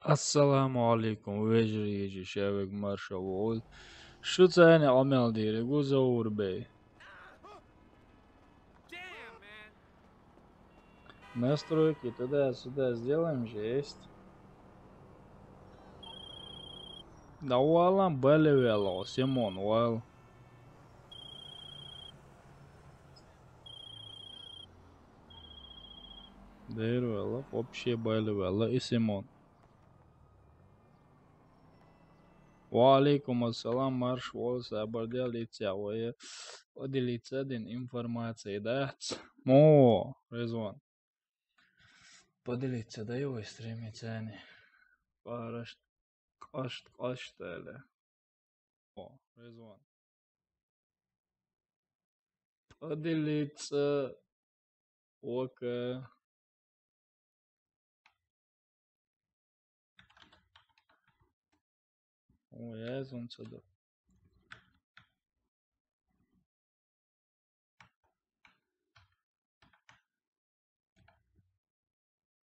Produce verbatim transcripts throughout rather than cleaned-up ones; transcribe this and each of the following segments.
Ассаламу алейкум, вежарий, шаверг маршал воль. Шу цайни амел диригу Заур бей. Настройки туда-сюда сделаем же, есть. Да валам, бали вела, Симон, вал. Дер вела, вообще бали вела, и Симон. Ва алейкум ассалам, марш вол, сабар дел, лиця вая. Поделиться дин информацией, да? Мо, Резван. Поделиться, да, его стримить, они. Кашт, кашт, кашт, или. О, Резван. Поделиться. Окей. О, я из он сюда.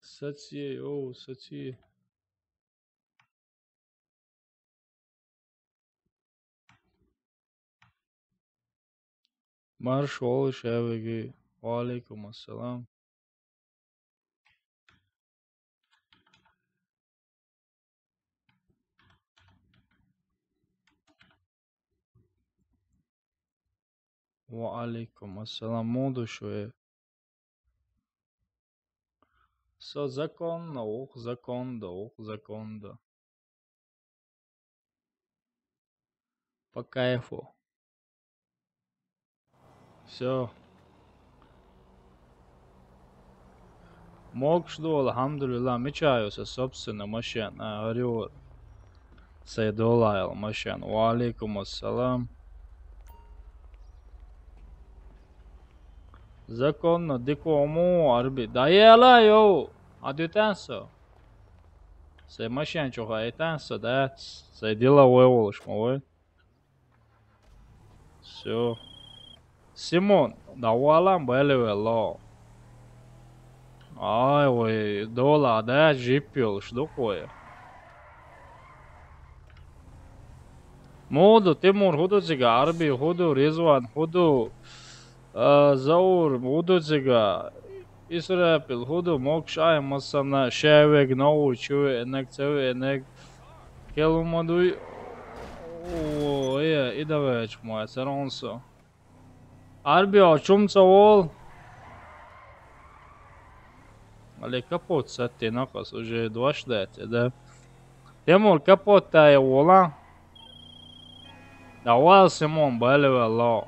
Сати, о, сати. Марш вол, шаверги. Ва алейкум ассалам. Ва алейкум ассалам. Моду шуе. Со законно, ух, законно, ух, законно. По кайфу. Всё. Мокш дол, алхамдулилла, мича ю са собственно машина, а, орёт. Сай долаял машина. Ва алейкум ассалам. Законно, дикому, арби. Да ела, йоу. А дютан со. Сай машина чуха этан со, да? Сай дела вой волш ма вой. Всё. Симон, да валам бали вела. Ай, ой, дола, да, жип ёлш, дукой. Моду, Тимур, худу цига, Арби, худу, Ризван, худу, а, Заур, худу цига, Исрапил, худу, мокш ай масана, шевег, нову, чуе, энек, цеве, энек. Келумадуй. О, э, и давай, чмай, саронсо. Арби, а чум ца вол? Али капот сатти накас уже дваш дати, да? Тимур, капот тая вола. Да вал, Симон, бали вела.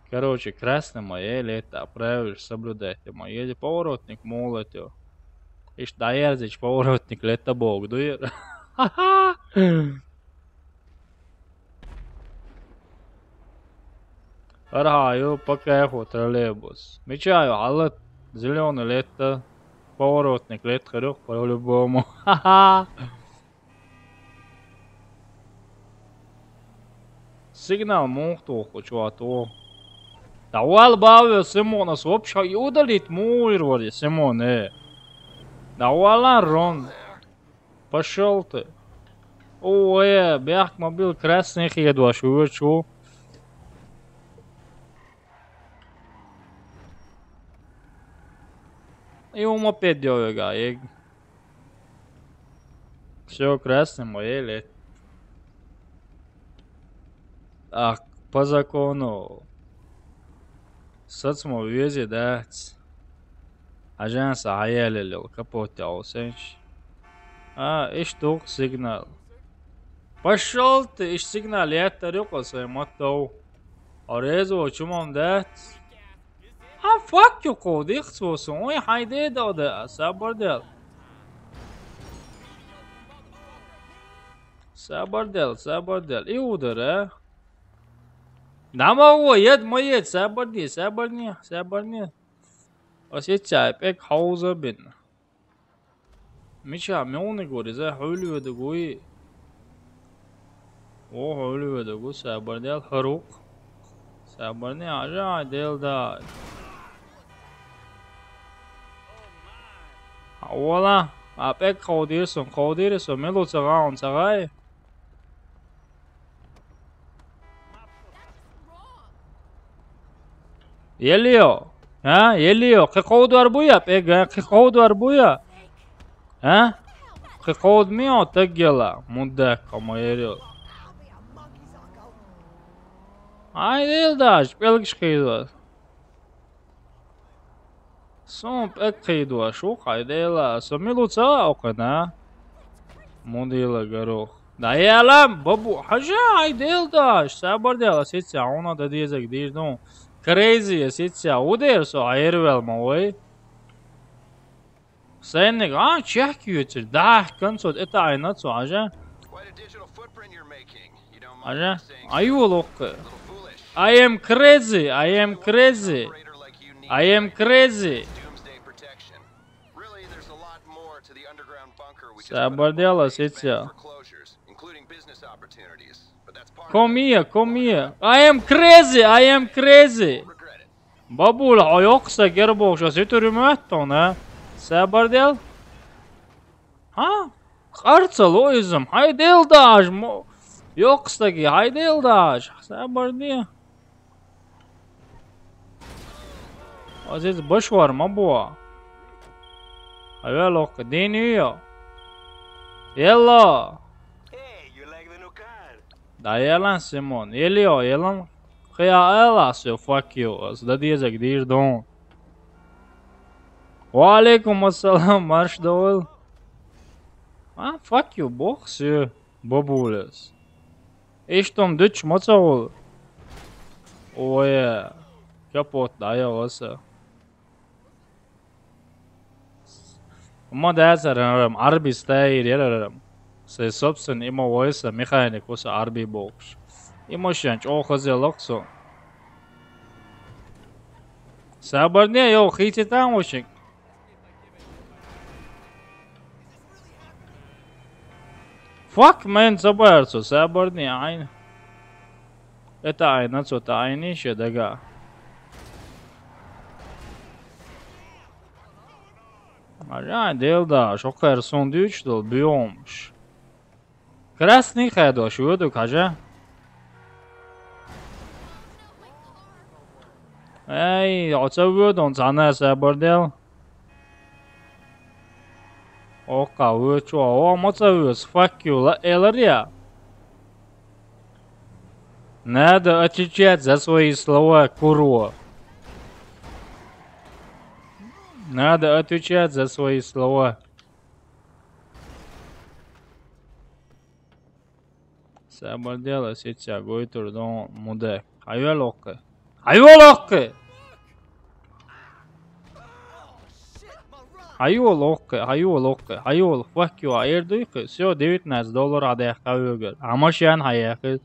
Короче, красный моей лето, правильно соблюдайте моей. Поворотник молотё. Иш даярзич поворотник лето бог дуер. Архаю, пока я ху троллейбус. Мечаю, алат зеленый лето. Поворотник лет хрюх по-любому. Ха-ха. Сигнал мухтуху чуату. Да вал бавы Симонас вообще и удалить муир вари Симон, э. Да вала Рон. Пошёл ты. О, э, бяхк мобил красный хедваш, увечу. И ум опять дёвега, эг. Всё, красный моей лет. А, по закону. Сацмо вези, да? Ажанса аялелил капоте аусенч. А, иш тух сигнал. Пошёл ты, иш сигнал, я тарюко свой мотов. А резво чумом, да? А, fuck you, кодих, свосу. Ой, хайде да, да, сабар дел. Сабар дел, сабар дел. И удар, а? Нама о, ед, ма ед, сабар не, сабар не, сабар не. Осетчай, пек хауза бин. Мича, мёны гори, за хуйлю да гуи. О, хуйлю да гу, сабар дел, харук. Сабар не, ажа, дел да. Вала, а пӀелг кховдийра сона, кховдийра сона, мила ву ца гӀа, ца гӀай? Елио, а? Елио, кхы кховдор буй а пӀелг, а? Кхы кховдор буй а? А? Кхы кховда ма йо таг яла, мудак, кхо ма ерил. Ай, дел даш, пӀелгаш кхийдо. Сона пӀелг кхийдош ву, хьай дела, со мила ву ца а окхана? Мудила гарух. Да ялам, бабу, хьажа, хьай дел даш, сабар дела, сица, хьуна да дезаг дийр ду. Крейзи, сица, удер со, айрвел ма вай. Сайниг, а, чехк юцир, дах, концот, это айна цо, хьажа. Quite a digital footprint you're making. You don't mind Хьажа, me saying so? Аюл окхе. A little foolish. I am crazy, I am crazy. Operator like you needs I am like crazy. Doomsday protection. Really, there's a lot more to the underground bunker we just put up Сабар дела, over the сица. Foreclosures, including business opportunities. But that's part of it. Come here, come here. I am crazy, I am crazy. Regret it. Бабула, хьо йоккхаса гербохуш, ас итур ю моьтту хьуна? Сабар дел? Хьа? Къарцало изам, хьай дел даш, мо-, йоккхастаги, хьай дел даш. Сабар де. Азиз башвар ма бу. Авел окка, дин ю йо. Елло. Hey, you like the new car? Да елан, Симон, ели йо, елан. Кхы а ала со, fuck you, ас да дезаг дийр дон. Ва алейкум ассалам, марш довел. А, fuck you, бох сё, бабулес. Иштом дучмоцаул. Ой, капот да я оса. Ма дацарам, Ӏарби стайр ярарам. Сай собственно има войса механик вуса Ӏарби бокш. Има шен чӀохазелаксо. Сабарне йо хититан вошик. Fuck, man, забарцо, сабарне айн. Это айна цо та айни ше дага. Ажа, дел да, шо кхер сон дүүч дол, бюомш. Красный хедош, вуду кажа. Эй, оца вуду, он цана сабар дел. Ока вучу, о, моца вус, fuck you, ла, элария. Надо отвечать за свои слова, курва. Надо отвечать за свои слова. Сабар дела, сица гойтур дон муде. Хайвел окке. Хайвел окке! Хайвел окке, хайвел окке, хайвел, fuck you, а эрдуйкке. Всё, девятнадцать доллар адех кавюгер. А машин хаяхи.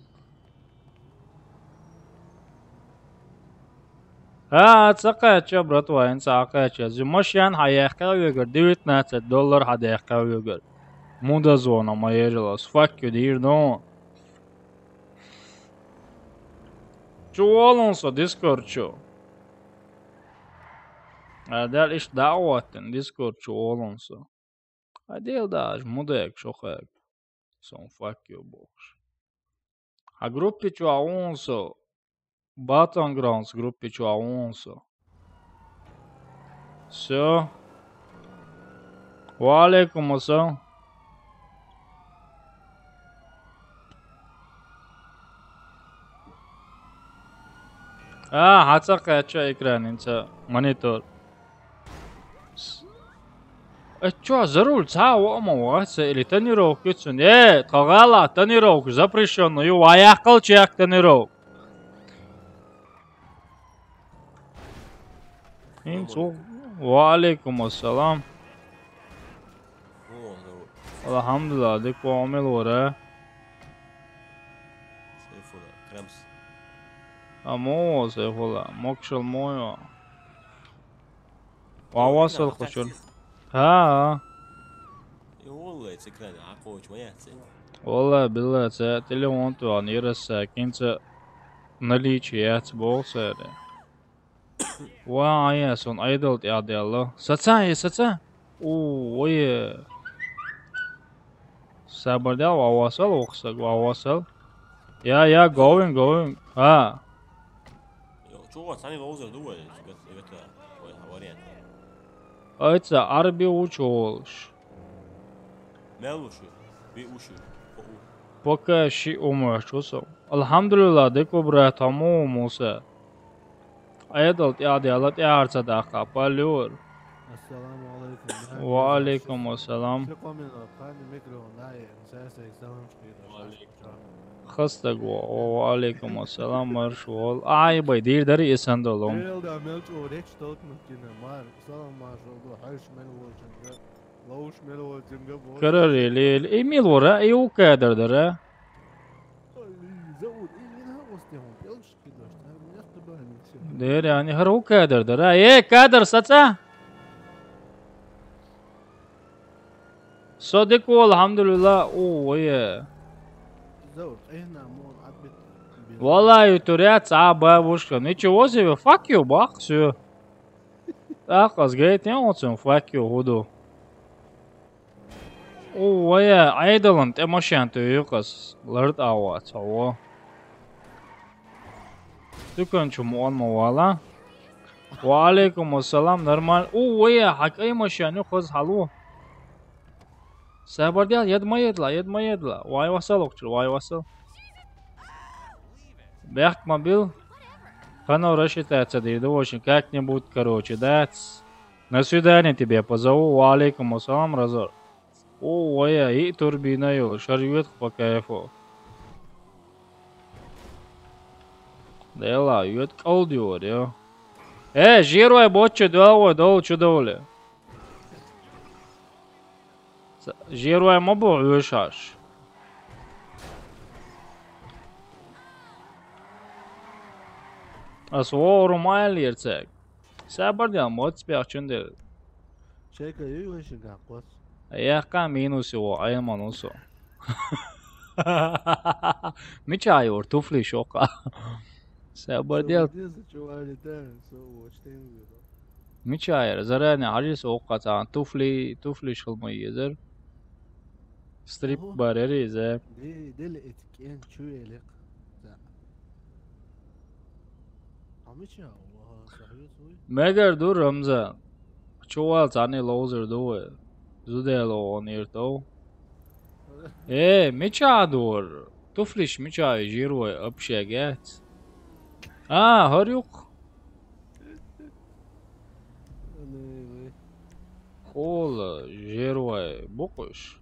А, ца кача, братва, ин ца кача. Зю машин хаяхи кавюгер, девятнадцать доллар адех кавюгер. Муда звона ма ежилас, fuck you, дир дон. Чу олун со Discord чу. А дал иш даъваттин Discord чу олун со. А дел даж мудек шохек. Сон fuck you бокш. А группи чу аун со. Battlegrounds группи чу аун со. Всё. Ва алейкум ассалам. А, хьацакхаьчча экран, инца монитор. С-, э, чё, за руль ца ваъма ваца или тонировка цун? Э, тхагала тонировка запрещённая, ю, ваяхкал чек тонировка. Ин цу-, ва алейкум ассалам. О, здорово. Алхамдулилла, дик ва умел вара. Сейфула, Крамс. Амо, Сейфула, мокшал мойо. Ва васал хушур. Ха. Э, валлай, цекран, а коуч ма яц. Валлай, билла, це телефон ту ан ираса, кинца наличие яц болсаре. Ва, ая, сон айдол тяделла. Саца, э, саца. Ой. Сабар дел, ва васал, охсаг, ва васал. Я, я, going, going. А. Чё у вас, они лоузер думали? Ой, вариант. Айца, арби учёлш. Мел уши, ви уши. Пока ши умаш чусо. Алхамдулилла, деко брат, тамо муса. Айдал тяди ала тяр цадакъа, палюр. Ассаламу алейкум. Ва алейкум ассалам. Чё коммент, кани микрофон, ай, сесек, салам шкида. Хастаг ва, ва алейкум ассалам, марш вол. Ай, бай, дир дари эсандолом. Мел да, мел чё, реч толк мутина, мар, салам, марш вол, хайш мел волчинга, лоуш мел волчинга, бо. Карар ел, ел, эмил вора, э, у кадр дара. Али, заур, э, не на гостям, пел шкида, что, мел шкида, не всё. Дер, яни, хар у кадр дара. Э, кадр саца? Содик, алхамдулилла, у, ой. Заур, э, на, мон, абит. Валлахи, турец, а, бабушка. Ничего себе, fuck you, бах, всё. Так, аз гейт, я вот сон, fuck you, худу. О, вая, айдалан, те машин, ты юкас, лард ава, цаво. Тукан чум он ма вала. Ва алейкум ассалам, нормал. О, вая, хак ай машин, ю хаз халу. Сабар дел, ед ма едла, ед ма едла. Вай васал, окчу, вай васал. Бехт мобил. Хано рассчитаться дирда, очень как-нибудь, короче, да. На свидание тебе позову. Ва алейкум ассалам, Разор. О, вая, и турбина ю, шарвет по кайфу. Дела, ю калдиор, ё. Э, жирвай боччу, дол, дол, чудовле. Жирвай ма бу, ю шаш. Ас вору майл ерцек. Сабар дел, моц бяхчун дел. Чека ю вешин гаквас. Яхка минус ю, ай манусу. Мичайор, туфли шока. Сабар дел. Мичайор, заранее ажис окка цан, туфли, туфли шылмы езер. Стрип бар ери зе. Дели эткен чу элек. Мегер дур, Рамзан. Чувал цани лоузер дуэ. Зудело он иртов. Э, мича дур. Туфлиш мича жирвай общагец. А, харюк. Хола жирвай букуш.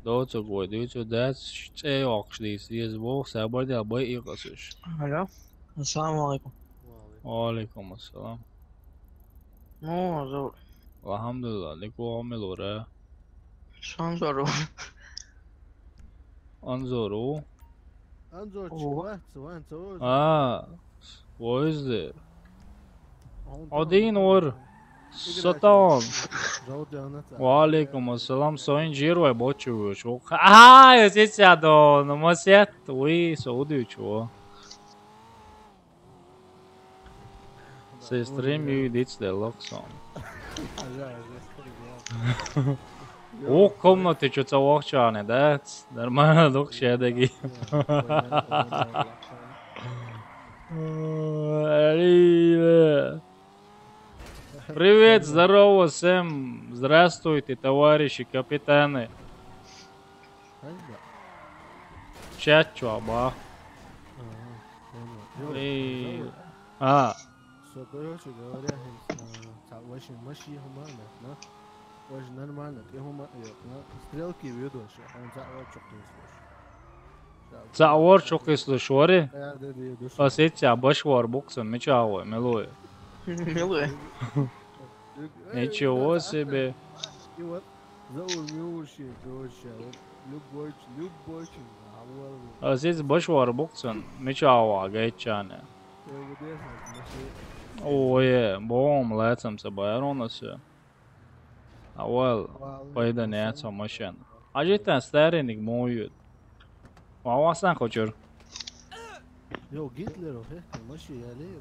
Доцугой, дицу дац, цей окш дис, дис бох, сабар дя бай икъасыш. Алло. Ассаламу алейкум. Ва алейкум ассалам. Ну, зо. Алхамдулилла, лику амил ура. Шанзору. Анзору. Анзор. Ова. Чувак, цван, цван. А, войзде. Один ур. Сатан. Ва алейкум ассалам, соин жирвай бочу шо. А, эсеся до, намасет, уи, соуду чуо. Сестрем ю диц де локсон. О, комнаты чё-то вахчане, да? Нормально, дух щедаги. Привет, здорово всем. Здравствуйте, товарищи капитаны. Чат чё, ба? А. Всё, короче говоря, хин, а, ца-, очень маши хумана, на? Очень нормально, ты хума, э, на, стрелки ведут, он за, вот, чё ты слышишь. Цаор чукъис лушвари? Асет ца башвар букса мичавой, милуй. Милуй. Ничего себе. Заур миуши, короче, любой, любой. Асет башвар буксан мичава гайчане. Ой, бом, лецам са байронасы. Авал пайда не ца машин. Ажитан старинник моют. Вавасан хочур. Йо, Гитлер, хе, маши яле.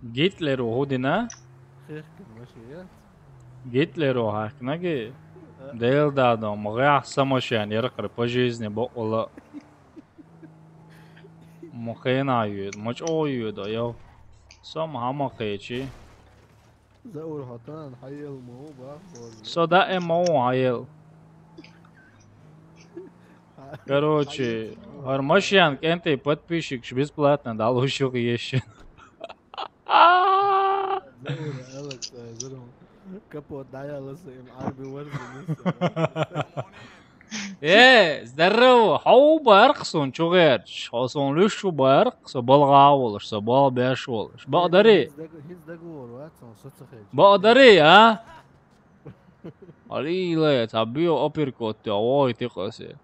Гитлер уходина? Хехкин машин яц? Гитлеро хьахкинаги? А. Дел дадо, ма гӀяхь са машен яркъар по жизни бокъула. Ма хена йоьд, ма чӀо йоьд, йо. Сом хьама кхечи. Заур хатан, хьаел ма у, бах, бозна. Со даим ма у хьаел. Короче, хьаел ма у. Гьар машен кӀентӀи подписчикаш бесплатно далуш ю еш. Заур, Алекс, э, зурм. Капот дӀаяласа, им Ӏарби варзи нисса. Э, здорово! Хьо баркъ сон чу гӀерташ, хьо сон луьш шу баркъ, со балгӀа волаш, со бал беш волаш. Бакъ дари? Хиз дог-, хиз договор вац, сон соцахел. Бакъ дари, а? Алила, ца био апперкот, а, ой, ты къасе.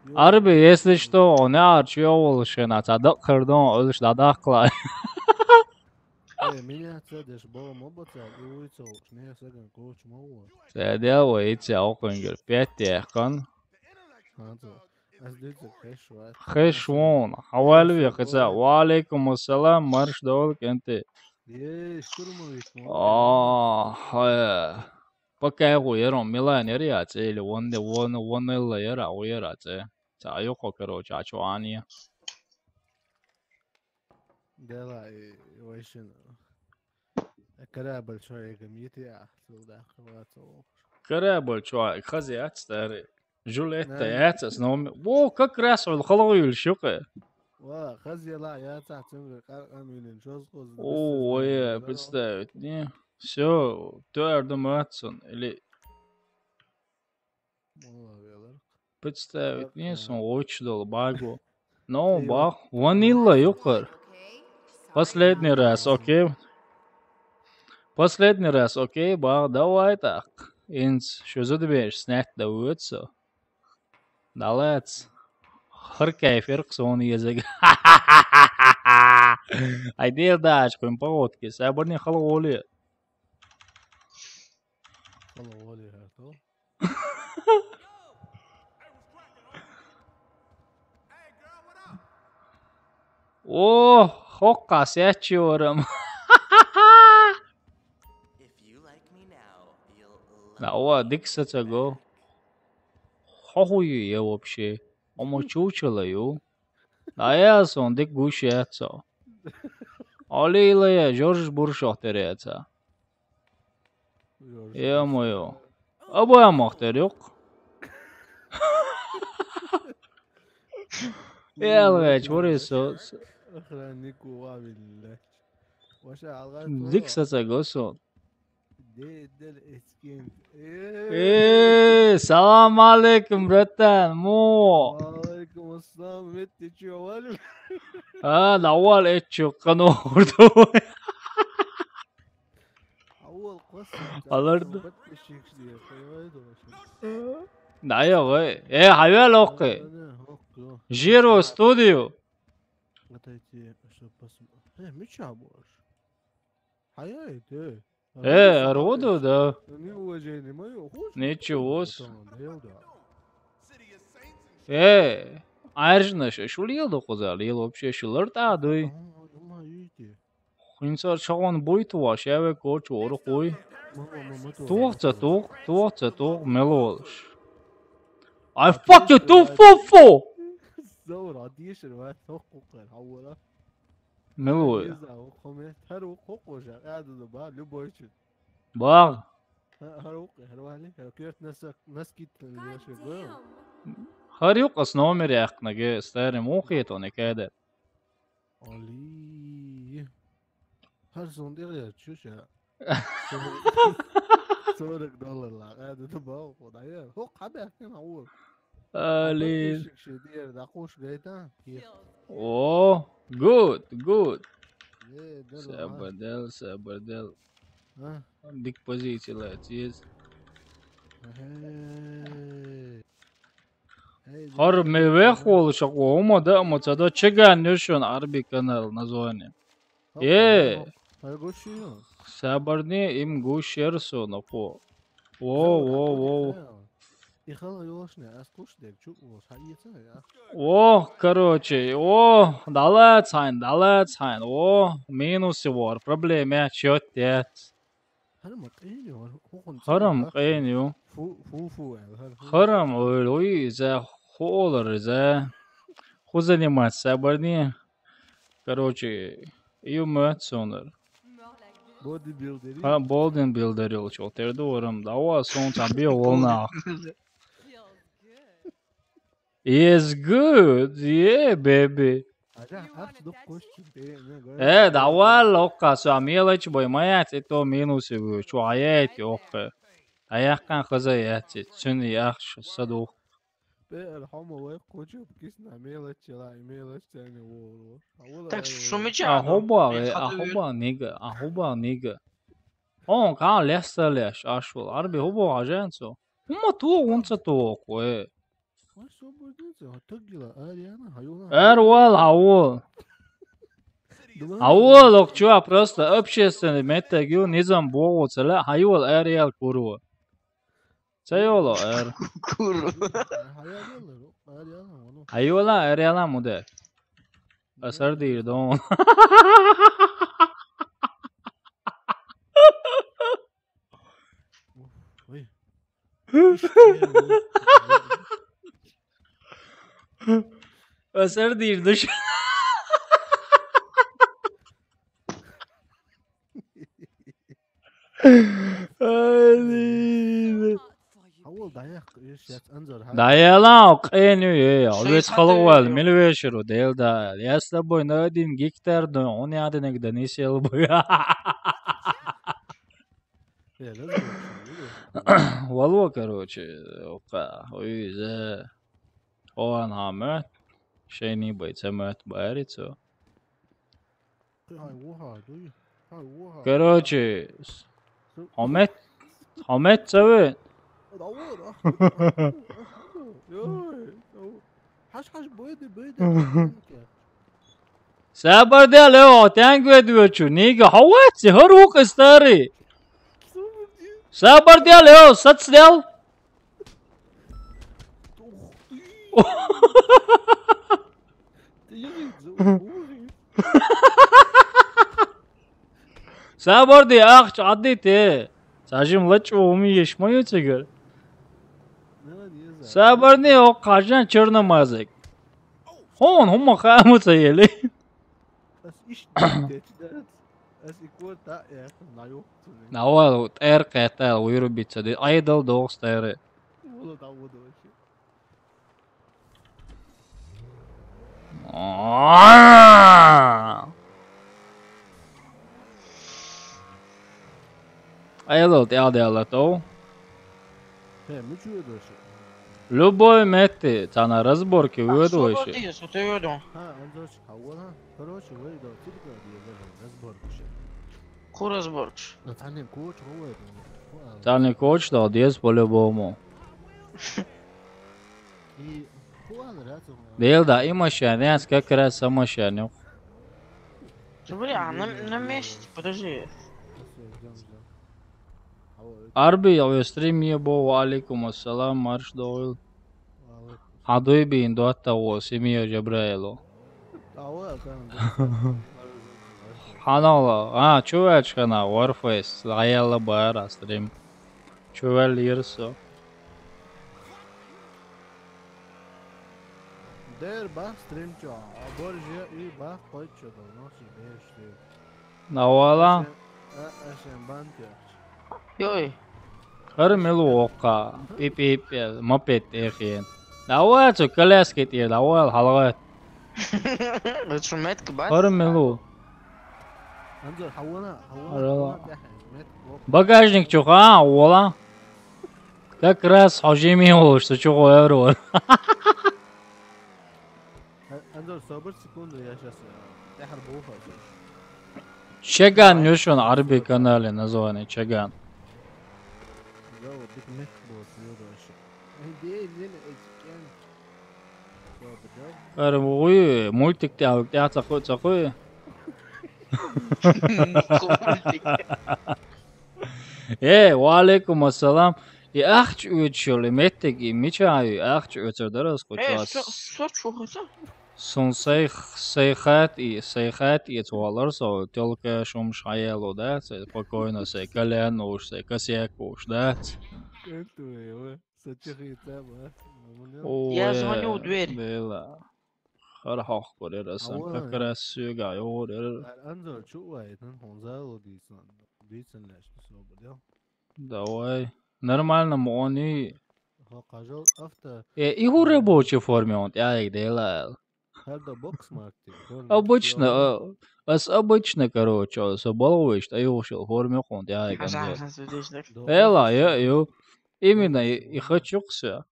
Ё. Ӏарби, если что, он яр чу волаш хена, ца дакъ хардон, олаш дадаккла. Э, меня цедеш бала ма бацал, и уйцал, не саган коч ма уа. Цедя ва ица окунгер, пять яхан. Ханца. Ас дицак хеш вац. Хеш вон, хьавалви хица. Ва алейкум ассалам, марш довл кӀентӀи. Е, штурмовик ма. А, хая. Пока я гу ярон Милан яр яц, или вон де, вон, вон элла яр, а у яр яц. Ца юхо, короче, а чё ани? Дела и вайшин. Корабль чё я гамити, а, сюда хватал. Корабль чё, хази яц, старый. Жюлетта яц, с номер. Во, как раз он халгъуйл шука. Ва, хази ла яц, а цюнгы къаркъан милин чёз къоз. О, ой, представить, не? Всё, тёрдым атсон, или Представить не сон, очень дол багу. Но бах, ванилла юкъар. Последний раз, окей? Последний раз, окей, бах, давай так. Инц, шу зудбеш, снять да вуцо. Далец. Хар кайфер ксон язык. Ай дел даш, куин погодки, сабарни хал воли. Хал воли хар то. О, хокка сячи орам. На, о, дикса цаго. Хохуй я вообще. Омо чучело ю. Да я сон дик гуш яцо. Олила я, Жорж Буршох теряца. Ё-моё. Абу амахтар юк. Ялгъач, вари со. Охранник ува билла. Ваша алгъай. Дик саца госо. Де, дел эцкен. Э, салам алейкум, братан. Мо. Алейкум ассалам, мет, ты чё, валим? А, навал эт чё, кано урду. Аларда. Да, я, ой. Э, хавял оккы. Жиро студию. Отойти, чтоб посмотреть. Э, меча будешь. Хаяй, ты. Э, роду, да. Неуважение моё. Ничего. Э, аржна шу лил да куза, лил вообще шулар та дуй. Хинсар шагон буй тува, шаве коч ору хуй. Тух ца тух, тух ца тух, мелолш. I fuck you, ту фу фу. Зора, дишер ва, тух кукар, хавара. Мелой. Хар у кукужа, аду ба, любой чит. Баг. Хар у, хар вали, хар кёрт насак, наскит, леши го. Хар юк ас номер яхнага, старый мухит он кеде. Али. Хар зонде я, чуша. Сорок доллар ла, аду ба, худая. Хо, хабар кем аур. Али. Подписчик ше дер да хош гайта. О, good, good. Э, дер ла. Сабр дел, сабр дел. А? Дик позиция ла, тиз. Э. Хар мевех волу шакъо, ума да, ама цада чеган нюшун Арби канал название. Э. Хар гуши. Сабарни им гушер со на по. Во, во, во. И хала йолашна, аз куш дег чук волаш, хьаийца, я. О, короче, о, далац хьайн, далац хьайн, о, минус его, проблема, чё тец. Харам къин ю, ху-, хун Харам цӀа къин ю. Фу, фу, фу, э, хар-, хар-. Харам, ой, ой, за, холар, за. Ху заниматься, барни. Короче, ю мат сонар. Бодибилдер. Ха, бодибилдер йолчул, терду орам. Дава сон цан би волна. Is good, yeah, baby. Ага, хар дук куш чу, э, не, говорю. Э, давай, лока, со, а мелочь бой, моя, это минус, и вы, чё, а я эти, ох, э. А я кан хаза, я эти, цен, я ш-, саду. Бе, эр, хомо, вай, кучу, кисна, мелочь, ла, мелочь, цен, и вор, вор. А вот, так, э, шумича, а, хоба, э, а, хоба, нига, а, хоба, нига. Он, кан леса леш, ашвал, арби, хоба, ажен, со. Хума ту, унца ту, кое. Эр вал, хавул. Хавул, ок, чувак, просто общественный меттег ю, низам богу, цела, хавул, эр ял куру. Ца ёло, эр. Куру. Хавула, эр яла муде. Асар дир дон. Ой. Асар дир душ. Ай, дийди. Хавул даяк, иш яц анзор, ха? Даяла, къен ю, э, овец халгъвал, милвеширу, дел да. Я с тобой на один гектар, но он яденек да не сел бы. Э, лазер вообще, видишь? Валуа, короче, ока, уйзе. Оан хамет. Шейни бай, цемет, барицо. Ай, уха, дуй. Ай, уха. Короче, с-, Хамет, Хамет цаве. Давай, да. Ой, ой. Хаш, хаш, бойды, бойды. Сабар дел, э, о, тянгве дуючу. Нига, хавет, си, харук, старый. Сабар дел, э, о, сац дел. Ух ты. Ты не видел? Ой. Сабар ди, ахч, адди те. Сажим лач, о, уми еш, мою цигар. Сабар не, о, кажан чёрномазык. Хон, хума хаму цаели. Ас иш дитеч, да. Ас икор та, э, наёк. Навал, тер кета, уйру битса, де, айдал догс теры. Вала да вода вообще. Айло, тя де ала то. Э, мы чё это вообще? Любой метты, цана разборки выдвоишь. Что ты выдал? А, он, короче, а вот, а, короче, выдал, ты такой, разборки. Ку разборки? Ну, цана коч, вот, ну, Цана коч да, дес по-любому. И хуан раз он. Дел да, и машина, как раз а машина. Смотри, а на, на месте, подожди. Арби, я стрим ебо, ва алейкум ассалам, марш дойл. Адуй бин дуатта во, семья Жабраилу. Ханала, а, чувачкана, Warface, лаяла бар, а, стрим. Чувал ирсо. Дер бах стрим чо, а борже и бах койчо, да, ночи бешти. Навала. Э, э, сен банке. Йой. Хар милу ока. Пип, пип, пип, мопед эхен. Давай, цу коляски тир, давай, халгат. Шуметк бат. Хар милу. Анзор, хавана, хавана, Арала. Хавана, тяхе, мет, лоп. Багажник чуха, ола. Как раз хожими олуш, что чуха эвро. Анзор, собер секунду, я щас, э, тяхар буха, щас. Чаган, нюшон, Арби канале название, Чаган. Да, вот, биг мек был, съел вообще. Эй, эй, эй, эй, эй. Ар уй, мультик тя, тя цаху, цаху. Э, ва алейкум ассалам. И ахча оьцуш йолу меттиг, и мича ю ахча оьцур дара ас кху Э, чос? со, со чу хаза? Сун сай, сай хат и, сай хат и цу валар со, тёлка шумш хьаяло, да? Сай спокойно, сай кальян уш, сай косяк уш, да? Кантуева, сатихи тама. Я звоню в дверь. Дела. Хар хохкур яра сан, Ава. Как раз сюга йогур яра. Ар анзор чу вай, тан хонза ло дийсан. Дийсан леш, собо, да? Давай. Нормально, мони. Хо, кажал авто. Э, и ху рабочей форме он тяг дела. Хар да бокс маркти. Обычно, а, ас обычно, короче, со баловиш, а ю шел форме он тяг. Хажа, хажа, видишь, да? Эла, я, ю. Именно и, и хочу все.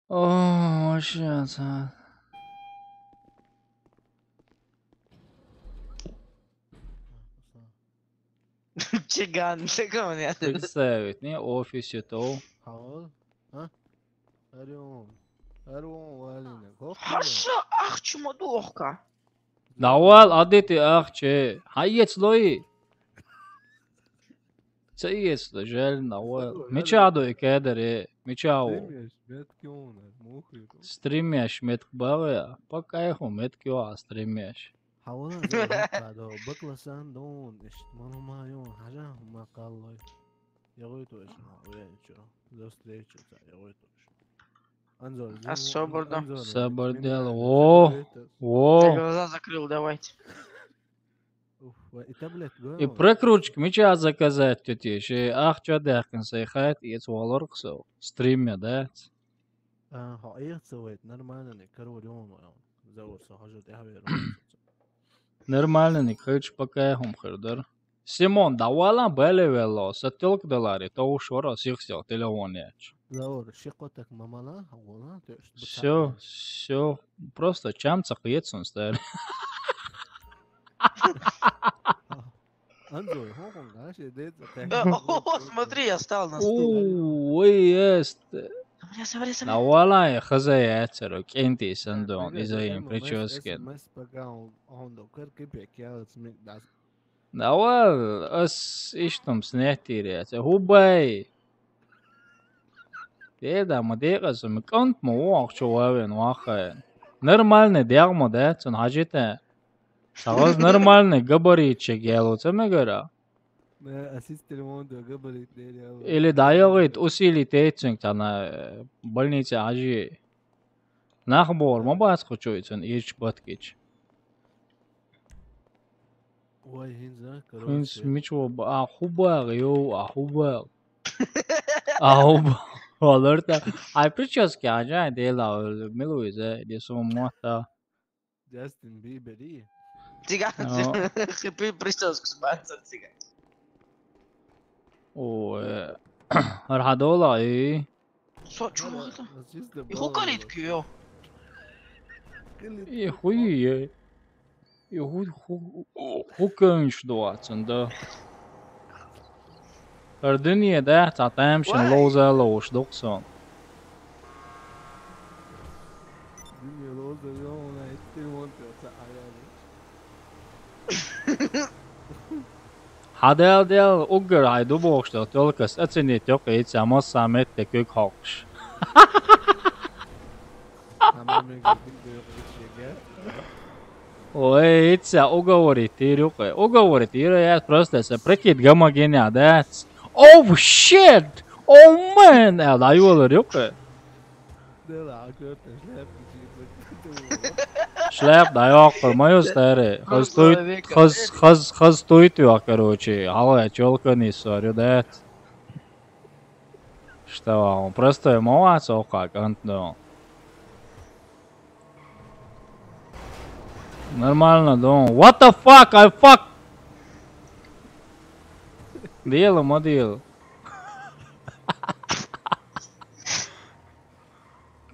О, вообще, ца. Чиган, чиган, я. Представить, не, офисе то. Хавал? А? Арион. Арион валина. Хаша, ах, чума дохка. Давал, адити, ах, че. Хаец лои. Ца иэс да жаль на вал. Мича до и кедаре, мича у. Стримеш, меткиона, мухи. Стримеш метк бавя, по кайфу меткио а стримеш. Хавана да, бакла сан дон, ишт, ману ма йон, хажа, ма каллой. Я говорю точно, я ничего. До встречи, ца, я говорю точно. Анзор, А, собор, да. Анзор, Собор, Минна, дело. О, Минна, о. Я глаза закрыл, давайте. Ух, ва, и таблет, И прокручка мича заказать тетиш, и ахча дехкин сай хайт, и цу валорк со. Стримме, да? А, хо, и цу вайт, нормально не, король, он, он. Заур со, хожу, я верю. Нормально не, хочешь, пока я хум хырдыр. Симон, давала бэле вело, са тёлка далари, то уж вара сих сел, телефон яч. Заур, ши котак мамала, хагула, то есть. Всё, всё, просто чам цакъ етсун стар. Анзор, хо, хо, да, ши, дэ, Да, о, смотри, я стал на стул. О, есть. Смотри, смотри, смотри. Давала, я хозяйцеру, кенти сандон, из-за им прически. Мас, мас, пока он, он до кэр кипек, я вот сме-, да, Давай, ас иштум снеттире, це хубай. Деда, ма декъа су, ми кӀант ма вахча вавен вахай. Нормальный дягъ ма да, цун хьажита. Сагъаз нормальный габарит чек ялу, ца мегара. Э, ассист телефон да габарит дер ялу. Или дайагъит усили тейцунг тана, э, больница хьажи. Нах бор ма бац хучуй цун ирч баткич. Ой, хинза, Хинс короче. Мичо ба, а хубар, йо, а хубар. А хубар. Валерта. Ай, прически, а, жай, дела, милуй, зе, де сум мота. Джастин Бибери. Тига, О. Хипи прически спонсор тига. О, э, Архадола, и. Со, чё, Ой, это? Ассист И хукарит кё. И хуи, э. И ху-, ху-, ху кенш дуацун, да. Ардыне, да, ца таймшин Вай. Лоуза лоуш дуксон. Дыне лоуза лоуна эттин вон пёца аяли. Хьадел-дел уггар хьай ду бохуш долу тёлкас оценить йоккха йица масса метте куьг хьокхуш. Ой, йица уговорить йир юкъе. Уговорить йира яц, просто са прикид гамагиня дац. Oh, shit! Oh, man! Эл дӀайолар юкъе. Шляп дӀайоккхур ма ю старый. Хаз туй-, хаз, хаз, хаз туйту, короче. Хьалха чолка ниссор ю дац. Что вам? Простой ма вац окха кӀант ду. Нормально ду. What the fuck? I fuck! Дела ма дела.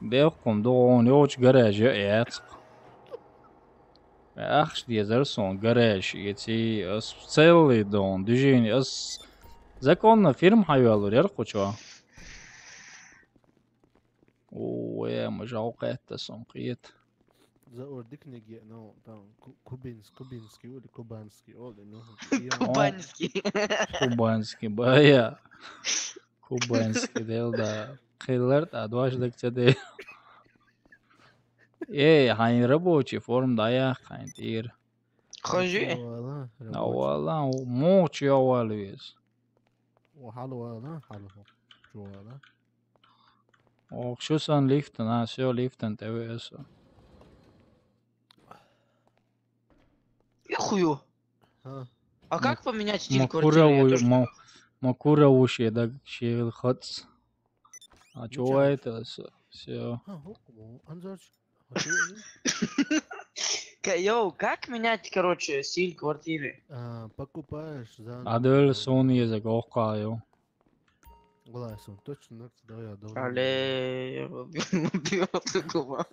Дехкун догӀун йоцу гараж яц. Ахча дезара суна гараж, эций, ас целый дон, движение, ас законно фирма хьайоьллур яра кхучо. О, э, ма жал кхетта сон кхета. За ор дикнеге, ну, там, ку-, кубинс-, кубинский или кубанский, оли, ну, Кубанский. Кубанский, бая. Кубанский дел да. Хиллер да, дважды к тебе. Эй, хайн рабочий форма да я, хайн тир. Хожи. Вала, мочи я валвис. О, хало вала, хало. Чё вала? Ох, что сан лифтен, а, все лифтен, тэ веса. Ихую. А как поменять стиль квартиры? Макура уши, да, шевел хац. А чё это? Все. Йоу, как менять, короче, стиль квартиры? Покупаешь заново. Адөл сон язык окаю. Глазом точно, да, я должен. Але, я убил, убил другого.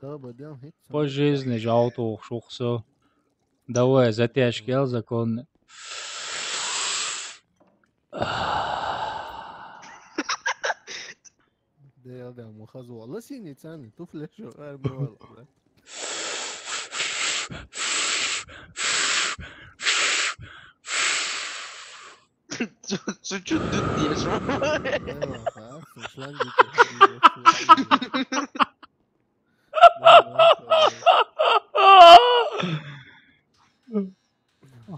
По жизни жауту шухсо. Давай, затяжки, ал законно. Дел да, мухазу. Лосини цаны, туфли шо, ар бывало, да. Сучу дыт ешо.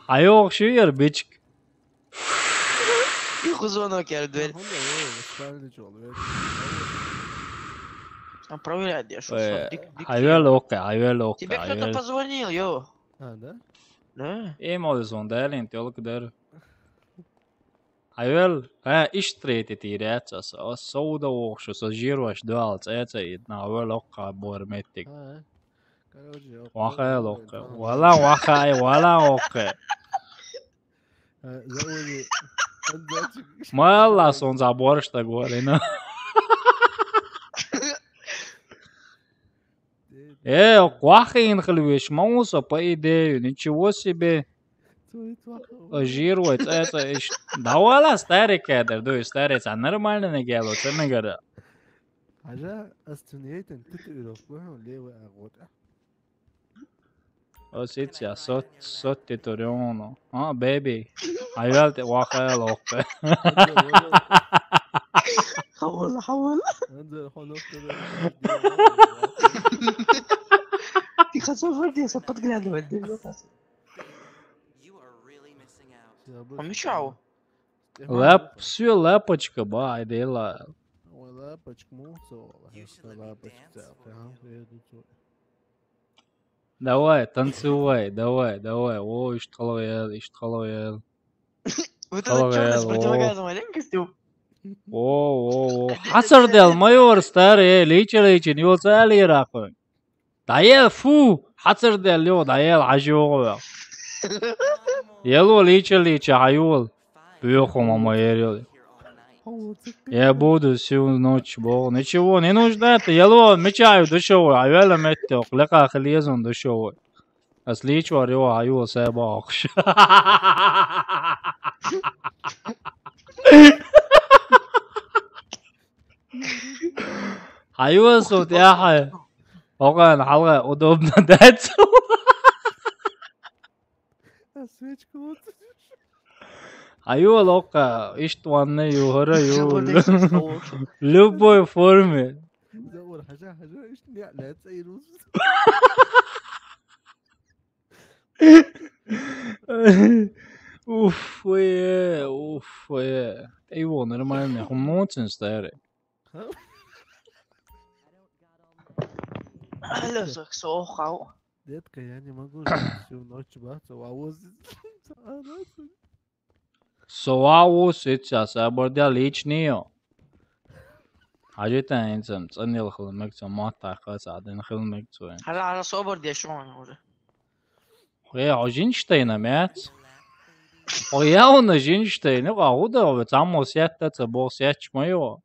Хайок шуер бичик. Юху звонок яр дверь. А проверять я шо. Хайвел окей, хайвел окей. Тебе кто-то позвонил, йо. А, да? Да. Эм ол звон дайлин, только дер. Айвел, э, иштрейти тиряца, со, соуда охшу, со жирваш дуал, цеца ит, на, айвел окка бор меттик. Вахай локка. Вала, вахай, вала окка. Мала сон за боршта говорина. Э, квахин хлвеш, мауса, по идее, ничего себе. Жирвай, цеца, иш. Давала старый кедр, дуй, старый, ца нормально не гело, ца не гора. Хажа, астунейтен, татуировка, левая агота. О, ситя, сот, сот титурёно. А, бэби. Айвел тэ вахай локка. Хавал, хавал. Ты хотел вроде подглядывать, да? Помечал. Лап, всё, лапочка, бай, дела. Ой, лапочка, мусор. Лапочка, ага, я тут. Давай, танцевай, давай, давай. О, ишт халоял, ишт халоял. Вот это чёрный с противогазом, один костюм. О, о, о. Хацар дел майор старый, лича личин, йо цали рахун. Даял, фу, хацар дел, йо, даял, ажиогу. Ело лича лича, аюл. Бюху мама ерил. Я буду всю ночь, бог. Ничего, не нужно это. Ело, мечаю душевой, а вела меттёк, лека хлезун душевой. Асличвар, йо, аюл, сэ бахш. Аюл, сот, яхай. Оган, халга, удобно, да? А свечка вот. Аюл, окка, ишт ванна, юхара, ю. Любой форме. Заур, хажа, хажа, ишт не, не, цейрус. Уф, э, уф, э. Эйво, нормально, хумоцин старый. Алло, сохау. Детка, я не могу жить всю ночь, баца, вавоз. Со вавоз, сейчас, а бордя личный. Хажитан инсам, цанил хыл мэгцо, мата хаса, дэн хыл мэгцо. Хара, хара, собор дешон уже. Хе, а жинштейна, мяц. О, я он жинштейна, а уда, о, там о сятта, ца бо сяч моё.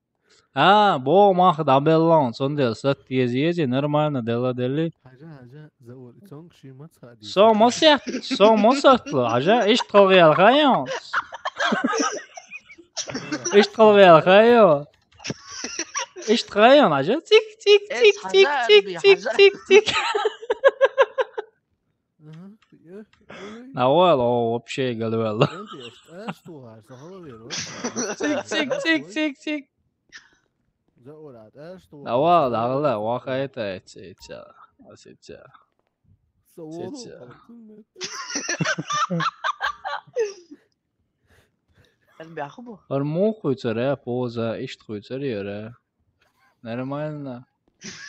А, бо мах да беллон, сон дел сат ез ези, нормально дела дели. Хажа, хажа, заур, цонг ши мац хади. Со мосят, со мосат ло, хажа, ишт калгал хайон. Ишт калгал хайон. Ишт хайон, хажа, тик, тик, тик, тик, тик, тик, тик, тик. Давай, о, вообще, галвел. Цик, цик, цик, цик, цик. Давай, давай, вахайта, ци, ци, ци, ци. Ар мух хуйцар, э, поза, ишт хуйцар, яра. Нормально.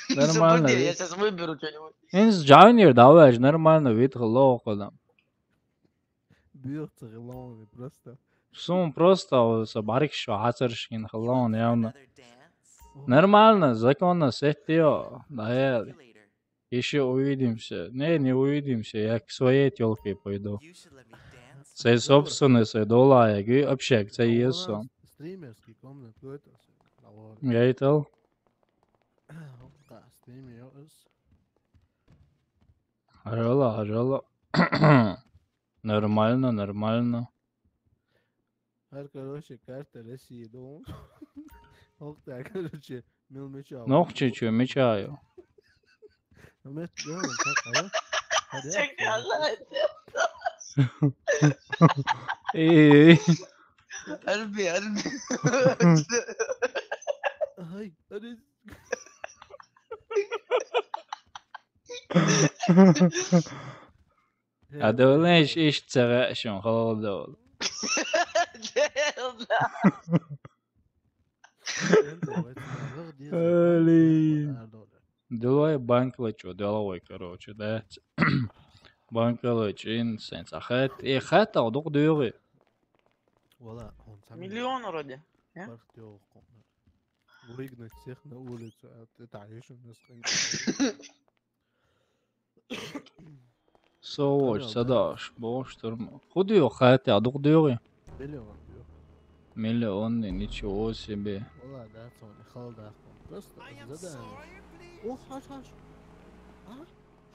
Нормально. Забуди, я сейчас выберу что-нибудь. Инс джайнер, давай, нормально, вид хло, кодам. Бюрт главный просто. Сум просто, о, са барик шо, хацар шин, хло, явно. Нормально, законно, сеттио, да, я. Еще увидимся. Не, не увидимся, я к своей тёлке пойду. Сай собственный, сай дола, я говорю, общак, сай ЕСО. Стримерский комнат, кто это? Я и тал. Стример. Арала, арала. Нормально, нормально. Ар, короче, карта России, да? Ох, так, короче, мил меча. Нохчи чё, мечаю. Ну, мет, да, он так, а? Чекай, ладно. Эй, эй. Арби, арби. Ай, арби. А да, знаешь, ишт цара шон, холодно. Блин. Давай банк лачу, деловой, короче, да. Банк лачу, ин сенс. А хат, э, хат, а дук дюри. Вала, он сам. Миллион вроде, не? Выгнать всех на улицу, а ты так ещё нас. Соуч, садаш, бош турма. Худи ё хати, а дук дюри. Миллион, ё. Миллион, ничего себе. Вала, да, сон, халда. Просто задание. О, хаш, хаш. А?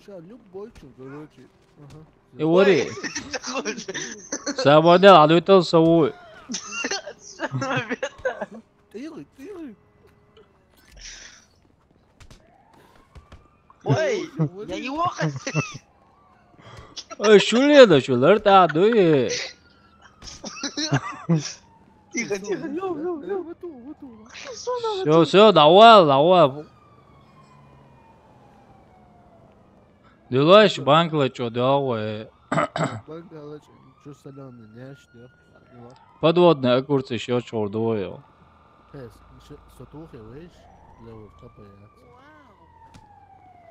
Ща любой чё, короче. Ага. И вори. Свобода, а дуй тол сову. Тыгы, тыгы. Ой, я его хотел. Ой, шуле да, шулар та дуй. Тихо, тихо, лёг, лёг, лёг. Все, все, давай, давай. Дилаш банк лачу, давай. Банк лачу, чё соленый, не, что? Подводные огурцы ещё чёрт двое. Пес, сотухи, видишь? Левый капает.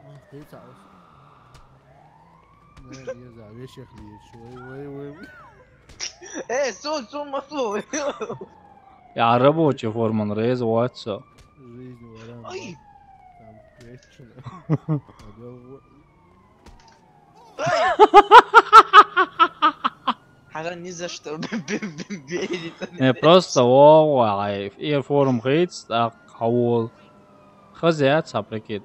Ах, ты цаус. Не, не за, вещи хлеешь. Вай, вай, вай. Э, су, су, масу. Я рабочий форман, рез, вот всё. Жизнь варан. Ой. Там вечно. Ага, ни за что. Не, просто, о, ай, и форум хейтс, так, хавол. Хазят, саприкит.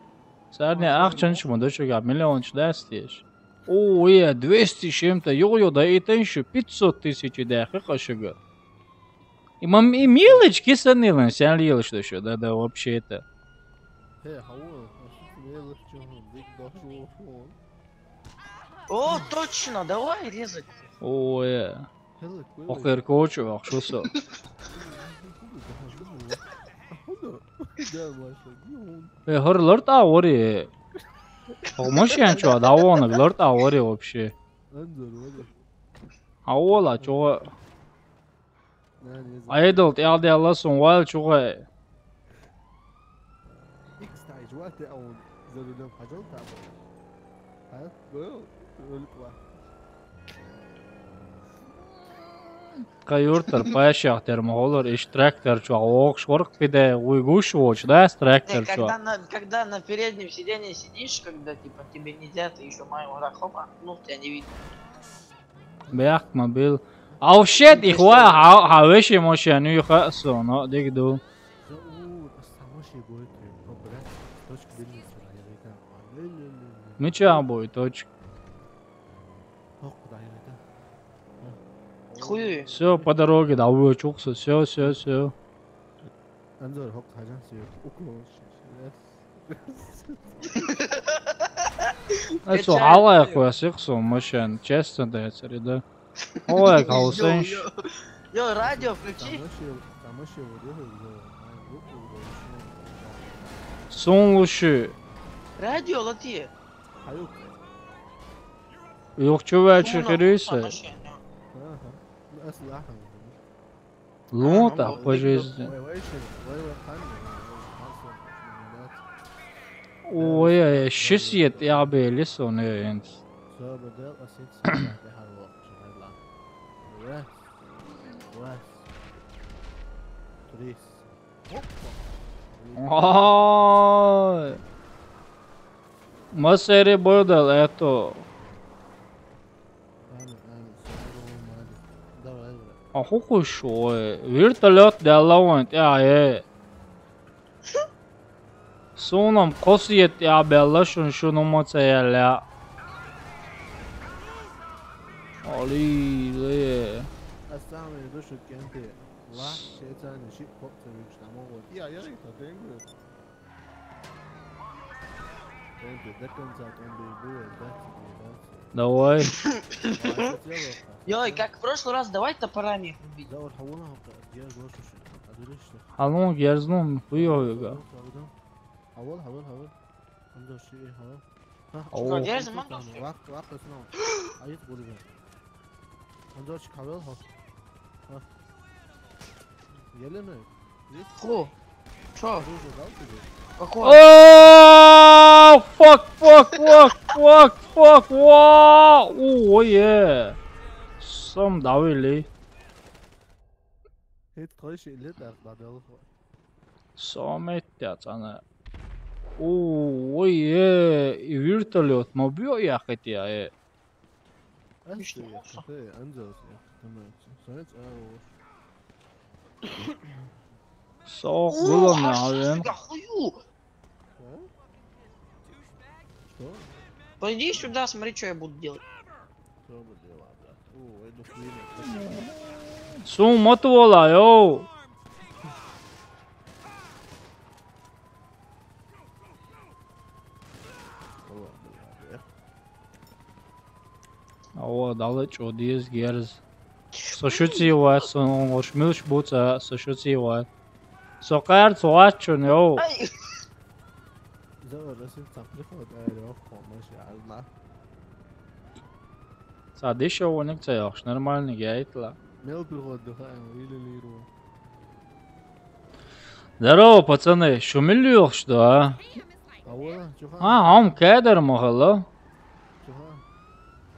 Сарни ахчан чмо дочуга миллион чдастиш. О, я двести чем-то, ё-ё, да и теншу пятьсот тысяч да, хакашига. И мам, и мелочь кисанилан, сян лилаш дочу, да, да, вообще-то. Э, хавол, а что ты делаешь, чё, биг дошёл? О, точно, давай резать. О, я. Охер кочу, ах, что со? Э, хор лорд а вори. Ох, машин чё, да вон, лорд а вори вообще. А ола, чё? Айдол, тял, тял, ласон, вал, чё? Икс тай, чё, ты, а он за рулём ходил там? А? Был? Руль ква. Каюртар пашах термоголор, иш трактор чё, ох, шорк пиде, уйгуш воч, да, трактор чё? Когда на, когда на переднем сиденье сидишь, когда, типа, тебе нельзя, ты ещё мою рахома, ну, тебя не видно. Бяхт мобил. Ау, шет, их ва, ха, ха, веши мошен, ю ха, со, но, диг ду. Мича бой, точка. Хуй. Все, по дороге, да, вы чукса, все, все, все. Анзор, хок, хажан, все, уклон, сейчас. Ай, цо хьалгӀайх весих со машен, честно децари, да. Ой, каусенш. Йо, йо. Йо, радио включи. Тамаши, тамаши вот йо, йо. Сун луши. Радио лати. Хаюк. Юхчу вачи хириса. Аха. Ас лахан. Лунта по жизни. Вай, вай, ши, вай, вай, хан. Ой, ай, шисиет ябели сон энс. Собадел асит сабат харло. Шагадла. Раз. Раз. Трис. Опа. Ой. Масери бодал это. Ами, ами, сору мали. Давай, брат. А хукуш, ой. Вертолет да лаван, я, э. Сунам косиет я белла шун шуну моцеяля. Али, ле. Ас самый душу кенти. Ла, шейтан, ши, коп, цевик, штамо, вот. Я, я, это, деньги. Деньги, до конца, там, бей, было, да, тебе, да, тебе. Давай. Ва, это дело. Йой, как в прошлый раз, давай топорами их рубить. Да, вот, хавона, я, глашу, что. А ты что? Халун герзнун хуёвига. Хавона. Хавол, хавол, хавол. Андо, ши, хавол. Ха, О. Что, держим, Андо? Лак, лак, лак, лак. Ай, это будет. Андо, ши, хавол, ха. Ха. Елена. Есть? Ху. Чё? Оружие дал тебе? Какой? О, fuck, fuck, fuck, fuck, fuck, вау! Ой, е. Сам давили. Хит, кой, ши, лет, ах, бадал, ха. Сам этя цана. Ой, е, и вертолет, ма бьё я хотя, э. Ас Иште ты, болса. кафе, Андо, я, понимаете. Совет, а, вот. Сок было на авен. Хую! А? Что? Пойди сюда, смотри, что я буду делать. Что бы дела, брат? О, это хуйня. Сумма туола, йоу. О, блядь. Ава, дала чудис герз. Со шуци ват, со ош милш буца, со шуци ват. Со къар цуачун, йоу. Ай! Зава, раз их там приход, а, лёгко, мы же, а, на. Са дешево ник ца яхш, нормально гейтла. Мел приход, дыхаем, или лиру. Здорово, пацаны, шумил юхш, да? А вот, чё, А, ам кедер махала. чё,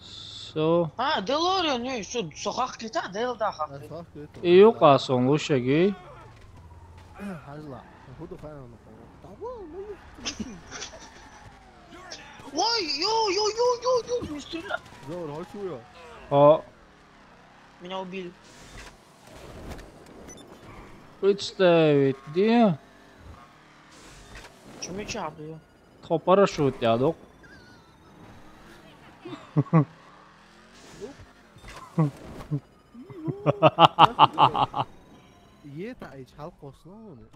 Со. А, Делориан, не, что, сохах кита, Дел да а, хахри. сах, это. И юкасон лушеги. Хазла. Худу хайна на кого. Давай, ну, Ой, ё, ё, ё, ё, ё, не стреляй. Зор, хочу я. О, Меня убили. представить, где? Чё меча, блин? Тхо парашют ядох. Ета айч халкослону.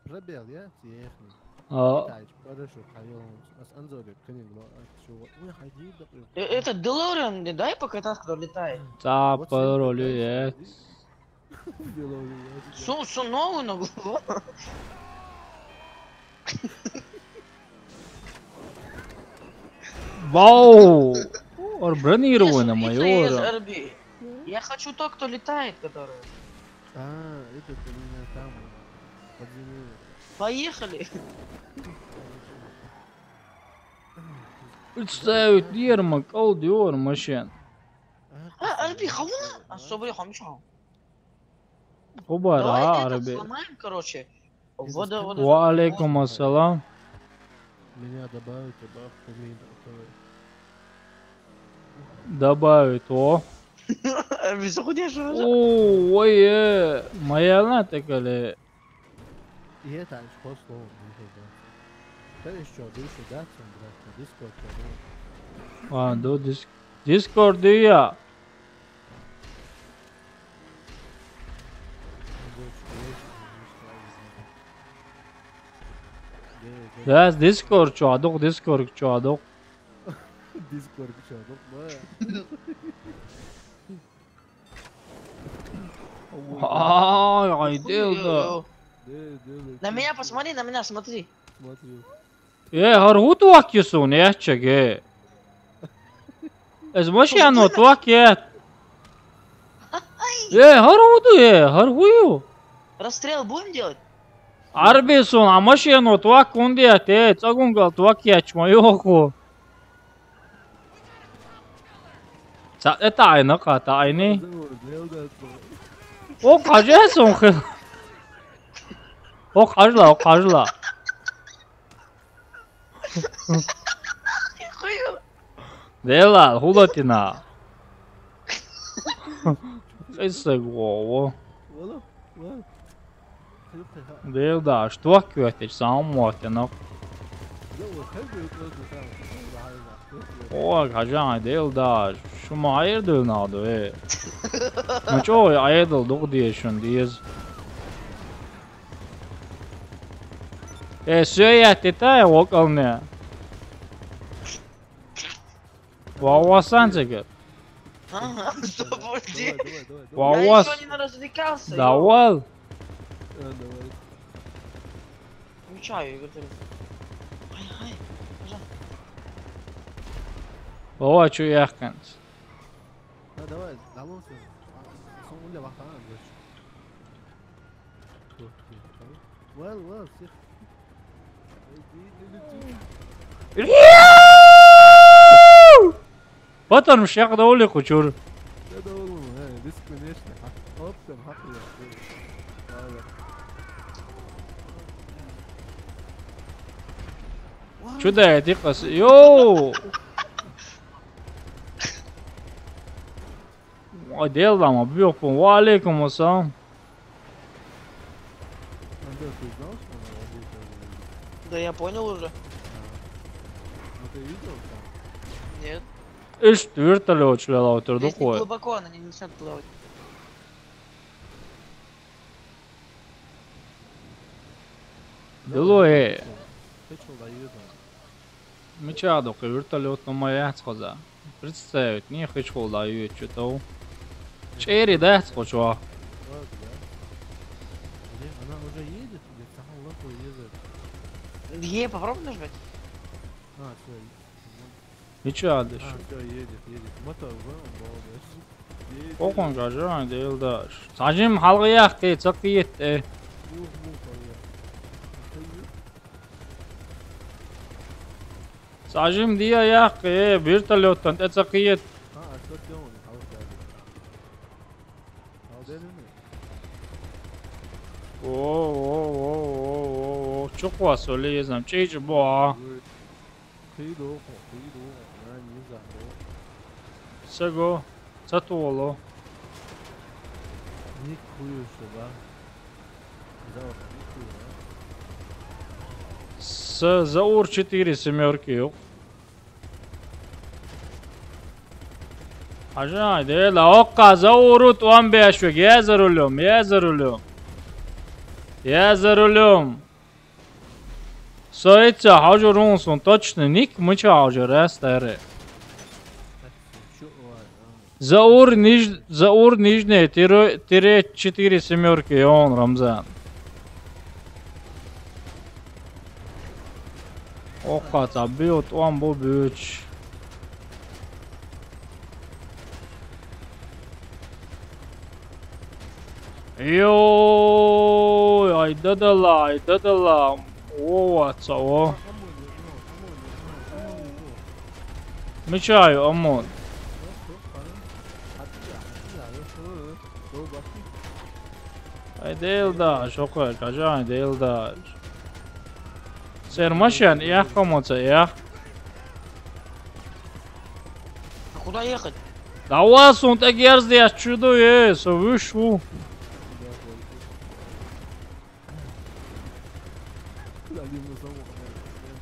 Пробел, я? Техник. А, Ета айч, хорошо, хайон. Ас Анзори, книг, но, а, чё, ой, хайди, да, Э, Это Делориан, не дай покататься, кто летает. Ца паролю, э. Дело у меня. Су, су новый на голову. Вау! Ор бронировано Если есть моё. Р Б. Я хочу то, кто летает, который. А, это у меня там, подземелье. Поехали. Представить дерма, колдёр машин. А, Р Б, хавуна? А, собри, хамча. Хубар, Давай а, этот арабе. Сломаем, короче. Вода, вода. Ва алейкум ассалам. Меня добавите, бабку Мида, который. Добавить, о. Р Б, заходишь, уже? О, ой, э, моя она такая. И это аж по слову, не знаю. Ты ещё дыши, да, там, брат, на Дискорд, да? А, до дис... Дискорд, я. Да, Дискорд чё, адук, Дискорд чё, адук. Дискорд чё, ну, Ай, ай, Делда. На меня посмотри, на меня смотри. Смотрю. Э, гьар хӀу тӀаккха юсун, яхчаге. Эс машина тӀаккха ят. Э, гьар хӀу ду, э, гьар хӀу ю. Расстрел будем делать? Арби сун, а машина тӀаккха хӀунда ят, э, цӀагунгал тӀаккха яч ма йоху. Ца это айна, ката айни. О, кажа сун хил. О, кажла, о, кажла. Хуё. Дела, хулатина. Эсэ го. Вала, вала. Делда, что кюэтич сам вот, ну. О, кажан, Делда, шума айырдыл надо, э. Ну чё, айырдыл дух дешун, диез. Э, всё, я тетая, околне. Вау, васан тебе. Ага, что, подожди? Давай, давай, давай, давай. Вау, я вас- ещё не на развлекался, Да, ё. Вал. Э, давай. Включаю, Игорь, ты. Ай, ай, пожалуйста. Вау, чё яхканс? Да, давай, далон всё. А, сон улля вахтана, короче. Вал, вал, всех. Иди, иди, иди. Потом шек да улли кучур. Я да улли, э, бесконечно. Оптом, хак я. Чудо, я тихо с-, йоу! Ой, Делда, ма бьёпун. Ва алейкум ассалам. Андрей, ты знал, что она работает? Да я понял уже. А. Ну ты видел там? Нет. Ишт вертолёт швела отыр. Здесь не дукой. Глубоко, она не начнёт плавать. Дело, э. Ты чё, воюет она? Мича докъе вертолётный ма яц хоза. Представить, не хочу хулда ю чё-то. Чери, да, хочу. Ладно, да. Блин, она уже едет? Или сама лапу едет? Е, попробуй нажать. А, всё. Мича дыш. А, всё, едет, едет. Мотор вон, балдеж. Едет. Окон гажан, Делдаш. Сажим халгы яхты, цакы етте. Мух, мух, халгы. Сажим дия яхкы, э, вертолёттан тӀе ца кхиет. А, а что делал? Халкъ дали. Халкъ дали. О, о, о, о, о, о, чукъва соли езам, чейчи бо, а. Кхидо, кхидо, на, не знаю. Сего. Ца тувало. Ник хуй что, да? Заур, ник хуй, да? С-, Заур четыре семёрки, ёп. Ажай, дела, окка, Заур, ут, он беш век, я за рулём, я за рулём. Я за рулём. Со ица хьожур хӀун сун, точно ник мича хьожур, ас тӀаьре. Заур ниж-, Заур нижнее тире, тире четыре семёрки, он, Рамзан. Охха, ца бил, тӀом бу буьйцуш. Йой, ай дадала, ай дадала. О, ваца, о. Мичаю, Амон. Ай, Делдаш, окой, кажан, Делдаш. Сер машен, ях, кому-то, ях. А куда ехать? Да у вас он так ерзди, я чудо, э, со вышел.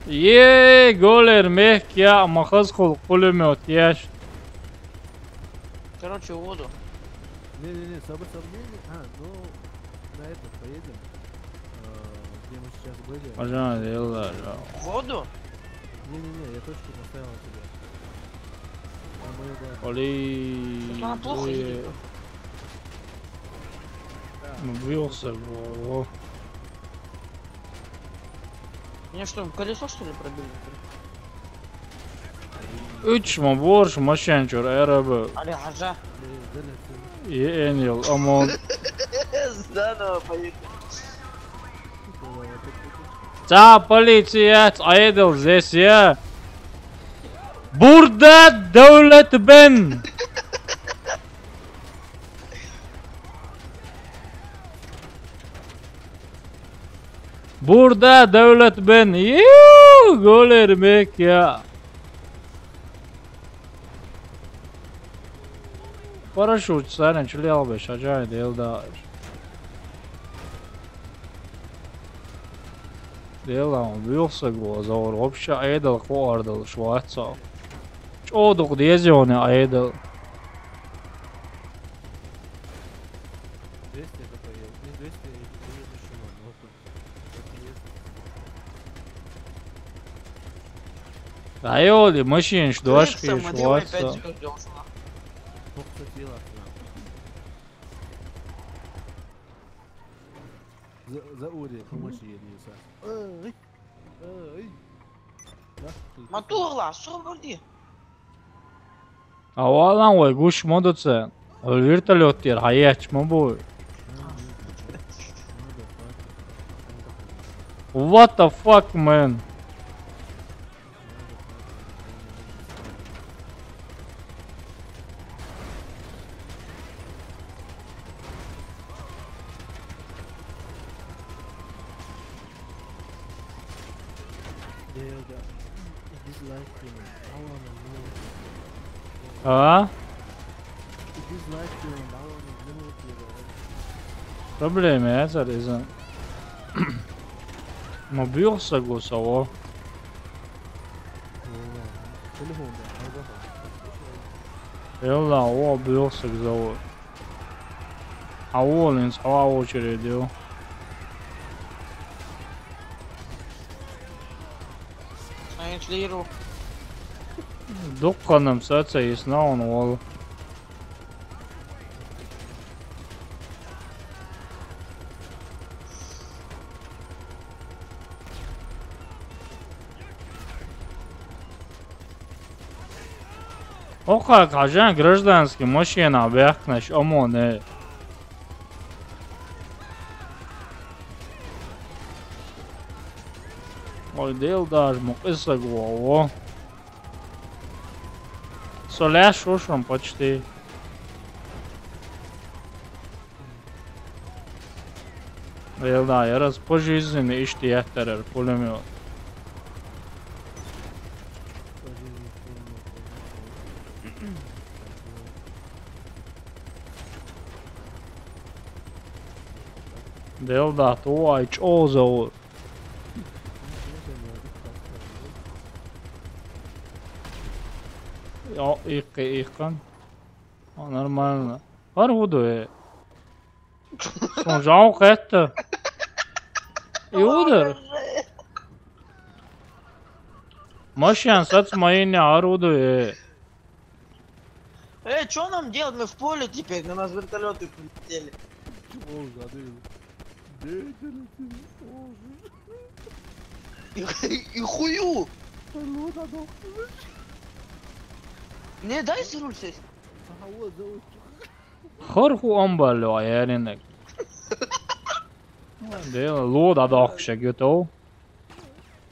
Е, голер, мехк, я, махаз хул, пулемёт, яш. Короче, в воду. Не-не-не, сабы, сабы, не, не. А, ну, на это поедем. Э, где мы сейчас были? Пожалуй, Делдаш. В воду? Не-не-не, я точку поставил на тебя. Блин. Она плохо едет. Ну, бился, во. Меня что, колесо, что ли, пробили? Üç mü borç maşençör araba. Ali Haca. Ye en yıl aman. Zanovo поехали. Ca policija, idle здесь ya. Burada devlet ben. Burada devlet ben. Yuu, gol ermek ya. Paraşüt sen çilel be şacay değil da. Değil ama büyükse go zor. Вообще idle koardal şu atsa. Çoğduk diye ziyoni idle. Двести это поел. Не двести, это не дышимо. Вот тут. Это есть. Ayoli, машинш doşki. Самодел опять звёздился. Сколько ты делал, нахуй? За, за Ури, помочь ей, Лиса. Эй, эй. Матугла, что вроде? Авалан вай, гуш модуце. Ол вертолёт тер, хаяч ма бу. What the fuck, man? There you go. It is like, uh, I wanna know. А? It is like, uh, I wanna know, you know. Проблема, я зарезан. Но бился гусово. Телефон, да, а, да. Yalla, o büyüksek zor. Аволин схавал очередь. Они шли рух. Дукканым саца и снаун ол. Oha, kajan гражданский машина бяхнаш, ОМОН. Ой, дел даже мукъиса гуо. Соляш ушум почти. Елда, я раз пожизненно ишти яхтарар пулемёт. Делда, ту ай чозо. Йо, икки, иккан. О, нормально. Бар буду, э. Сон жау кайтты. И удыр. Машин сац майыне арудуе. Э, чё нам делать? Мы в поле теперь, на нас вертолеты прилетели. Чего, гады? Деятели, о, И, и хую! Ну, да, да. Не, дай за руль сесть. Ага, вот, за руль. Хор ху амбалло, а я рынок. Де лода дохша гёто.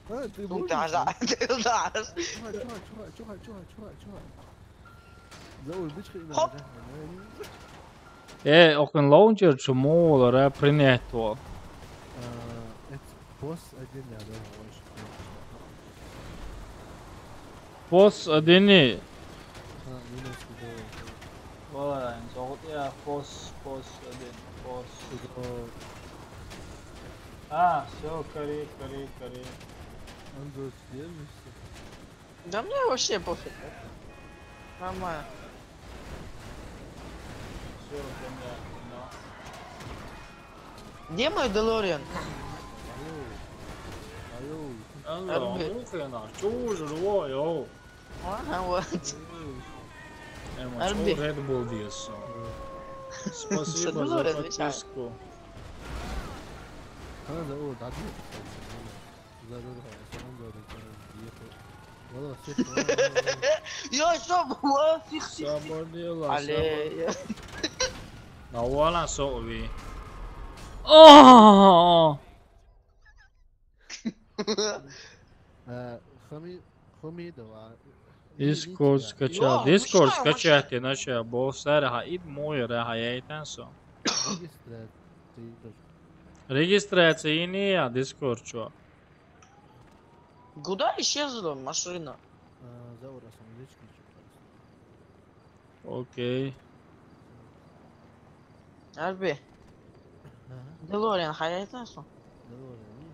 А, ты Ну, будешь? Да, да, да. Чувак, чувак, чувак, чувак, чувак, чувак. За руль, бичка, Хоп. Да, да, да. Э, окон лаунчер чумолара принять то. А, это босс один, я думаю, больше. Босс один и А, минус, да. Валерайн, зовут я босс, босс один, босс. Всё. А, всё, кори, кори, кори. Он тут держишься? Да мне вообще пофиг. Нормально. Всё, понятно. Где мой Делориан? Алло. Алло. Алло, Арбит. Ну-ка, на, чё уже рвал, йоу? Ага, вот. Арби. Red Bull деза. Спасибо за подписку. Ха, за, о, да, да. Заряд, ха, сам заряд, ха, ехал. Вала, всё, вала, вала, вала. Ё, что было? Сих, сих, сих. Сабар дела, сабар. Але, ё. На вала сови. О! Э, Хами-, Хамидова, Discord скачал. Ё, Discord скачать, иначе бо сара ха ид мой ра ха яйтан со. Регистрация. Регистрация ини я Discord чо. Куда исчезла машина? А, за воротами речки чё-то. Окей. Арби. Ага. Делориан ха яйтан со? Делориан, не?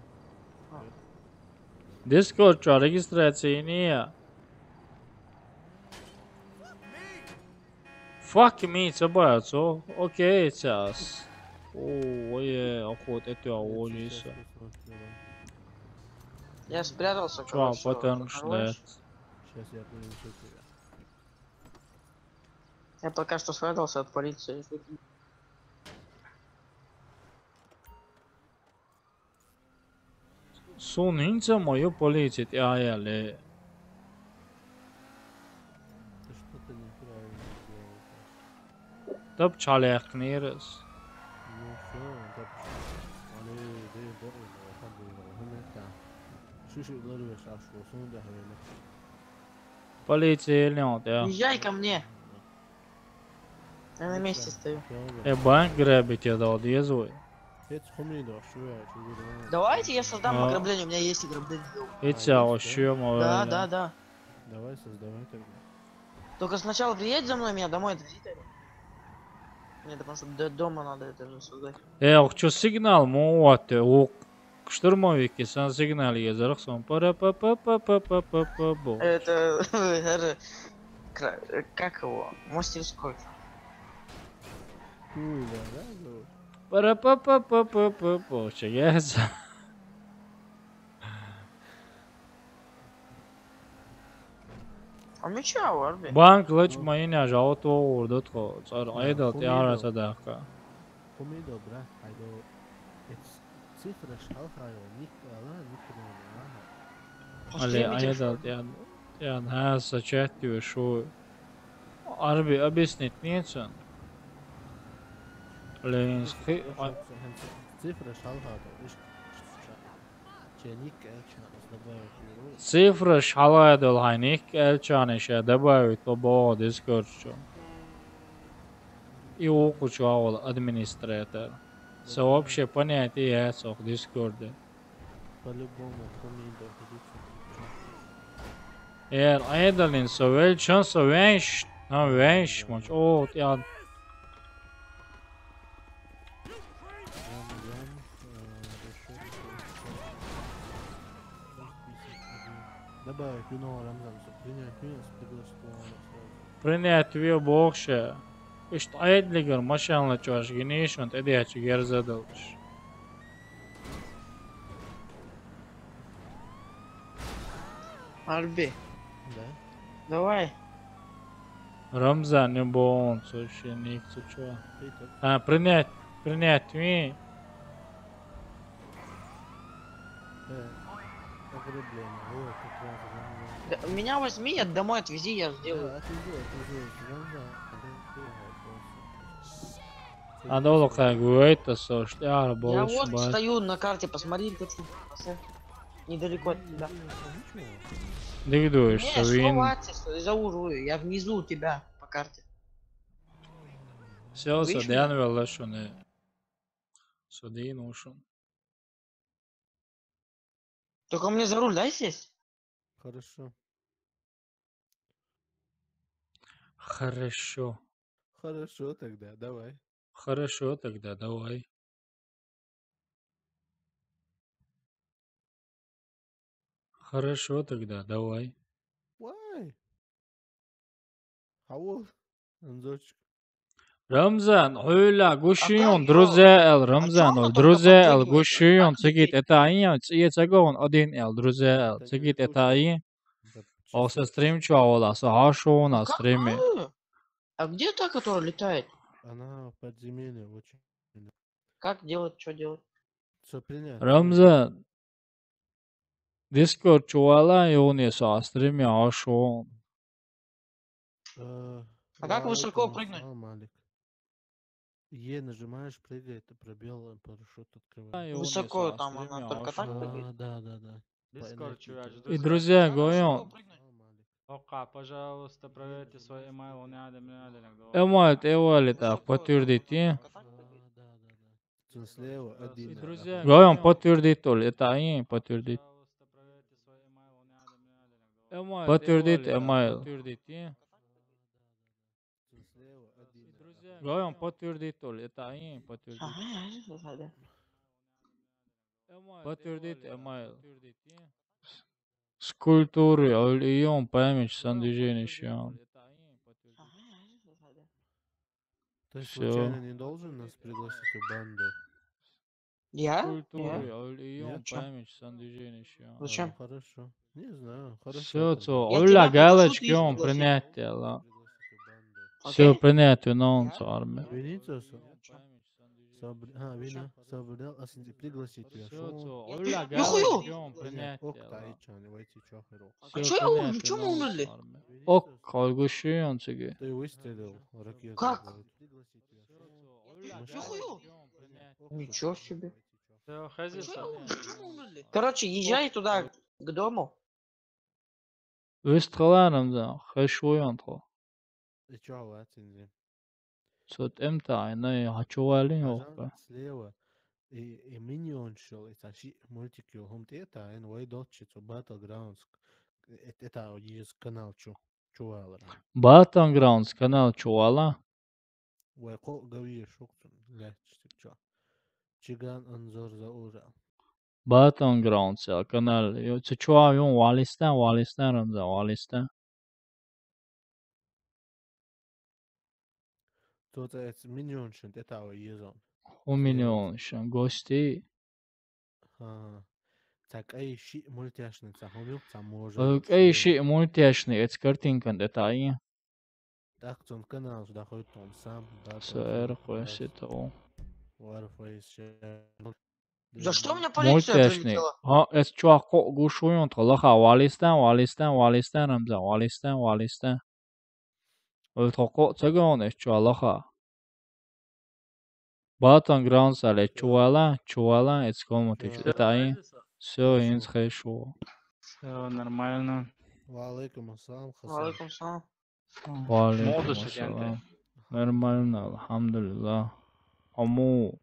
А. Discord чо регистрация ини я. Fuck me, ца бац, о? Окей, час. О, е, охот, это я, о, щас, не щас, са. Щас, щас, щас, щас. Я спрятался, чё, короче, паттерн хорош. Щас я принесу тебя. Я пока что спрятался от полиции. Сунинца мою полицит, я, я, ле. Ты что-то неправильно делаешь. Тап чалякнирас. Ну всё, тап чалякнирас. Али, дей, дей, алхамдулилла, алхамдулилла. Шиши ларвеш ашло, сунда хавена. Полиция или нет, я? Езжай ко мне. Я на месте стою. Э, банк грабить я дал, дезу. Эц хуми да, что я, что я. Давайте я создам ограбление, у меня есть ограбление. Эца, а, вообще, да, да, да. Давай создавай тогда. Только сначала приедь за мной, меня домой отвези тогда. Мне потому что до дома надо это же создать. Э, ох, чё сигнал, мо, вот, э, ок. Штурмовики, сан сигнал езарах сон. Пара-па-па-па-па-па-па-па-бо. Это, э, кра-, э, как его? Мастерской. Ой, да, да, да. Пара-па-па-па-па-па-бо. Чё, я за- А мича вар бе? Банк лач майна жаут о урдут ко. Цар айдал тяра садахка. Хуми добра, айдо. Эц цифра шалхайо, ник ала, ник ала. Але айдал тян, тян ха сачат тю шу. Арби объяснить нецен. Ленский, а- Цифра шалхайо, иш. Цифра шалайдал хайник элчани ше добавить лобо Discord чо. И укучу авал администратор. Сообщее понятие яцох Discord. По-любому, помидор. Эр айдалин со велчан со венш, а венш муч. О, я. Добавить вино Рамзан, принять вино с приглашенного сразу. Принять вино бокше. Ишт айдлигер машанла чош гинишон эдячи герзадалш. Арби. Да. Давай. Рамзан не бон, слушай, ник, ты чё? А, принять, принять ми. Э, ограбление. Вот, как раз ограбление. Да, меня возьми, я домой отвези, я сделаю. Да, отвези, отвези, отвези, да, да, да, да. Адоло кагуэта сош, тяр. Я болш вот бай. Стою на карте, посмотри, точку. Недалеко от тебя. Дигдуеш, не, что вин. Словаци, что за урую? Я внизу у тебя по карте. Всё, всё, Дэниел, что не. Садин ушел. Только мне за руль дай сесть. Хорошо. Хорошо. Хорошо тогда, давай. Хорошо тогда, давай. Хорошо тогда, давай. Why? Хавул, Анзочек. Рамзан, хуйла, гушион, друзья эл, Рамзан, эл, друзья эл, гушион, цигит, это ай, ие цагон, один эл, друзья эл, цигит, это ай. О, со стрим чё, а, со хашона стриме. А где та, которая летает? Она в подземелье очень. Как делать, что делать? Все принять. Рамзан, Discord чувала, и он я со стриме ашо. А как высоко прыгнуть? Е нажимаешь, прыгает, пробел, парашют открывает. Высоко там она только так прыгает? Да, да, да. И друзья, говорю. Пока, пожалуйста, проверьте свой email, он надо, мне надо. Эмайл, эвали так, подтвердите. Слева один. Говорю, подтвердить, то ли это и подтвердить. Подтвердить, эмайл. Говорю, подтвердить, то ли это и подтвердить. Подтвердить, эмайл. Скульптуры, альон, память, сан движение, шиан. Ты случайно не должен нас пригласить в банду? Я? Скульптуры, альон, память, сан движение, шиан. Зачем? Хорошо. Не знаю. Хорошо. Все, то, оля галочки, он принятие, ла. Все принятие, но он царме. Виниться? Sabri, ha, Vina, Sabri, aslında пригласить тебя. Все, то, оля галочки, он принятие, Ок, ла. Таичан, войти чё херу. А чё я умер? Чё мы умерли? Ок, колгуши он цеге. Ты выстрелил ракету. Как? Говорит. Нихуя. Ничего себе. Все, хазиса. Короче, езжай туда, к дому. Выстхаларамза, хэшуянтхо. И чё, Алла, цинзи? Сот эмта айна, хачувалин ёхпа. Слева. И, и миньон шел, и саши мультик ё хом тета, эн вай дотчи, цо Battlegrounds. Это, это есть канал чё, чувалар. Battlegrounds канал чувала. Вай ко гавие шукцун, лячтик чё. Чиган Анзор за ужа. Battlegrounds я канал. Ё, цо чуа ё валистан, валистан рамза, валистан. Цо это миньон шен, это вай езон. У миньон шен гости. Ха. Так ай ши мультяшный, ца хомил, ца может. Эй, ши мультяшный, эц картинкан, это ай. Так, цон канал, да, хоть там сам, да. Сэр, хойсит о. Warface. За что мне полиция прилетела? А, эс чуа ко гушуюнтхо, лаха, валистан, валистан, валистан, рамза, валистан, валистан. Өлтхо ко цагон эс чуа лаха. Battlegrounds але чувала, чувала, эц комнате чутай. Все, инц хэшуо. Все нормально. Ва алейкум ассалам, Хасан. Валейкум салам. Валейкум Модус ассалам. агенты. Нормально, алхамдулиллах. Аму.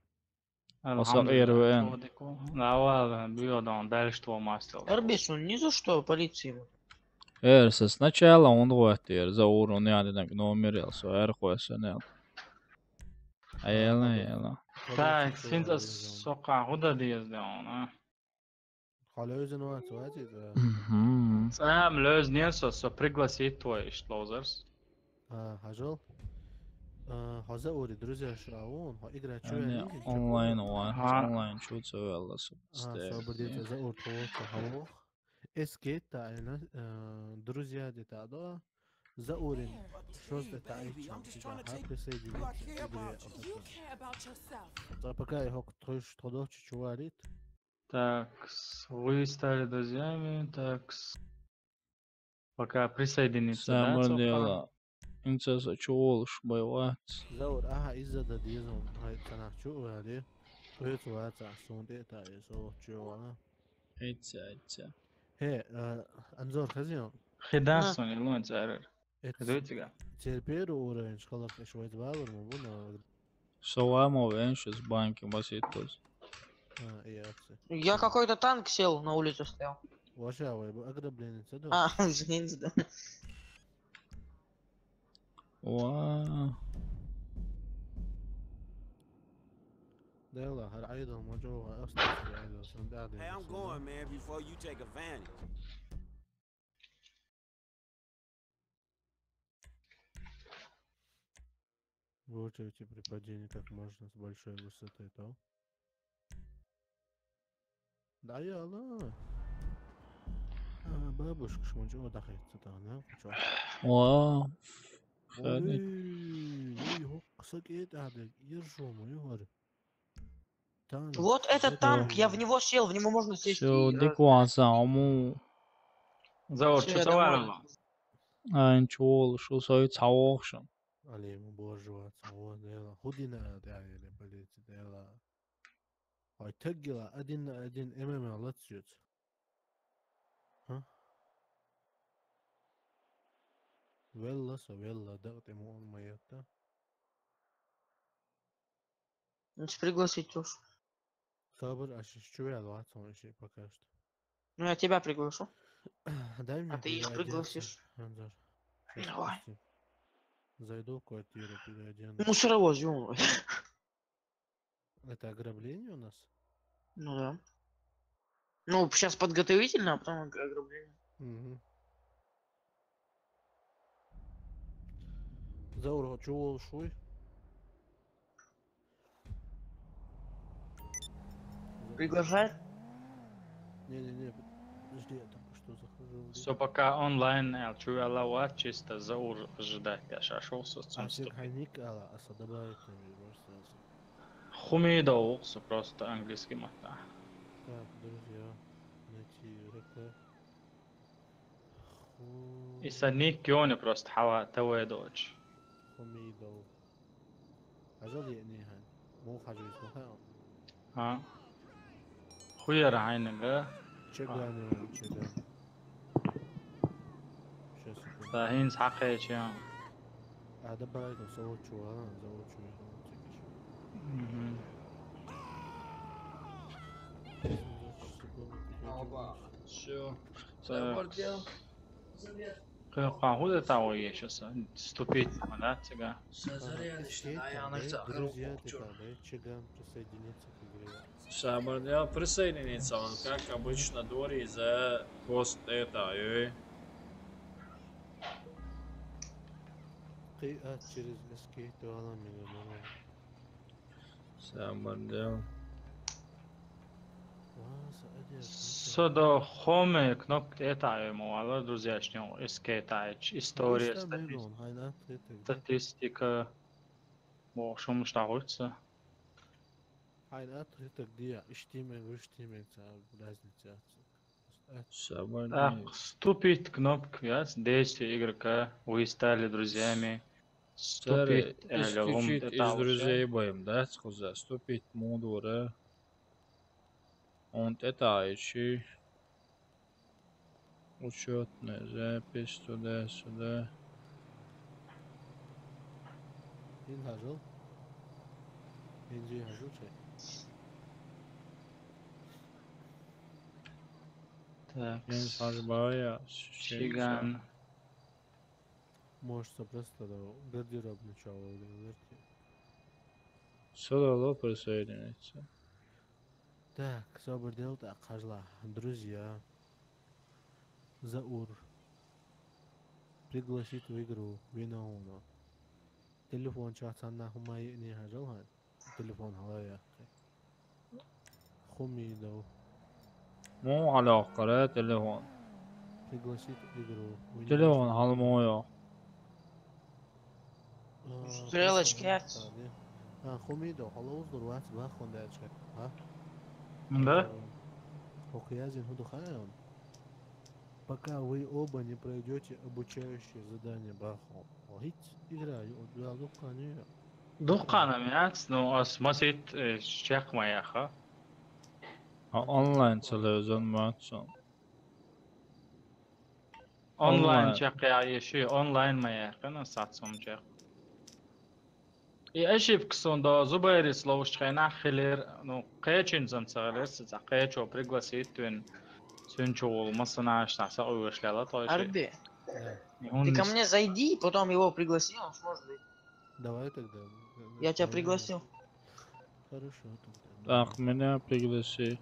Аса Алхамдулиллах. эрвен. Чудику. Давай, бьёдан, дальше твой мастер. Эрбисун, ни за что полиции. Эрса сначала он вот эр за урон я динак номер ел со эр хойсен ел. Аяла, аяла. Так, синт сока худа диез да он, а? Халёзен ва цвати да. Мгм. Сам лёз не со, со пригласить твой шлозерс. А, хажал. А, хаза ури, друзья, шаун, ха игра чё Ани я, онлайн ва, Ага. онлайн чуцо велла со. А, собрдите за ур того, что хавох. Эскет та, ина, э, друзья, где-то, да? За урин. Что это, ай, чё, типа, ха, присоединиться к игре, вот это. Да, пока я хок, то, что дочь чувалит. Так, с- вы стали друзьями, так. с- Пока присоединиться, да, Самое Цокан? дело. Инцеса чуолш байвац. Заур, аха, из-за да дизон, хай, цанах чували. Уйцу ваца, сунде та, и со чувала. Эця, эця. Хе, э, Анзор, хазион. Хидан А. сон, илон царер. Это Хидуйтига. теперь первый уровень школа, конечно, вайт валор, мы будем. Сова мо веншус банки баситус. А, и акции. Я какой-то танк сел на улице стоял. Вообще, а вы бы ограбление, это да? А, извините, да. Ва. Да, لا، هالعيد هم جوا أصلاً في عيد، بس من بعد Hey, I'm يصير. going, man, before you take advantage. Выживите при падении как можно с большой высоты, то. Да, я, لا. А, бабушка, шмончо, да, хай, цо, да, да, чё? Ва. Хани. Ой, ой, хӀокху са кӀетӀа дерг, ержо ма ю хӀара. Танк. Вот этот это- танк, я в него сел, в него можно сесть. Всё, и раз- дикваса, аму. Заур, Всё, чу я ца варалла? домой. Айн чу волу, шу сойту ца вохушан. Алима божжа вац, о, Дела. ХӀун дина тӀаьхьа полици, Дела? Ой, таггила, один на один, ММА лацъюц. Ха? Велла со, велла, дакъа тӀе муъун ма етта. Ну, пригласить уж. Сабр, а шиш чу вел вац, он ши пока что. Ну, я тебя приглашу. Дай мне А ты их переодеться, пригласишь? Анзор. Щас, Давай. подожди. Зайду в квартиру, переодену. Мусоровоз, ё-моё. Это ограбление у нас? Ну да. Ну, сейчас подготовительно, а потом ог- ограбление. Угу. Заур, чу волуш вуй? Приглашает? Не-не-не, подожди, я только что захожу в Со пока онлайн аьлла чу вела вац, чисто Заур ожидать деш, а шо со А цунца всех тупит. хайник ала, а со добавить там же просто сразу. Хумидов ву со просто английский матта. Так, друзья, найти игрока. Ху- И са ник йони просто хьала таве доч. Хумидов. Хьажал еъни хьан. Муха хьажа вис ма хаьа. А. Хуяр хьайнага. Чеган йони, Чеган. Сейчас, секунду. Та хинс хьакхеча. А, добавить, он со чу вала, за чу вала, чекиш. Мгм. Секунду, Всё. Так. Кхы хьан хӀун де тӀе вуй ешаса? Ступить ма да цига. Сазарянична, да, я Друзья, нахца. ты там, да, Чеган присоединиться к игре. Сабар, я присоединиться, он, как обычно, дори за пост это, ой. Ты, а, через эскейт вала меня, нормально. Сабар, да. Ва, са адер, Со до хоме кнопка это ай мо вала, друзья, шнё эскейт ай, история, Иштта статистика. мегон, хьайна открыток, да? Статистика. Бо шумуш тӀе гӀуьрца. Хьайна открыток диа, иштта мег, иштта мег, ца разница яц. Сабар, Так, ступить кнопка, яц, действие игрока, вы стали друзьями. Старый, Ступить, э, левом исключить это из вообще. Друзей боем, да, схуза? Ступить мудура. Он это ищи. Учетная запись туда-сюда. Хин хьажал? Хин жи хьажал чай? Так, Мен хьажбая. Чиган. Может, со просто да, гардеробный чего, блин, верьте. Сюда ло присоединиться. Так, собар делта хьажла. Друзья. Заур. Пригласить в игру. Виновна. Телефон чаца на хумай не хьажал хьан. Телефон хьала яххе. Хумидов. Мун хьалоккхара телефон. Пригласить в игру. Вы не Телефон можете. хьалмоё. А, Стрелочки телефон яц. хьала, да. А, Хумидов, хьалоуздур вац, бахон дачка. А? Да? Э, хӀокху яздина хӀун ду хаьа? Пока вы оба не пройдёте обучающее задание, бахон. О, хӀинца игра ю, дуал дуккхана ю. Дуккхана яц, ну, ас масит, э, чекх ма яха. А онлайн ца левзан мац сон. Онлайн Онлайн. чекх я, еши онлайн ма яха, на сацум чекх. И ошибка сон до Зубайрис ловушчу хенахь хилира, ну, кхечуьнца ца хилира, ца кхечо пригласить вина, цуьнан чу волу массанаш цхьа сакъоьгуш лела тхойши. Арби, Да. И хӀунда ты ко ис- мне зайди, потом его пригласи, он сможет зайти. Давай тогда. Я тебя Э, пригласил. Хорошо тогда. Так, меня пригласи.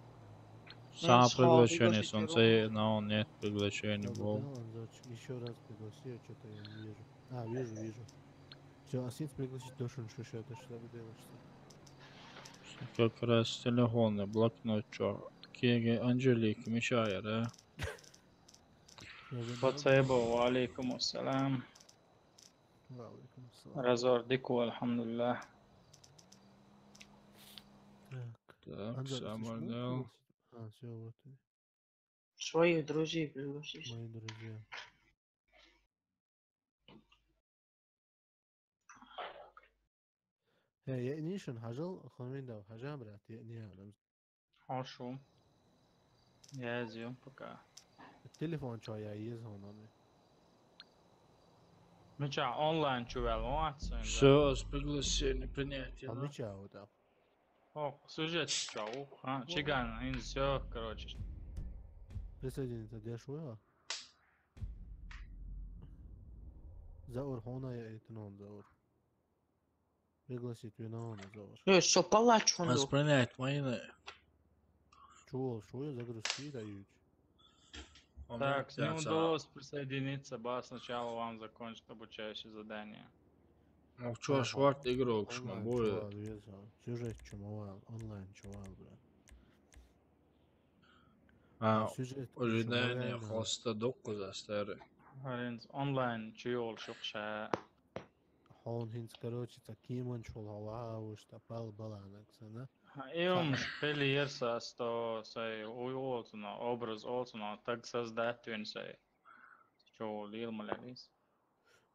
Ну, Сам схавал приглашение пригласить сон его. цей, но нет приглашения Добро, был. да, Анзорчик, ещё раз пригласи, я что-то я не вижу. А, вижу, вижу. Все, а синц пригласить должен, что сейчас дошла делаешься. Как раз телефонный блокнот, чё? Кеге Анжелика Мишая, да? Пацайба, ва алейкум ассалам. Ва алейкум салам. Разор дико, алхамдулиллах. Так. Так, Анзор, ты самое смог дело. пригласить? А, все, вот. Своих друзей пригласишь. Мои друзья. Э, я не ишен хажал, хонвиндав, хажа, брат, я не адам. Хорошо. Я изъем пока. Телефон чё, я езон он. Мича онлайн чувал, он отсюда. Все, приглашение принятие, А да? мы чё, вот так? О, сюжет чё, ух, а, чиган, ин, все, короче. Присоединиться дешуя. Заур хона я это он Заур. Пригласить виновна Заур. Э, что, палач он Нас был. принять майна. Чё, что я загрузки дают? Так, не удалось присоединиться, ба, сначала вам закончить обучающее задание. Ну что, шварт игрок, что Онлайн будет? Чувал, веза. Сюжет чё, мовал, онлайн чувал, бля. А, Сюжет ожидание хоста докуза старый. Гринс онлайн чё ёл шукша. Хон хинц, короче, таким он чул хала, уж та пал баланак сана. И он пели ерса сто сай уй олсуна, образ олсуна, так создать вин сай. Чё лил малялис.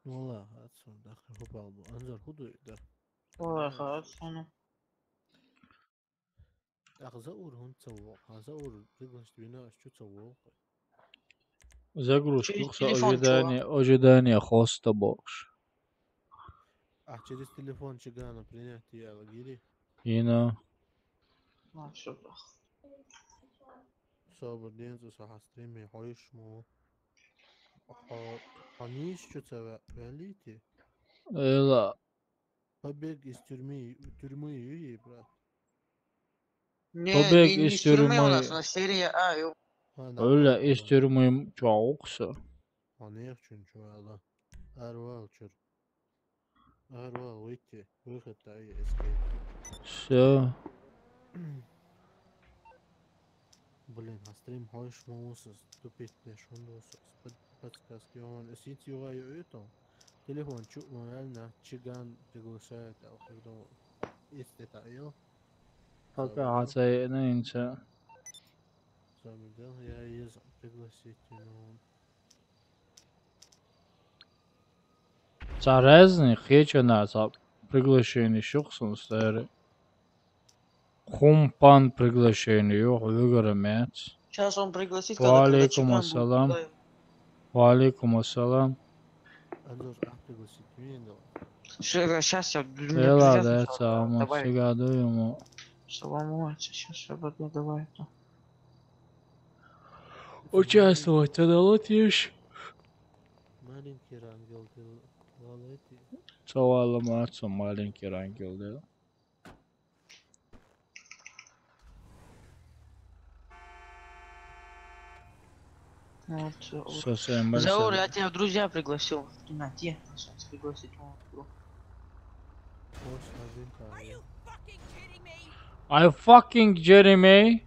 Ну ла, отсюда, хупал бу. Анзор худу да. Ой, хорошо. Ах, Заур хун цавол. А Заур пригласить вина, а что цавол? Загрузка, Через всё, телефон, ожидание, ожидание хоста бокс. А через телефон чигана принятие Алгири. Ина. Ну, всё, да. Собр день за саха стриме, хоиш му. Хо, ханиш что цава, валите? Эла. Побег из тюрьмы, тюрьмы, юи, брат. Не, Побег не, не из с тюрьмы у тюрьмы. нас, на серия А, ё- А, да, Öyle да, да. истермуем чаукса. А не их чун чувала. Арвал чур. Арвал выйти. Выход да и эскейп. Все. Блин, а стрим хоиш мусус, тупит не шундус. Подсказки он. Сеть юга ю это. Телефон чук реально чиган приглашает алхирдо. Есть это ил. Пока хацай нынче. Самый дел, я из пригласить, ну. Ца разный хечена за приглашение шуксун старый. Хумпан приглашение, ёх, выгора мяч. Сейчас он пригласит, Ва алейкум ассалам. Ва алейкум ассалам. Анзор, а пригласить, не дал. Сейчас я... Эла да, цама, сигаду ему. Салам алейкум, сейчас я буду, давай это. Участвовать надо, вот ешь. Маленький рангел, валети. Цавала мацу маленький рангел, да. Вот, Заур. Со своим Заур, барсом. Я тебя в друзья пригласил. В темноте. Сейчас пригласить могу. Точно, один там. Are you fucking kidding me?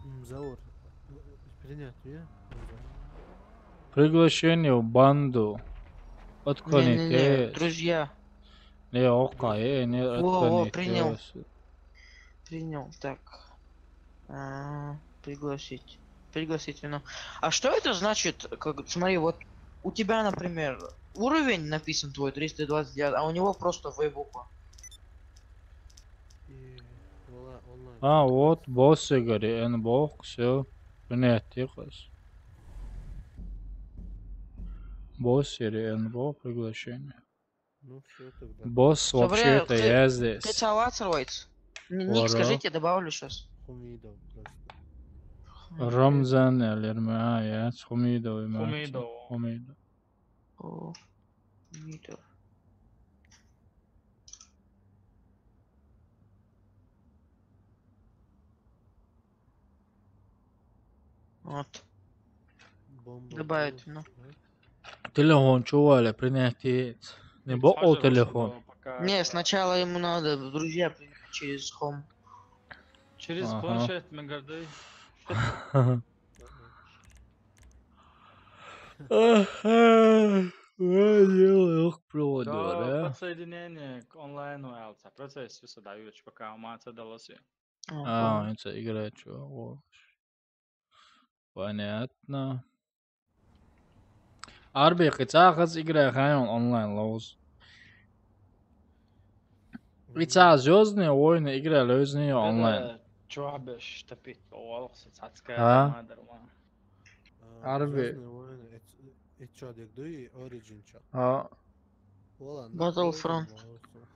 М, Заур, принять, я? Приглашение в банду. Не-не-не, Отклоните. Друзья. Не, окей, не Во, во, отклоните. принял. Принял, так. А, пригласить. Пригласить вино. А что это значит? Как, смотри, вот у тебя, например, уровень написан твой триста двадцать девять, а у него просто В буква. И, вала, онлайн. А, вот, босс игры, Н бок, все. Принять, тихо. Босс игры, Н бок, приглашение. Ну все тогда. Босс Собряю, вообще-то ты- я здесь. Ты Цалацер Вайтс? Н- Ник Вара. Скажите, я добавлю сейчас. Хумидов просто. Рамзан, я лерме, а, я Хумидов, я Хумидов. Хумидов. О, Хумидов. Вот. Бомба Добавить, плюс, ну. да? Телефон чували принять. Не бок телефон. Не, сначала ему надо в друзья принять через Chrome. Через Ага. планшет, Мегардай. Мгм. Аха, ой, ёлка проводила, Да, да? Подсоединение к онлайну аьлла, процесс всё сюда, Юрич, пока у меня это далось. А, А, понял. это игра, чё, вот. Понятно. Арби, кхы цхьа хаза игра хайна онлайн ловз. И цхьа Звёздные войны игра ловзни онлайн. Чё беш топить по волхсе цацка А? Мадарма. А, Арби. Звёздные войны, это чё, дик дуй, Origin чё? А, Вала, Battlefront.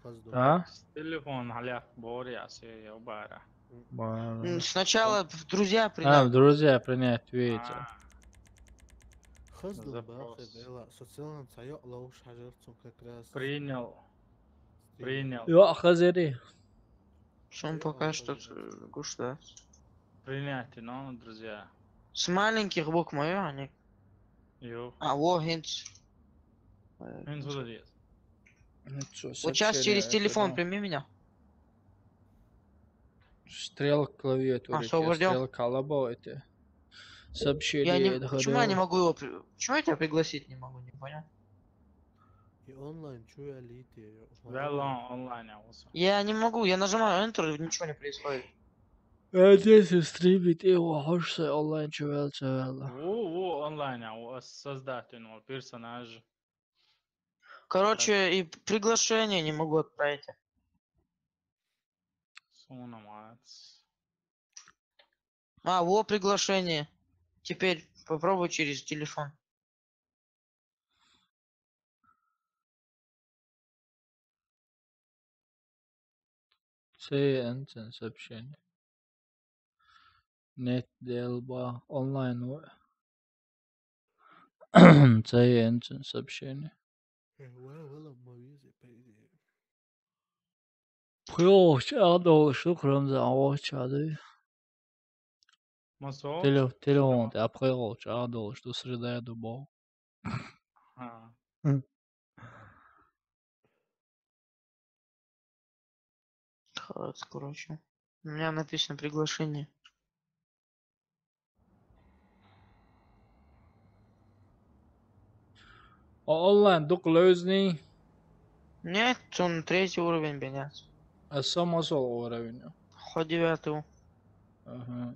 Хазду. А? С телефон халяк бори асе я бара. Ба- М, Сначала в друзья А, в принять. друзья принять, видите. А, Хазду Запрос. бахе бела, социалан цайо лауш хажарцун как раз. Принял. Стрим. Принял. Ё, хазери. Шум Всё, пока он что пойдёт. Гуш, да. Принятие, но, друзья. С маленьких букв моё, они. Ё. А, во, хинц. Э, Ин сюда дес. Ну чё, Вот сейчас через сообщение телефон это, прими меня. ну, стрелка клавиатуры, Освобождён. Стрелка колобо это. Я Сообщение не, это почему я не ходило. могу его... при- Почему я тебя пригласить не могу, не понял? И онлайн чё я лите? Вела онлайн я уса. Я не могу, я нажимаю Enter, ничего не происходит. Э, здесь и стримит, и его хочется онлайн чё вел, чё вел. Во, во, онлайн я, во, создать, ну, персонаж. Короче, и приглашение не могу отправить. Сунамац. А, во, приглашение. Теперь попробуй через телефон. Це сообщение. Нет, делба онлайн. Це сообщение. Вала, вала, мавизе, по идее. Прилоч, а дол, что кроме за очады. Масо? Теле-, телефон, а прилоч, а дол, что среда я дубал. А. Так, короче. У меня написано приглашение. А онлайн дук лёзни. Нет, он третий уровень, бенец. А сама сол уровень. Хоть девятый. Ага.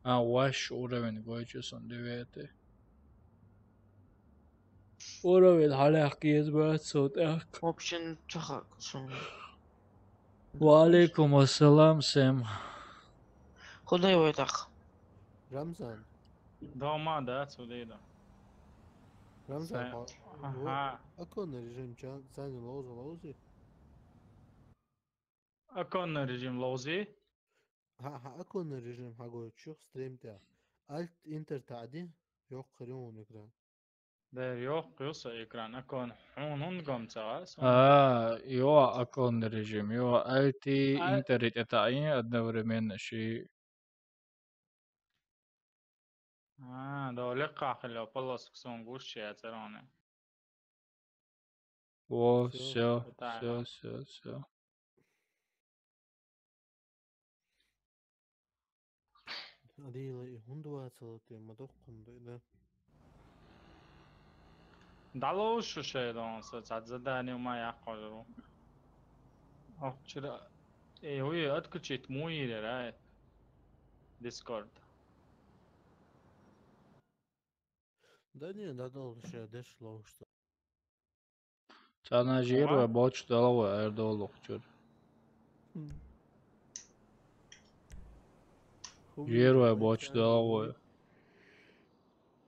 А ваш уровень, гойчу сон девятый. Уровень халяк из бацот, так. Вообще, чё, как, что мне? Ва алейкум ассалам, Сэм. Куда его и так? Рамзан. Дома, да, отсюда иду. Рамзан, Са- ха-, Ага. Оконный режим чан, цани лоуза лоузи. Оконный режим лоузи. Ха, ха, оконный режим хагой чух стримте. Alt Enter тади, ёх хрюн экран. Дэр ёх, юса экран. Окон хунун гомцагас. А, ё, оконный режим, ё, Alt А- Enter это и одновременно ши. А, да, легко хилё, полоск сон гуш я цероне. Во, Всё, всё, хватает, всё, да? Всё, всё. Адила и хундва целоте, мадох хунды, да. Дало шуше дон со цад задание ма я хожру. Ох, чира. Э, уй, отключить муире, right? Discord. Да не, да дол ше деш лоу что. Цана жирва Ага. боч далава, эр долук чур. М. Жирва боч далава.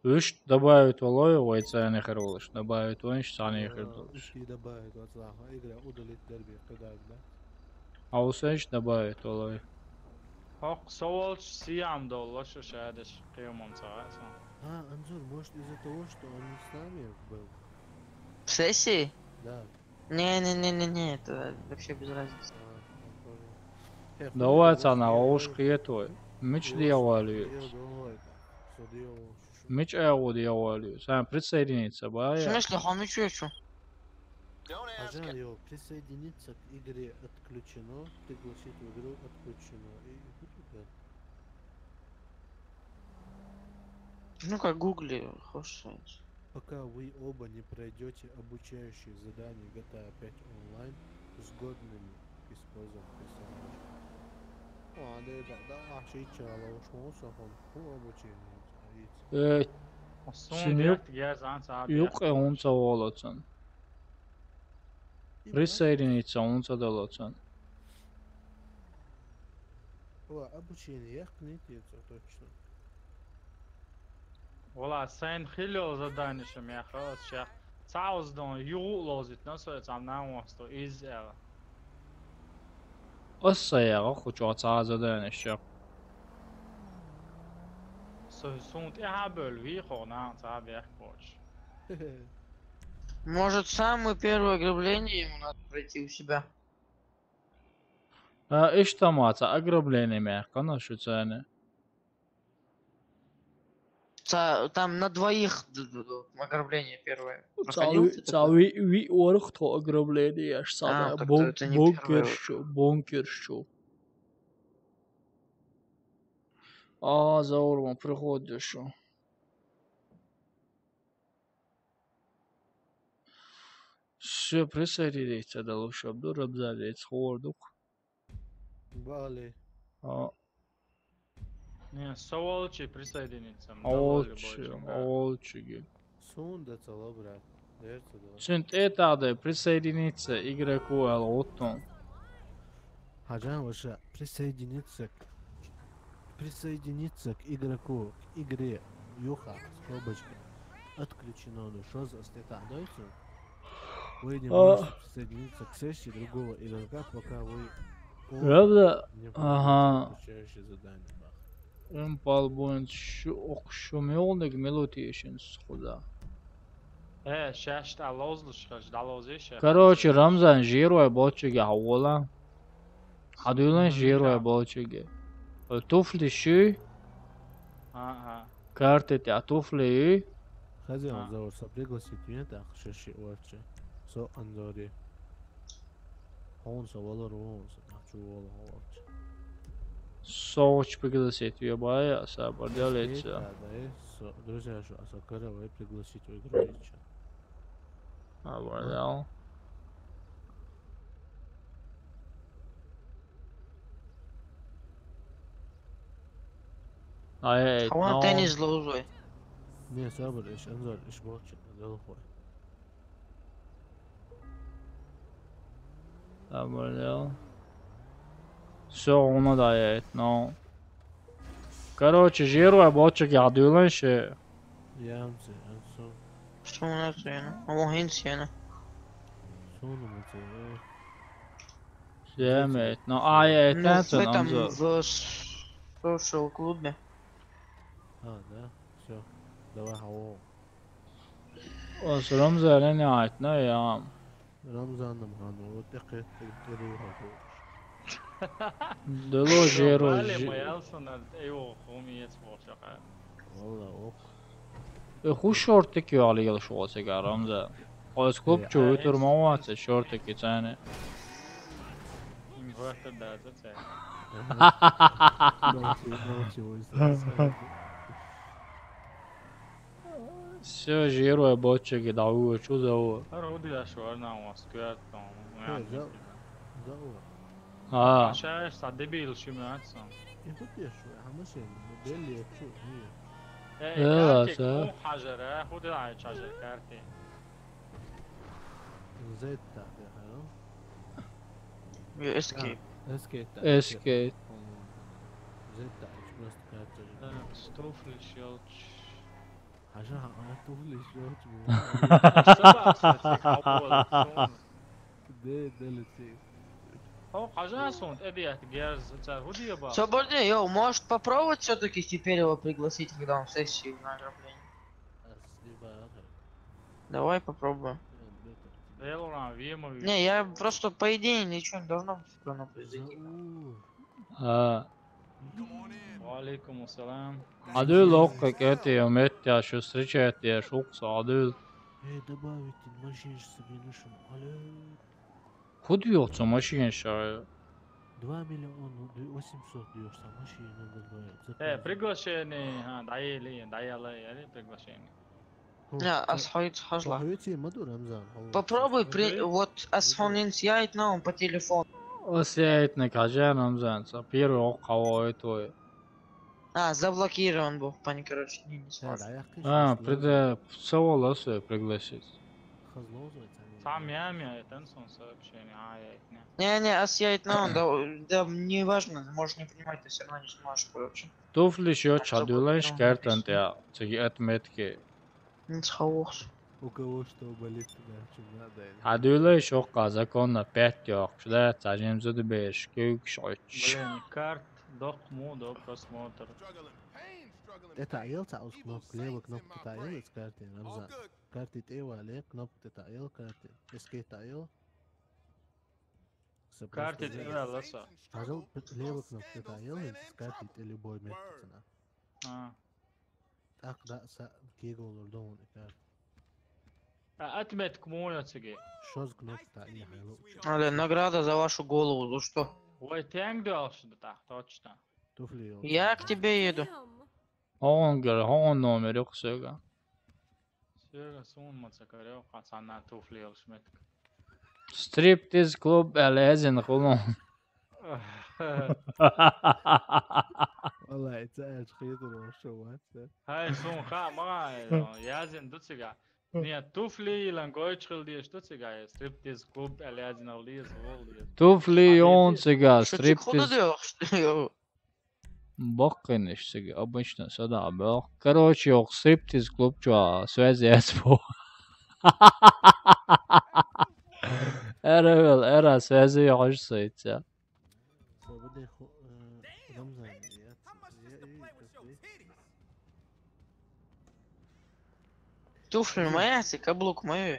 Уж добавить валой, вай цани хервалаш. Добавить ванш, цани хервалаш. Ушти добавить вот лаха, игра удалить дерби, когда, да? А усенш добавить валой. Хок соволч сиям доллаш шадеш кемон цагасан. А, Анзор, может из-за того, что он не с нами был? В сессии? Да. Не-не-не-не-не, это вообще без разницы. А, он тоже. Э, Давай, хули, цана, вот, уж э, киетвой. Мич Ёс, дьяволю. Ё, давай. Что делал? Мич аяву дьяволю. Сам присоединиться, В бая. смысле, хомячу я чё? Хозяин, ё, присоединиться к игре отключено, пригласить в игру отключено. И вот это. Ну как гугли, хочешь. Пока вы оба не пройдете обучающие задания G T A пять онлайн с годными использовать персонажей. О, да, да, да, вообще чало, уж он сахун, ху обучение, а ведь. Э, Sun Shin diyor yok- ki gel lan sana bir Юкъе унца волацан. Присоединиться унца далацан. О, обучение, я книг точно. Вала, сайн хилел задание шо мяха, сейчас. Цауздан югу лозит, но сой цам нам васто из эва. Ас саяга хучо цаазадан ишча. Сой сунт я бөл ви хо нам ца бяхкоч. Может, самое первое ограбление ему надо пройти у себя? А, иштамаца ограбление мягкана шуцане. Ца- Там на двоих д- д- д- ограбление первое. Проходил Цави, ты такое? цави, ви орх то ограбление аш А, сада. так Бон, это не первое. Бонкершу, бонкершу. А, заурма приходишь. Все, присоединиться дало, чтобы до Рамзана сходук. Бали. А, Не, со волчи присоединиться. Олчи, олчиги. Сунда цало, брат. Дерца да. Сент это да присоединиться игроку ал оттон. Хаджан, ваша присоединиться к присоединиться к игроку, к игре Юха, скобочка, отключено, ну что за стета дойцу? Вы не А. можете присоединиться к сессии другого игрока, пока вы по- Правда? не Ага. выполните обучающее задание, бах. Эн палбуин шу окшумёлник мелотиешин схуда. Э, шаш та лозлуш хаш, да лозиш. Короче, Рамзан жирвай болчиги хавола. Хадуйлан жирвай болчиги. Э, туфли шуй, Ага. карты тя туфли. Хозяин А. Заур, со пригласить нет, а шаши орче. Со Анзори. Он со валор, он со, а чё валор орче. Соуч пригласить, ё бая, сабар делается. Да, да, э, со, друзья, что, а со кара вы пригласить в игру, и чё? А, валял. А, э, А вон ну, теннис лоузой. Не, сабар, иш Анзор, иш болче, дал хой. А, валял. Все, он надоест, но. Короче, жирвай болчиги хадуйлан ше. Ямцы, Анзор. Что у нас, Яна? А вон Хинс, Яна. Сонумыцы, э. Демет, но, а, э, Ну, в тенцен, этом, Анзор. в с- social клубе. А, да? Все. Давай, хаво. Ос Рамзан не айтна, я. Рамзаным хану, вот такой ты перу хаво. Дело жиро. Бали маял сонар, эйо, хомиец болчака. Валла, ох. Э, ху шортик ё алигал шугасега Рамзан. Ос клуб Э, чу утур маваце шортик цене. Инвертер да, за це. Научи, научи, ой, сразу. Все жирвай болчиги да у чу за у. Роди да шварна у скверт там. Э, за, за, о. А, Шаш са дебил шиматсан. И вот я шо, а мы сегодня, мы бели, я чё, не. Э, Э, карте са. Ку хажара, худи ай чажар карте. Зетта, да, харо? Escape. Эскейт. Escape. Зетта, просто карта. Э, Стуфли щелч. Хажа, а туфли щелч. Саба, саба, саба. Де, де летит. О, хажа сунт, эбият герз, цар худи ба. Свободнее, йоу, может попробовать все-таки теперь его пригласить, когда он в сессии на ограбление? Давай попробуем. Велоран, виема ви. Не, я просто по идее ничего не должно все равно произойти. А, Ва алейкум ассалам. адыл окка кети, метти, шу встречать, шукса адыл. Эй, добавить машинш себе нашим. Алло. Худи ёхца машин ша. Два миллиона восемьсот дёшса машина добавить. Э, приглашение, ха, даели, даела, яли приглашение. Ас хьоьца хьажал. Хьоьца ма ду, Рамзан, хьо. Попробуй при-, вот ас хьона йийца яйта нагахь по телефону. Ас яйта нагахь хьажа, Рамзан, ца первый оккха хьо ойт вай. А, заблокирован бу, пани, короче, не, не сможет. А, прида-, ца вала ас вай пригласить. Сам я, я, это он сообщение, а, я это не. Не, не, ас яйта нагахь, да, да, не важно, можешь не принимать, ты всё равно не сможешь, короче. Туфлиш йоцуш хьадуьйлийша картан тӀехь, цига отметки. Хьадуьйлийша оккха законно пять йоккхуш, да, цхьа жимма зудабераш, куьйгаш Ӏуьттуш. Блин, карта доккха ма ду, просмотр. ТӀе таӀийла цхьа оцу кнопка, левый кнопка тӀе таӀийла оцу карти, Рамзан. Карти тӀе а вале, кнопка тӀе таӀийла карти. Эскейп таӀийла. Карти тӀе ваьлла со. Хьажал, левый кнопка тӀе таӀийла, карти тӀе любой метка цхьана. А. ТӀаккха дӀа а са кегалур ду хьуна и карта. А отметка муха йо цига? Шозза кнопка таӀийла хьайла. Але, награда за вашу голову, за что? Вай тенг доьлхуш да тӀаккха, точно. Туфли йолу. Я к тебе еду. Хьуна гара, хьуна номер ю-кх соьга. Соьга суна ма ца карайо, кхин цхьанна туфли йолуш меттиг. Стриптиз клуб аьлла яздина хуьлу. Валлай, ца аьлча хетар вац шо вац, да? Хьай, суна хаа ма хаьа, яздина ду цигахь. Не, туфли йилан гойтуш хила дезаш ду цигахь, стриптиз клуб аьлла яздина хила деза, хила деза. Туфли йону цигахь, стриптиз. Баккхийнаш цига обычно садаӀа боьлху. Короче, йоккху стриптиз клуб чохь связь яц боху. Ара вел, ара связь йохуш сайца. Туфли ма яц, каблук ма ю.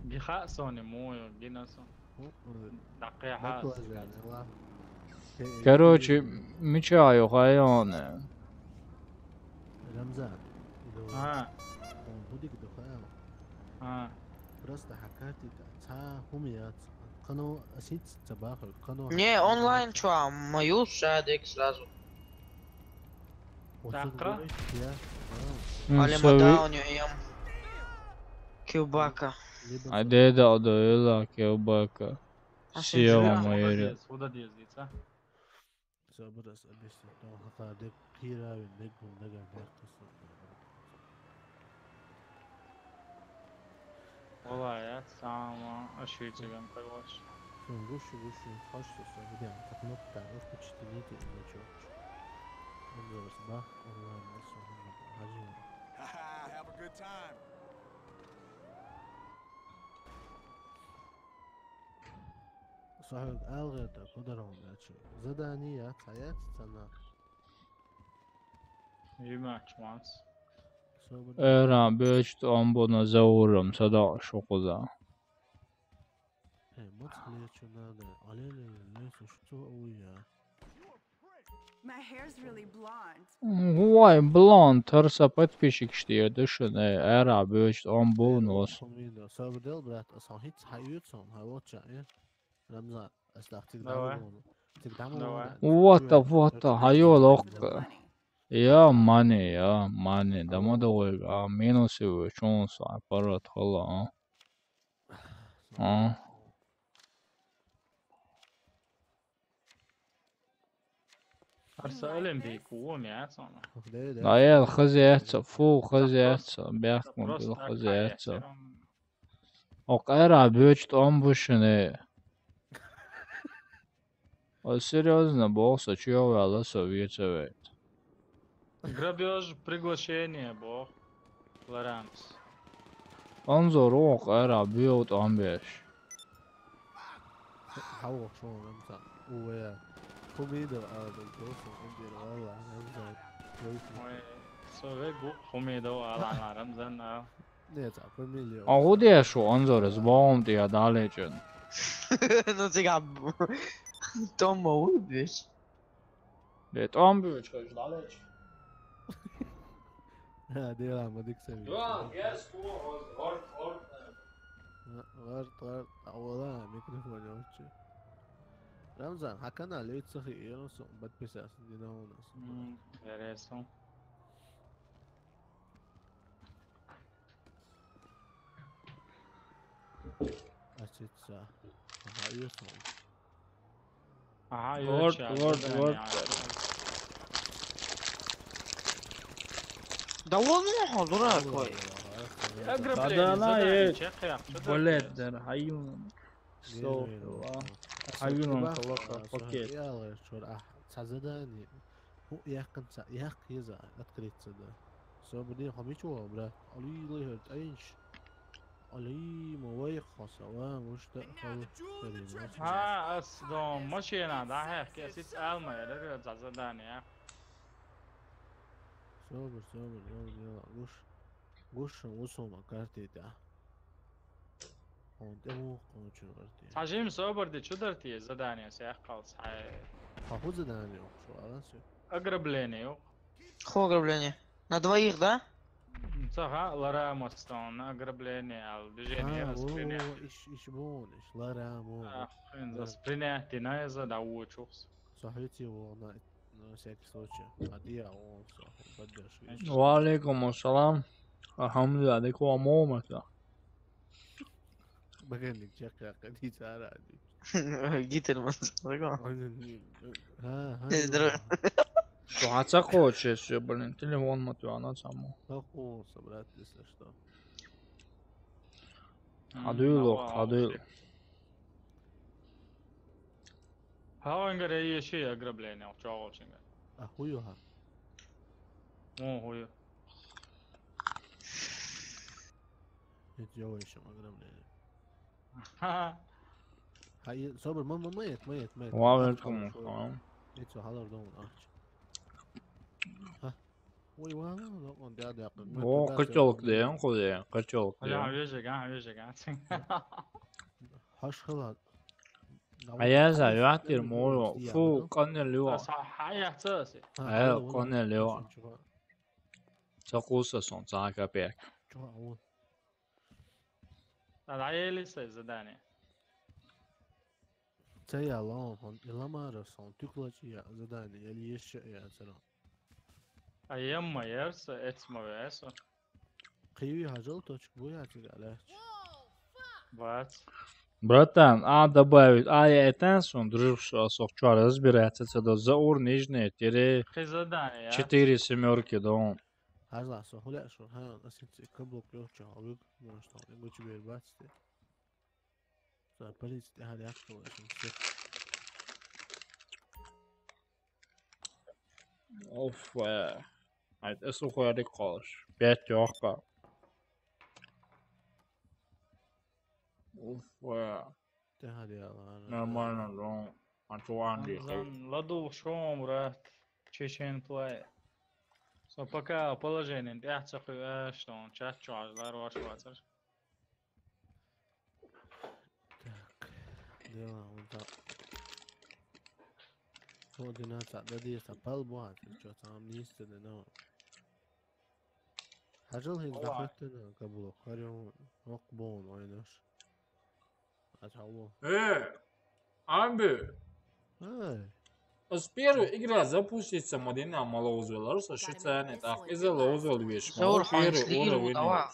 Ги хаьа суна, муха ю, гина суна. ДӀакхехьа ас. Короче, мичахь ю хьайоне? Рамзан. А. ХӀун дика ду хаьа? А. Просто хьан карти тӀе цхьа хӀума яц. Кхано ас хӀинца ца бахар, кхано. Не, онлайн чохь ма ю ша дерг сразу. Даккха? М, Али ма даун ю эм. Киубака. Ай деда одо эла Киубака. Сио ма юри. Худа деза, худа деза, дица. Собрас объяснить, но хакар дек кира вин дек гун дагар дек кусу. Валлай, я, сама ошибся, гам, короче. Шун гушу, гушу, хаш со, со, где, так, ну, так, уж почти не те, не чё. Он говорит, бах, онлайн, на всё, ну, хожу. Ха-ха, have a good time. Со хьоьга ала гӀерта, кху даргӀун баьчча. Задание яц, хьаяц, цхьанна? Йимач ванс. Собар. Эра, бечт омбуна заурам, садакъа шукъуза. Э, мац хлечу надо, алеле, лесу, что уя? My hair's really blonde. М, вай, блонд, хӀара сан подписчикаш тӀера ду шуна, э, аьрра боьчу тӀом бу нос. Хумина, собар дел, брат, ас хьан хӀинца хьаоьцу, хьан вот ча, э? Рамзан, ас дахь цига Давай. Давай. Цига даму Давай. Вон, What the, what the, хьайола оккха. Я, мани, я, мани, дамо да вайга, а, минус ю, чун са, парат хала, а. А. Арса Олимпик вон яц ана. Да, я, хазяца, фу, хазяца, бяхкун бил хазяца. О, къера бёч тӀом бу шуна. О, серьёзно, боху со, чу йовваьлла со вецавейта. Грабёж, приглашение, боху. Лоранс. Анзор вон къера бу йов тӀом беш. Хьавохуш вон Рамзан. Уве. Хумидов ала даг досу, ундир валла, Рамзан. Ой, со вегу Хумидов ала, Рамзан, а. Нет, а фамилия. А гӀу деш ву Анзор, ас бохум тӀе далечун. Ну, цига тӀом ма ву беш. Де тӀом буьйчу хӀуьжу дӀалечу. Ха, дела ма дика сами. Дуан, гес ку, орт, орт, орт. Орт, орт, а вола микрофон йолчу. Рамзан, хьан канал луьйцу ца хиира, со подписаться дина у нас. М, интересно. Ца. Ага, ю сон. Ага, Ворд, ю сон, ворд, да, ворд. да. Да ладно, дурак, ой. Ага, Да, да, она задание, есть. чек я, что ты Блядь, делаешь? да, хаюн. Герой, Стоп, да. а. А Хаюн, сутки он бах, колока, а, пакет. сутки я лишь чур, а, ца задание. Ху, я конца, я киза, открыться, да. Всё, блин, хомичу, брат. Али, лихер, айнш. Али, мовай, хоса, ва, мушта, хал, перейдём. Ха, ас дом машина, да, хе, кесиц алма, я дарю за задание. Всё, бр, всё, бр, всё, бр, гуш. Гуш, усома, карте, да. Он, тему, кончу, карте. Хажим собар ди чудар ти задание се аккал сай. Ха, ху задание, шо, а, всё. Ограбление. Хо ограбление. На двоих, да? Саха лара мастон, ограбление, ал движение, А, во, во, распределение. во, иш, иш, вон, иш, лара, мо. А, хрен, за принятие на за да учухс. Сохрите его на, на всякий случай. А ты, а он, всё, поддерживаешь. Ва алейкум ассалам. Алхамдулилла, дек ва мамата. Баганник чакка, кадица, ради. Гитлер, ман, такой. Ой, не, не, а, а, Э, не, здорово. Что, а ца хочешь, блин, телефон матуана саму. Как он собрать, если что. Адуйло, адуйло. А хуй, ха. Нет, я вообще ограбление. Ха, и, собр, ма, ма, ма, нет, ма, нет, ма, нет. Ва алейкум ассалам. Нет, всё, халар дом, а. Ха. Ой, ва, ва, ва, он, да, да, О, котёлок да, он куда, котёлок да. Вижу, га, вижу, га. Хаш хала. А я за, я тир мору. Фу, коннелио. Ха, Э, коннелио. Ца куса сон, ца капек. Чё, а вот. А да ели се задание. Ца я лам, хон, и ламара сон, тюклач я задание, или ещё я царам. А емма ерса, эцма веса. Киви хажал точка, бу я тига, леч. Бац. Братан, а добавить, а я это сон, дружишь, а сох чё разбирается, это за ур нижнее, тире Хи задание, я. четыре семёрки, да он. Хажла со, хуля шо, ха, асинцы каблук лёча, а вы, может, там, я гучи бер бацте. За полиция, я хали ахту, я шо, всё. Оф, э. Айт, эсу хуярик колыш. Пять ёхка. Оф, э. Те хали я, ладно. Нормально, да. А чё, Андрей? Ладу шом, брат. Чечен плей. Со пока положение, пять цахы, э, что он, чат чё, аж лар ваш вацар. Так, дела, вот так. Вот и на ца, да, дирса, пал буат, чё там не истинно, но. Хажал хин Ала. Захаттана каблук, харин ок бон ойнаш. Ачалу. Э, Амби, Ай, с первой игра запустится Мадина Малоузвелар, со шицане так, из-за Лоузвел веш. Заур Первый хан, слиру, уровень. Давай.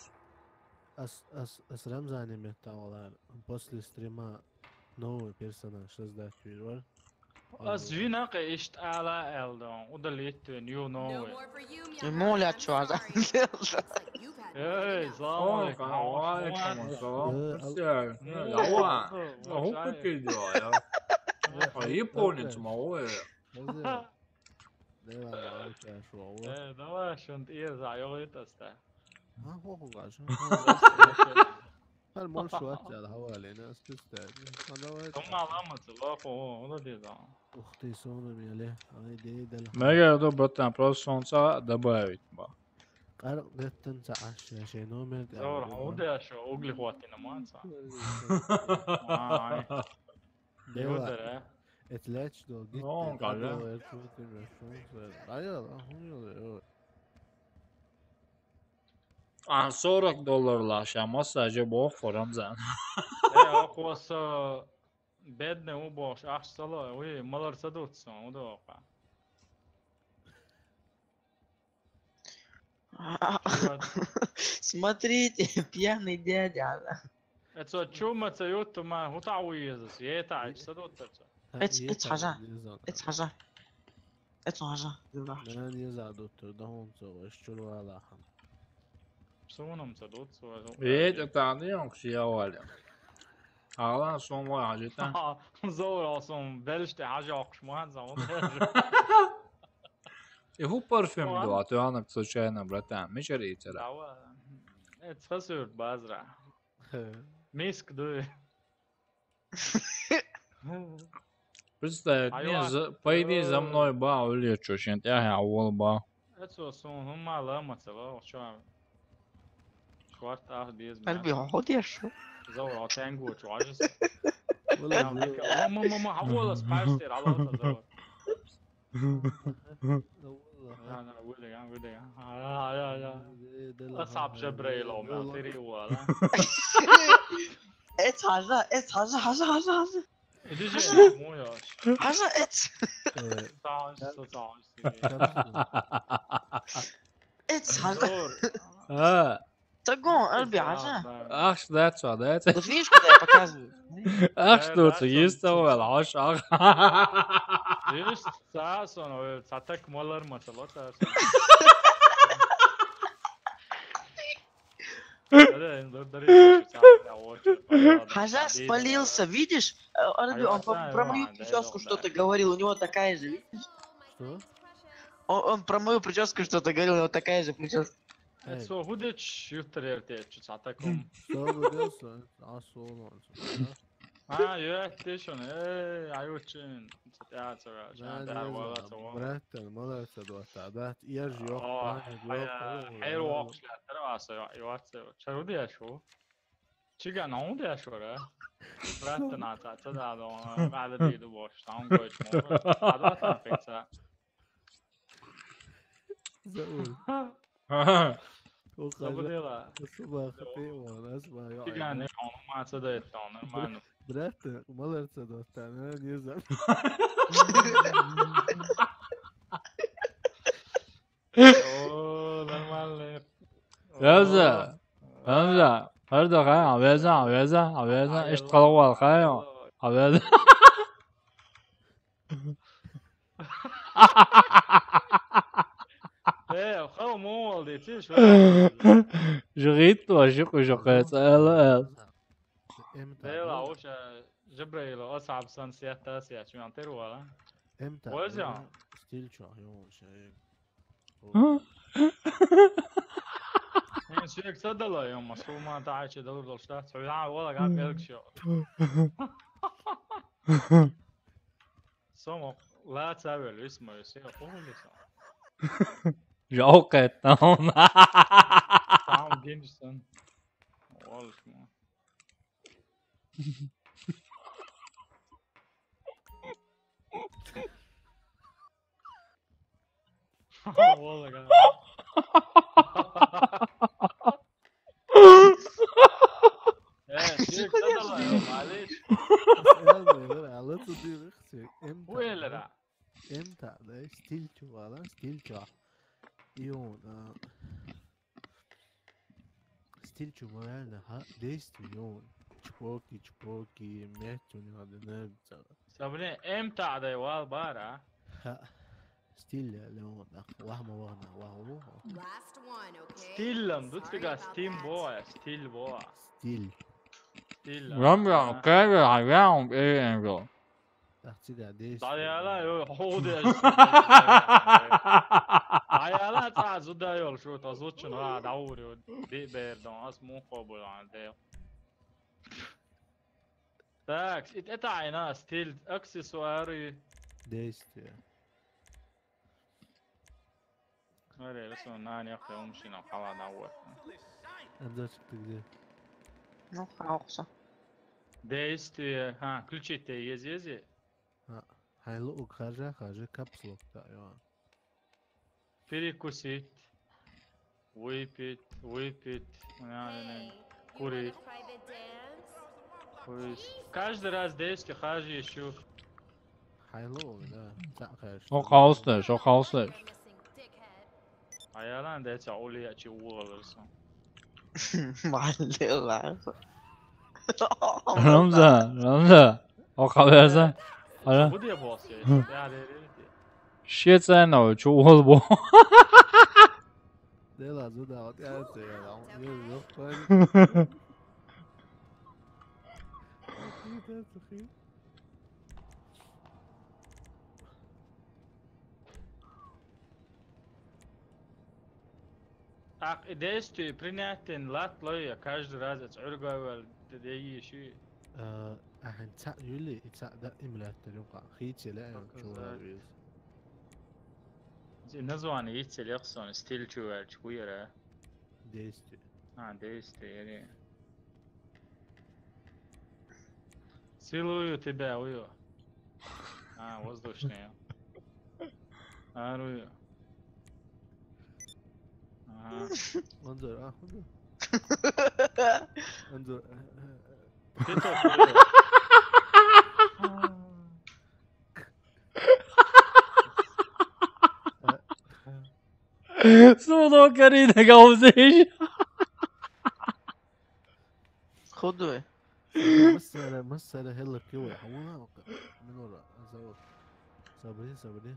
ас, ас, ас Рамзане меттавалар. После стрима новый персонаж создать вирвар. Аз винакъ ишт ала элдон, удалить вен, you know. Ему лет чё, а? Эй, салам алейкум. Э, ал- Японец, мало. А японец, мало. Оза. Дела, ма, у тебя шо, вот. Э, давай, шунт ир за йогит аста. А, хо, хо, гаш. Хар мол шо ат, я, хавали, на, спустя. А, давай. Тумма ламац, лохо, о, о, да деза. Ух ты, сону меле. Ай, дей, дел. Мега до братан, просто солнца добавить, ба. Кар, геттен ца, аш, я, шей номер, я, Заур, я, о, да, шо, угли хватит на манца. Ай, Дела. да. Этлеч дол, гит. Ну, он кале. Ай, я, а, хун, я, я. А, сорок доллар ла, ша, массаже бох, форам зан. Э, окваса бедный убош, аш сало, уй, малар садутсон, удока. Смотрите, пьяный дядя. Эцо чума ца юту ма хӀута вуйезас, ета айч са доттарца. Эц, эц хьажа. Эц хьажа. Эц хьажа. Нан еза доттар, да хӀун ца ваш чур вала хам. Сунам ца дут, су. Ета тани он шиявали. Алан сон ва хажита. Зора сон белште хажа окш ман замон. И ху парфюм дуа, ты анак случайно, братан, мичари цера. Эц хасур базра. Миск дуй. Представь, не, за, пойди за мной, ба, или чё, щен, я, я, вол, ба. Эцо сун хӀума ла ма ца ла, чё? Шварт ах без. Алби, хо деш. Зо, а тенгу чё, ажис. Валла, Мама, мама, хаволас пастер, алла зо. Валла. Ана, валла, валла. Ая, ая, ая. Дела Асап хаволас. Жабраилов, мел тери вала. Эц хьажа, эц хьажа, хьажа, хьажа, хьажа. Иди же, мой аш. Хьажа, эц. Э, Сааш, сааш. Эц хьажа. Зор. А. Тагон, Алби, хьажа. Ах, да, чё, да, это. Вот видишь, куда я показываю? Ах, да, что да, ты чё, есть чё, того, чё. Аш, ах. Видишь, са сон, ой, са так молар ма са лота. Хажа спалился, видишь? Э, Арби, он по- про мою прическу что-то говорил, у него такая же, видишь? Что? Он, он про мою прическу что-то говорил, у него такая же прическа. Эй. Со худеч юттер эрте чу цатакум. Что вы делаете? А, солон. А, я, ты что, эй, ай, очень. Цатя, цатя, цатя, цатя, цатя. Братан, молодец, да, да, я же ёх, О, я же ёх, ай, я ай, же ёх. Ай, рок, я, трава, со, я, я, цатя. Чё, где я шо? Чига, ну, где я шо, да? Братан, а, цатя, цатя, да, да, да, да, да, бош, там, гоч, ну, а, да, там, фикса. Заур. Ага. О, Забудела. Хажа, особо хапе, он, аз ма, ё, Чига, ай, не, он, ма, цатя, да, это, он, нормально. Брат, молодец, да, да, не, не знаю. О, нормально. Гамза, О. Гамза, ардо хай, авеза, авеза, авеза, Ай, ишт Алло. Халвал хай, Алло. Авеза. Э, хал мол де, ти шо. Жигит ва, жику, жику, эла, эла. Эм та Дела, да. Оша, Жабраил, о сабсан сията, сия, чуян тервала. Эм та Озя. Да, стиль чё, ё, ше. М? Мен сюек садала, ё, масума, та, ачи, далур, дол, шта, цуя, вала, гам, элк, шо. Сомо, ла, цавел, висмо, висмо, охули, со. Жалко это, он. Там, генджисан. Олушмо. Валла, га. Э, сюек садала, малыш. Сразу, бля, а лучше ты выхсик. Эм та, Уэлера. Эм та, да, стиль чувала, стиль чува. И он, а, Стиль чу морально, ха? Действие, он. Чпоки, чпоки, мягкий у него, да, нравится. Сабре, эм та да вал бара. Ха. Стиль, Леон, да. Вахма, вахна, ваху. Last one, okay? Стиль, ам, дут фига, Sorry about стим that. Боя, стиль боя. Стиль. Стиль, Рам, а, рам, а. Кайра, рам, э, энгл. Ах, цигар, действие. Даяла, ё, хо, де. Даяла, та, зуда, ё, шо, та, зучун, а, да, ури, де, бердон, ас, мун, хо, бу, а, де. Так, ит, это айна, стиль, аксессуары. Действие. Öyle son nane yapıyor, onun için falan da var. Обзорчик ты где? Ну, хаоса. Действие. А, включить ты ези, ези. А, хайлы ук хажа, хажа, капслок, да, ё. Перекусить. Выпить, выпить, наверное, курить. Курить. Каждый раз действие хажа ещё. Хайлы, да. О, хаоста, шо хаоста. Аяла да это улия чи уолерсон. Маллела. Рамзан, Рамзан. О, хабарсан. Ара. Bu diye boss ya. Ya, ya, ya. Shit, sen o, çuval bu. Де лазу да, вот я это, я там, я лёг, правильно? Ах, действие принятен лат лоя, каждый раз это ургавал, да, да, ещё. Э, ахин ца юли, и ца да имлят да юка. Хичеле, Показать. Чула виз. Название ицелексона стиль чувал чуера. Действие. А, действие, яри. Целую тебя, Уё. А, воздушные. Арую. Ага. Онзор, а, онзор. Онзор. Ты тот, Уё. Суло карина гаузеш. Ходуй. Масала, масала хеллер кивай. Хавуна, минора, азавод. Сабри, сабри.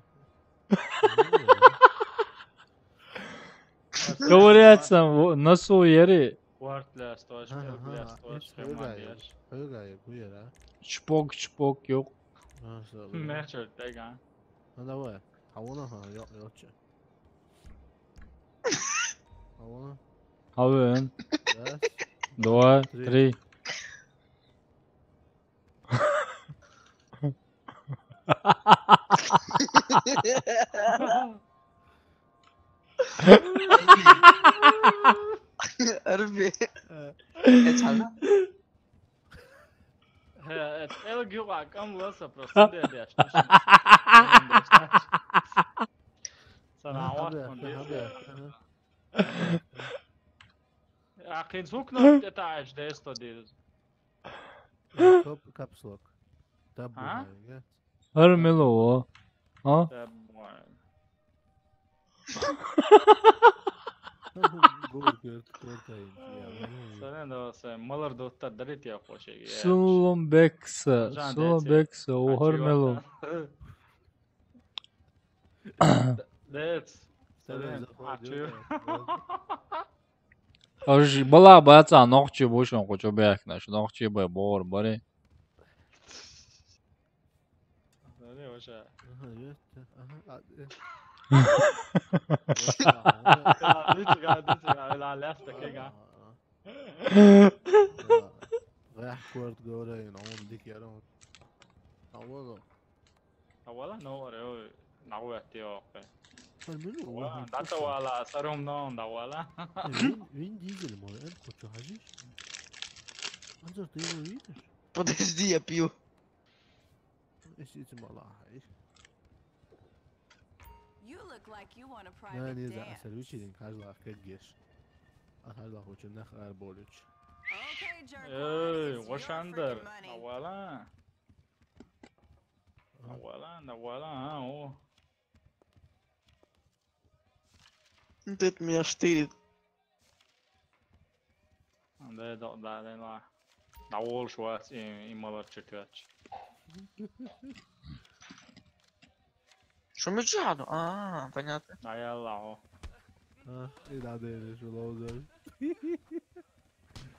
Ковыряться, во, носу ери. Варт для сточ, Ага, для ага, сточ, ес, хеман хавуна, деш. Хавуна, гуера. Чпок, чпок, ёк. А, сабри. Мячер, тега. Ну, давай. Хавуна, ха, ёк, ёк, че. Хавуна. Хавуна. Раз. Два, три. Три. Арби. Э, чана. Э, э, эл гюга кам лоса просто де деш. Сана Ага, ават ага, мон ага, деш. Ага. Акин сукна это аш десто дир. Э, кап-, капслок. Таб А? Бумага. Ар мело. А? Таб бумага. Гол герт кортайн. Я, ну, Сарен да васа малар доттар дарит я хошеги. Сулумбекса, Жан Сулумбекса, о, ар мело. Дец. Сарен, Сарен, заходит, ачу. Да. Аж бала баца нохчи бушон кучу бек наш, нохчи бай бор бари. Сарен, воша. Ага, есть. Ага, а, э. Гади, гади, гади, ла, ла, ла, ла, ла. Гах курт горе, но он дик ярон. Авала. Авала, но, ре, нагу ятти окей. Ай, мин у Авала, вахин дата куса. Вала, саром но, да вала. Э, Вин, Вин Дизель, мой, эн, кучу хажиш. Анзор, ты его видишь? Подожди, я пью. Если ты мала, ай. You look like you want a private dance. Нани за асар вичилин кажла кэгеш. А кажла хочем нах ар болюч. Okay, jerk off, it's your freaking money. Эй, Вашандер, навала. Навала, навала, а, о. Ты от меня штырит. Да, да, да, да, да. Да, волш вас и, и молодчик. Что мы чаду? А, понятно. А я лао. А, и да, да, да, что лао, да.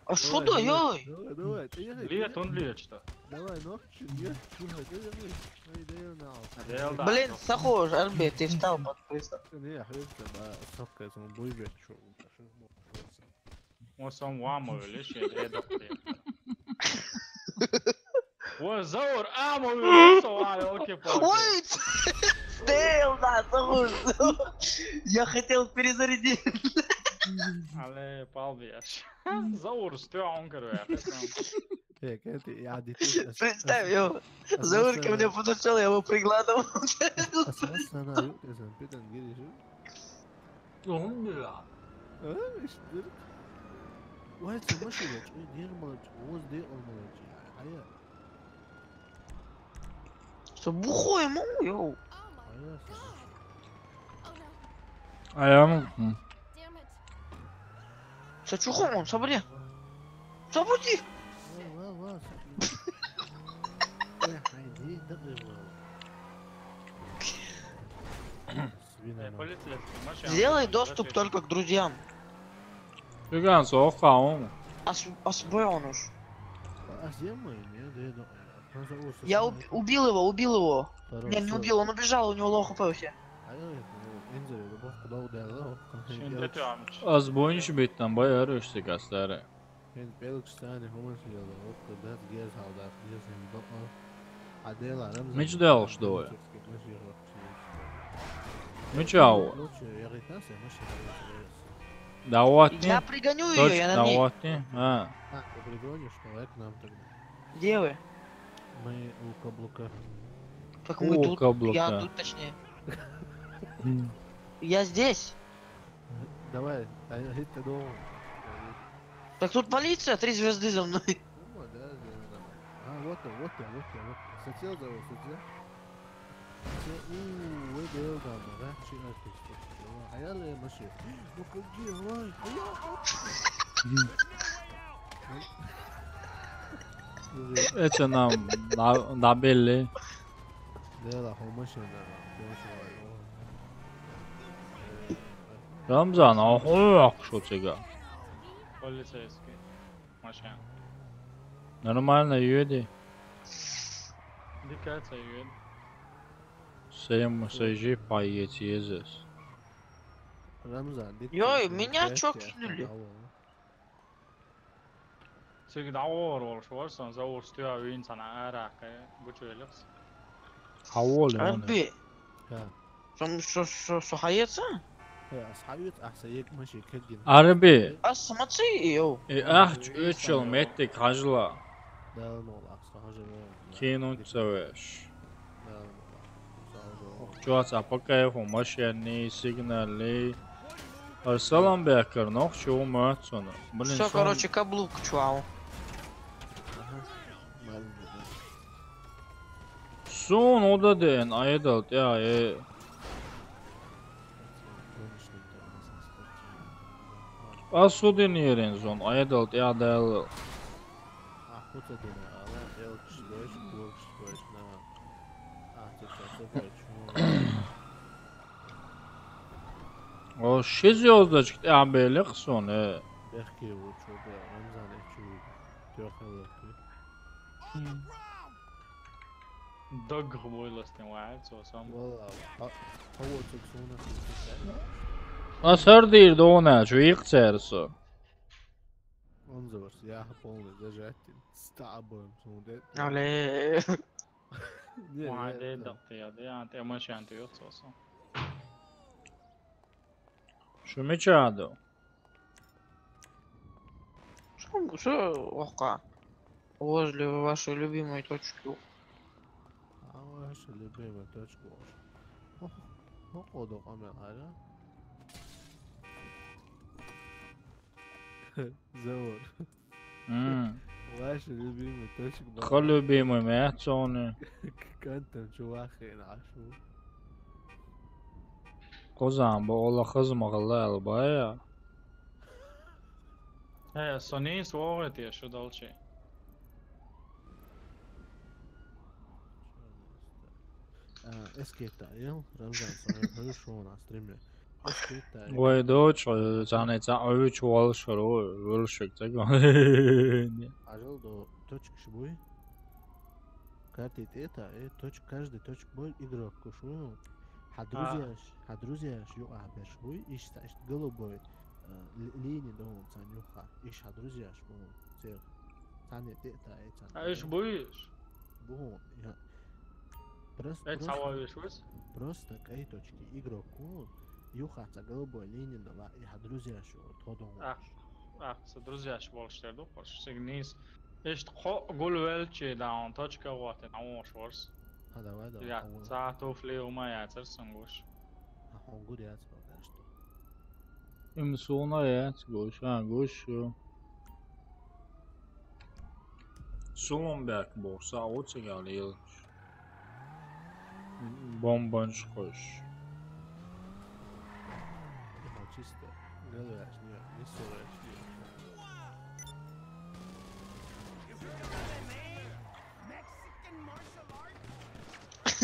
А что да, ой? Давай, давай, ты ехай. Лет, он лет, что? Давай, ну, чё, нет, чё, давай, давай. Ой, да я на. Реал, да. Блин, сахож, Альберт, ты встал под пристав. Не, я хрен тебе, да, сохка, это он будет, чё, он пошёл, ну, просто. О, сом вамо вели, шеде докте. О, заур, амо вели, со, а, окей, папа. Ой, стейл, да, заур. Я хотел перезарядить. Але, палбияш. Заур, стейл, он короче. Э, кэти, я дити. Представь, ё. Заур ко мне подошёл, я его пригладывал. Асмас сана, ю, эсэн, питан гири, ю. Оғын бира. Э, иштир. Вай, сама шулач, э, не малач, оз де олмалач. Ая. Что, бухой ему, йоу? Ая, сама. Аям. Что, чухом он, собри. Собри. Вай, вай, Сделай доступ только к друзьям. Циган, сохаум. Ас, ас бой онуш. А зачем мы имеем? Да я думаю, просто ужас. Я уб-, убил его, убил его. Хорошо. Не, не убил, он убежал, у него лоу хп вообще. А я это, ну, инзер, это просто куда ударил, да, вот, Şimdi de tuamış. Az boyun şu bitten bayağı röştük astare. Kein Felix seine Hummerschilder, ob du das Geld hast, das Geld in Bochum. Adela, Ramsey. Mitch Dell, что ли? Mitch Dell. Лучше, я говорю, Хасса, мы сейчас говорим. Давай. Я пригоню её, точно, я на ней. Давай. А. А, ты пригонишь, давай к нам тогда. Где вы? Мы у каблука. Так мы тут, я тут, точнее. М. Я здесь. Давай, а это дома. Так тут полиция, три звезды за мной. Ну, да, да, да. А, вот он, вот я, вот я, вот я. Хотел за вас, хотел. Хотел, у, вы дело там, да? Чи артист? А я ле маши. Ну, как где, ой, а я, а? Это нам на, набили. Да, да, хорошо, да, хорошо. Рамзан, а хуй акшу тебя. Полицейский. Машина. Нормально, юди. Дикация, юди. Сэм, сэжи, поети, езес. Рамзан, дикция. Йой, меня чё кинули? Сиги да оор болуш бар, сон за оор стюа вин сана аракы, бучу эликс. Хавол, Арби. Ха. Сом, со, со, со хаеца? Ха, хаеца, а, са ек маши кэгин. Арби. А, самаци, йо. Э, ах, үч жыл меттик хажла. Да, ну, ах, са хажла. Кинун цавеш. Да, ну, ах, са хажла. Чуац, а пока я фу машинный, сигнальный. Арсалан бекер, нох, чего мат сона. Блин, всё, короче, каблук чуал. Ага. Маленький, да. Сун ода ден, айдалт, я, э. Асудин ерен зон, айдалт, я, дал. А, хута ден, а, ла, эл, кши, дойч, кур, кши, дойч, на. А, ты что, ты дойч, ну. О, ши звёздочка, я, белых сон, э. Бехки, вот, что, да, Рамзан, э, чё, трёх, э, Дог хмуйластын вайл, соосом. Вала, а, а вот так сона. А сардир дона, чё их церсо. Он заварс, я полный зажатен. Стабом, сонде. Але. Не, вай, не, де, да. Докты, я, де, ант эмоциянты ёк, соосом. Шумичадо. Что, что, оха? Возле вашей любимой точки. А ваша любимая точка ваша. Ох, ох, одо камера, а? Заур. М. Ваша любимая точка была. Хо любимый, мя, цоны. Кантон чувахы нашу. Козан, бо, ола хызмагала албая. Э, сони суоҕа тиэ, шудалчы. Э, эскетта, ел, Рамзан, сони, хорошо, у нас стример. Эскетта, ел. Ой, дочь, э, цаны, ца, ой, чувал, шару, вылшик, так. Ажал до точки шибуй. Картит это, э, точка, каждый точка бой игрок кушует. Ха, а, друзья, ха, друзья, ю, а, берш бой, иш, та, иш, голубой, э, ли-, линии, да, он, цан, ю, ха, иш, ха, друзья, ш, он, цех. Цан, это, это, э, цан, а, иш, э, бой, иш? Бо, я. Просто, э, просто, цава, иш, выс? Просто кай точки игрок, он, ю, ха, ца, голубой линии, да, ла, и, ха, друзья, ш, он, тодон. А, а, со друзья, ш, болш, терду, хош, сигнис. Ишт хо гулвелчи даун точка вот, а, он шорс. А, давай, давай, я, а, вот. Са туфли ума яцар сунгуш. А, он гуд яц пока что. Им суна яц гуш, а, гуш, шу. Сулумбек болса, а, вот сигал ел. Бомбанчы хош. Чисто. Галыяш, не, не сораш, не.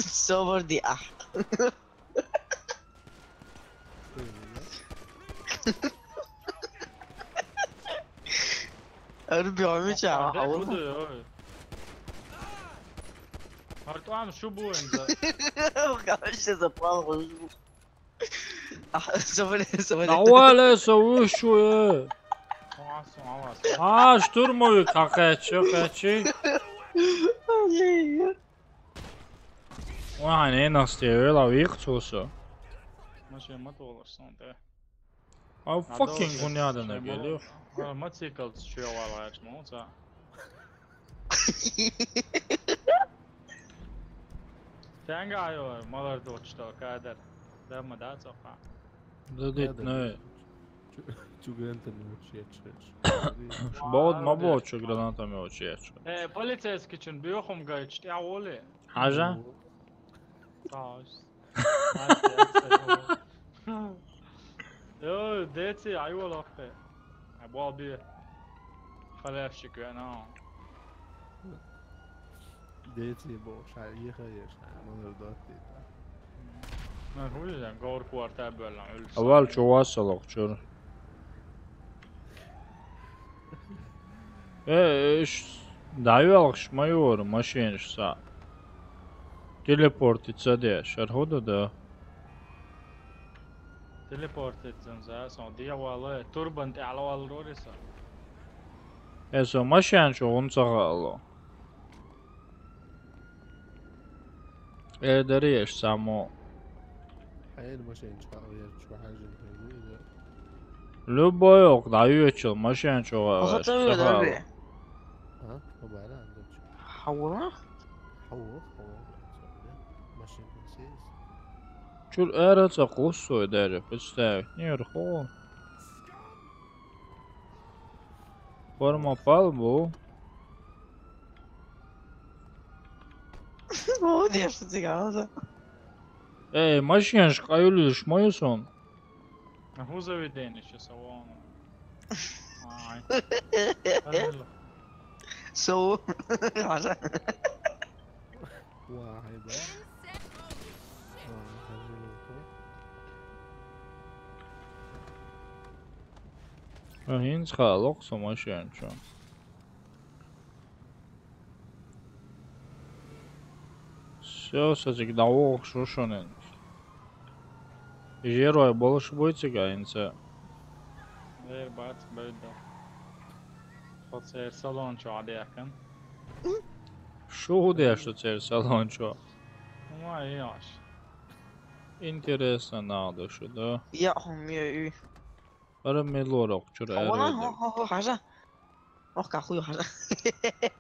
Собор ди, а. Арби, а мича, а, а, вот. Артуан, шу бу инза. Короче, запал, хожу. А, заболел, заболел. Давай, ле, со, вы что, э? А, штурмовик, какая, чё, какая? Vay, ne nasıl diyor la, vıyık çoğusu. Maşa mat olursun de. Abi fucking Konya'dan da geliyor. Ha, mat sıkıldı şu yavar açma olsa. Sen galiba malar da uçtu o kadar. Dama daha çok ha. Да, да, не. Чё гранатами вообще чё? Бот ма бо, чё гранатами вообще чё? Э, полицейский чин, бьёхом гайч, я воли. Хажа? Таус. Йо, деци, айвал ахте. А бол би. Халявщик, я на. Дети бо, шай, ехай, ешай, мыныр дот дейт. Мен хуйдан гор кварта бөлөн өлсө. Авал чувасалык чур. Э, ш-, дайвалык шмайор, машин шса. Телепортиться де, шархода да. Телепортиться за, сон дьяволы, турбан тялвал рориса. Э, со машин чугун сагало. Э, дареш само. Хайр машин чугун, я чугун хажин. Любой ок, даю чул, машин чугун. Охота вы, да, вы? А? Побара, да. Хауа? Хауа, хауа. Машин сез. Чур эра ца кусой даже, представь. Не рхо. Форма пал бу. Молодец, ты говоришь. Эй, машинаш каюлиш моюсон. А ху заведение сейчас, а вон. Ай. Алло. Соу. Вай, ба. Вай, алло. А хинц халок сумасшедший, чё? Всё, сатик, давох шушунен. Жерой болуш буйцик айнца. Вер бац бэйдо. Хоцер салон чё адякан? Шу де, что цер салон чё? Ну, а яш. Интересно надо, что, да? Я умею. Ара мелорок, чё, ара. Хо, хо, хо, хажа. Ох, какую хажа.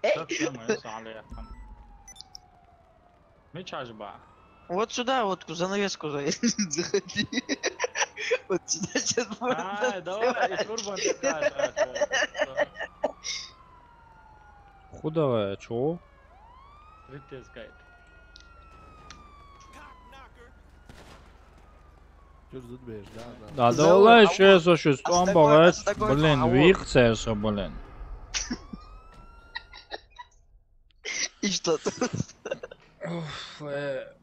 Как ты моё сале яхан? Мечаш ба. Вот сюда, вот, к занавеску за-, заходи. Вот сюда сейчас будем. А, давай, и турбан такая, да, да, да. Худовая, чё? Стриптиз гайд. Чё, зуд беш, да, да. Да, да, Заур, олай, а щас вот, вообще, а с тобой, а с тобой, блин, а вот. Вих церсо, блин. И что тут? Уф, э.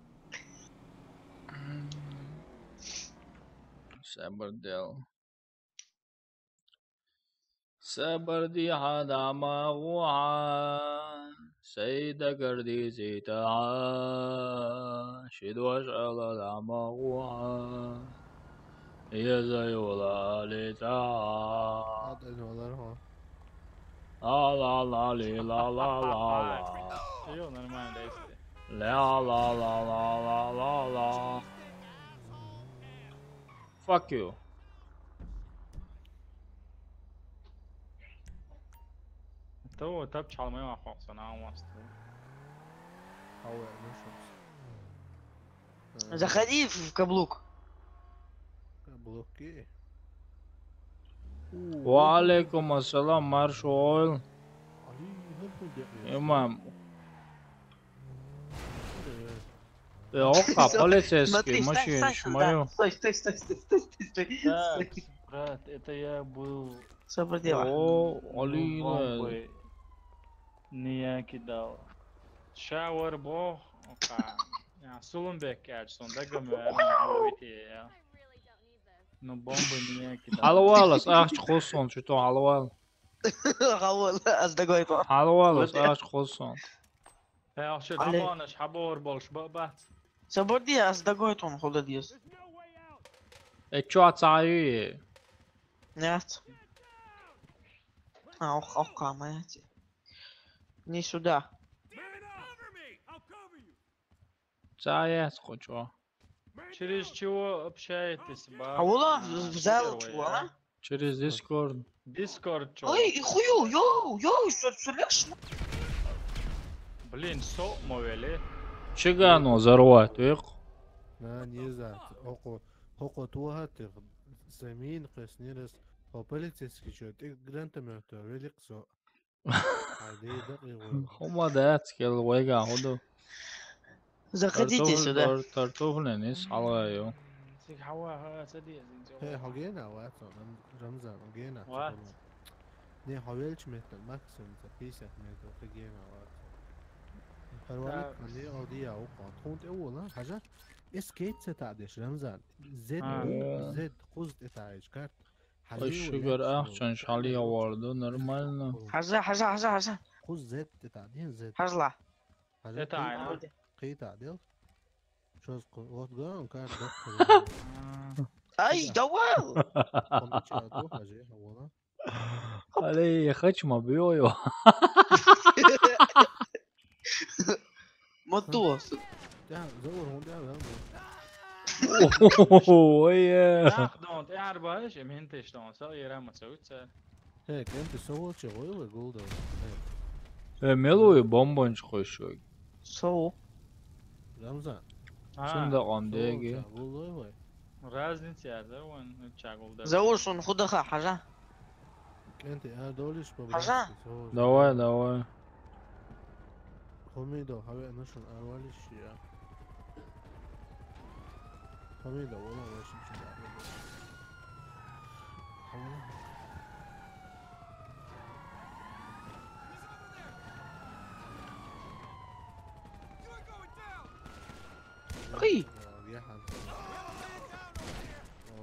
Сабыр дел. Сабыр ди хадама гуа. Сайда гырди зита. Шидваш ала дама гуа. Еза йола лита. Ат эзолар хо. Ла ла ла ли ла ла ла ла. Всё, нормально, действуй. Ла ла ла ла ла ла ла. Fuck you. Того тап чалмай ма хоксон, а, у вас. Хавай, ну что? Заходи в каблук. Каблуки. Ва алейкум ассалам, марш ойл. Али, ну, хуй, я, я. Имам. Э, оха, полицейский, смотри, машина, встань, встань сюда. Шмаю. Стой, стой, стой, стой, стой, стой, стой. Так, брат, это я был. Что поделал? О, ну, Алина. Бомбы не я кидал. Шауэр бо, оха. Я, Сулумбек, я, что он догомер, я. Ну, бомбы не я кидал. Алвалас, ах, чё, хосон, что то алвал. Хьавола, ас дагойтун. Хьалвала, саш хулсон. Э, ахча Али. Дабанаш хьабор болш ба-, бац. Сабарди, ас дагойтун худа диас. Э, чё, ацаю? Нет. А, ох, ох, камаете. Не сюда. Цаес, кучо. Через чего общаетесь, ба? А ула, а, взял первое, чего, а? Через Discord. Discord чё? Ой, и хую, йоу, йоу, что, что лишь? Блин, со мовели. Чего оно взорвать, эх? На, не за. Хоко, хоко туа ты. Самин, каснирес. По полицейски чё, ты гранатомёт, велик со. Хома дац кел вайга худу. Заходите сюда. Тартуфлен ис алгаю. Зиг хава, ха, сади, зиг зо. Хе, хогена, ва, то, Рам-, Рамзан, хогена. Ва. Не, хавелч метр, максимум за пятьдесят метров, хогена, ва. Парвали, так. Али, Алди, я, ука. Тхунт э, ула, хажа? Эскейт се та деш, Рамзан. Зед, а. Зед, хуз это ишкарт. Ой, шугар, ах, чон шали аварду, нормально. Хажа, хажа, хажа, хажа. Хуз зет, это один зет. Хажла. Хажа, это кый-, ай, ну. Кый та дел. Чёз ку-, вот гон, как док. Ай, давай! Он чё, то, хажа, вона. Али, я хочу мобилу. Мотуос. Да, заур, он да, да, да. Ой, э. Ах, дон, ты арбаешь, и ментеш, дон, сал, и рама, сауца. Э, кем ты савол, че, ой, ой, голда. Э, мелуй бомбонч хойшой. Сау. Рамзан. А, сунда он савол, деги. Че, голой, ой. Разница, да, он, ну, чагулда. Заур, сон худаха, хажа. Кенти, а долиш по. Хажа? Давай, давай. Хомидо, хаве нашун арвалиш я. Хомидо, вона вашин чума. Ой.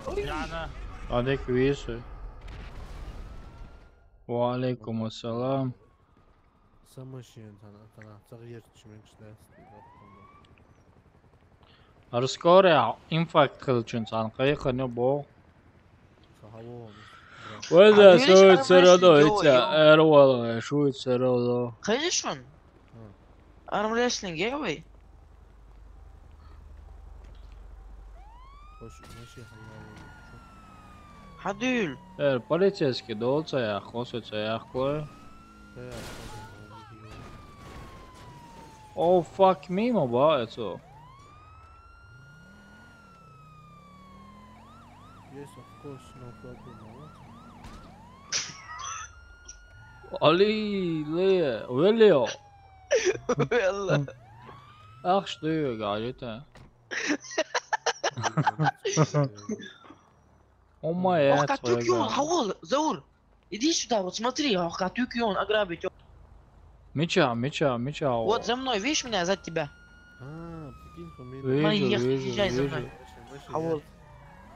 Ой. Яна. Адек висы. Ва алейкум ассалам. Самашин тана, тана, цагъер чимен кшдас. Арскоре инфаркт хылчын сан кайхы не бо. Сахавон. Везде шуй церадо, иця, эрвал, шуй церадо. Кайшон? Армрестлинг, э, вай? Хадюл. Э, полицейский, долца я, хосыца я, хлоя. О, fuck, мимо, ба, это. Yes, of course, no problem. Али, ле, велео. Велео. Ах, что я говорю-то? О, моя. Ох, как твоя тюкюн, гава. Хавол, Заур. Иди сюда, вот смотри, ох, как тюкюн ограбить. Меча, меча, меча. Вот, за мной, видишь меня, за тебя. А, прикинь, фамилия. Вижу, вижу, вижу. Езжай за мной. Хавол.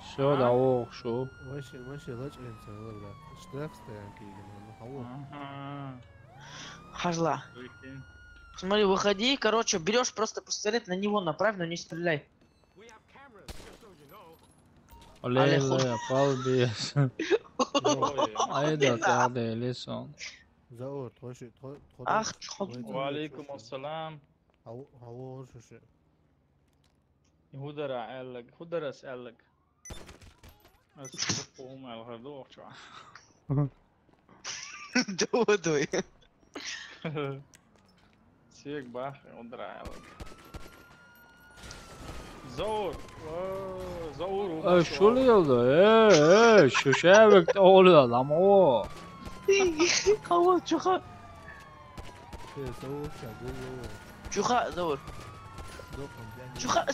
Всё, да, ох, шо. Вообще, вообще, лач, э, брат. Штраф стоянки, ну, хавол. Ага. Хажла. Прикинь. Смотри, выходи, короче, берёшь просто пистолет, на него направь, но не стреляй. Аллилуйя, палбес. Ой. Айда, тяде, лисон. Заур, тхоши, тхо-, тхо-, ах, тхо-, чхо-, ва алейкум ассалам. Хау-, хау, шуше. Худара эллаг, хударас эллаг. Ас хум эл хардо чва. Додой. Сек бах, удра. Заур. О, Заур, э, убаш, шули Заур. Ялда? Э, э, шушевик олда, ламо. Хава, чуха. Э, Заур, ча, Заур. Чуха, Заур. Чуха.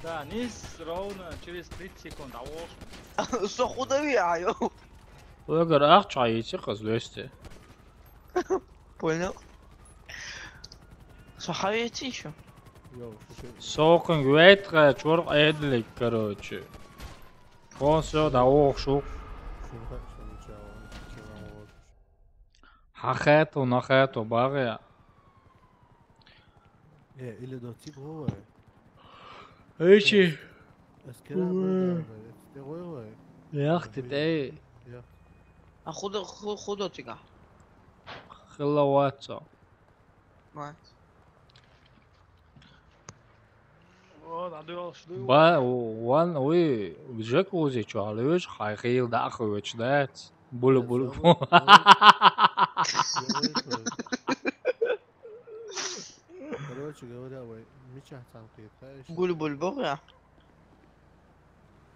Да, низ ровно через тридцать секунд, а вот. Со худави, а, ё. Эгер ахча ици къыз вести. Понял. Со хавети ещё? Йо, шуше. Сокын вейтха чорх эдлик, короче. Кон всё, да ох, шук. Шуха, шуха, шуха. Хьахето, нахето, багъя. Э, или до тип гъо вай. Эчи. Эскера Уэ. Бу да, эсте гъо вай. Яхти тей. Я. А худо, ху-, худо тига. Хилла ватса. Вай. О, надо его, что ли? Ба, ван, уй, жек узи чуалыш, хайхил да хуч дац. Булу, булу. Короче говоря, вай, мича цан кыйкаеш. Булу, булу, бог я.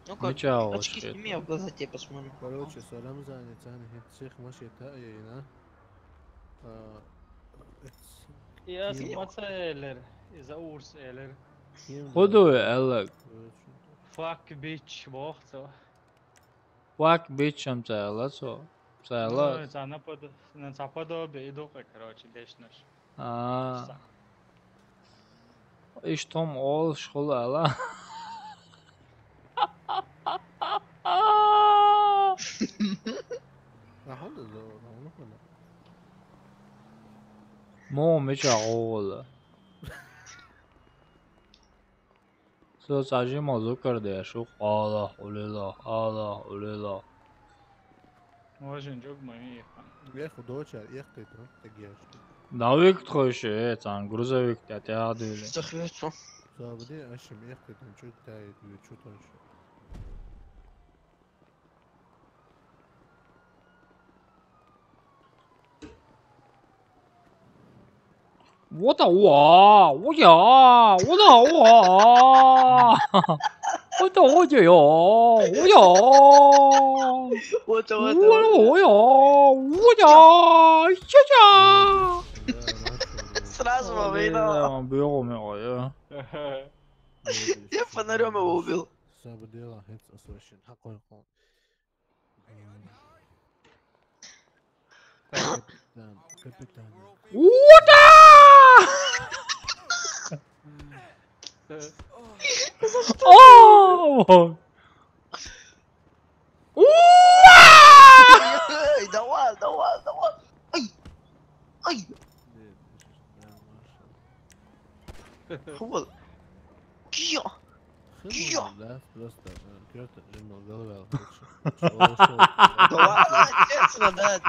Ну как, мича очки. Очки сними, я в глаза тебе посмотрю. Короче, сорам занят, цан, всех машет, а, я, и на. А, эц-, Я ким? Смаца элер, из-за урс элер. Ким? Худу элек. Короче. Fuck bitch, бохцо. Fuck bitch, ам цела, цо. Цела. Ну, это она под-, она цаподобие, и духе, короче, бешнаш. А. Са. Иш том ол шхул ала. Аха да зо, аха да. Мо мича ола. Со сажи мозу кардеш, ух, Аллах, улила, Аллах, улила. Важен жог мами ехан. Ве худо чар, ех кайтрон, тагеш. Давик тхойше, э, цан грузовик тя тя дили. Захвечу. Забди, ашим ех кайтрон, чу тя и чу тонше. Вот а, уа, уя, вот а, уа. Вот а, уя, уя. Вот а, вот а, вот а. Уа, уя, уя, ча-ча. Сразу во время. Бегу, бегу, я. Я фонарём его убил. Всё бы дело, это срочно. Какой он? Капитан, капитан. Ута! О! Уа! Эй, давай, давай, давай. Ай! Ай! Нет, ты что, прям маршал. Вот. Кия! Кия! Да, просто, э, кёрт, жимал голову, лучше. Давай, отец, да.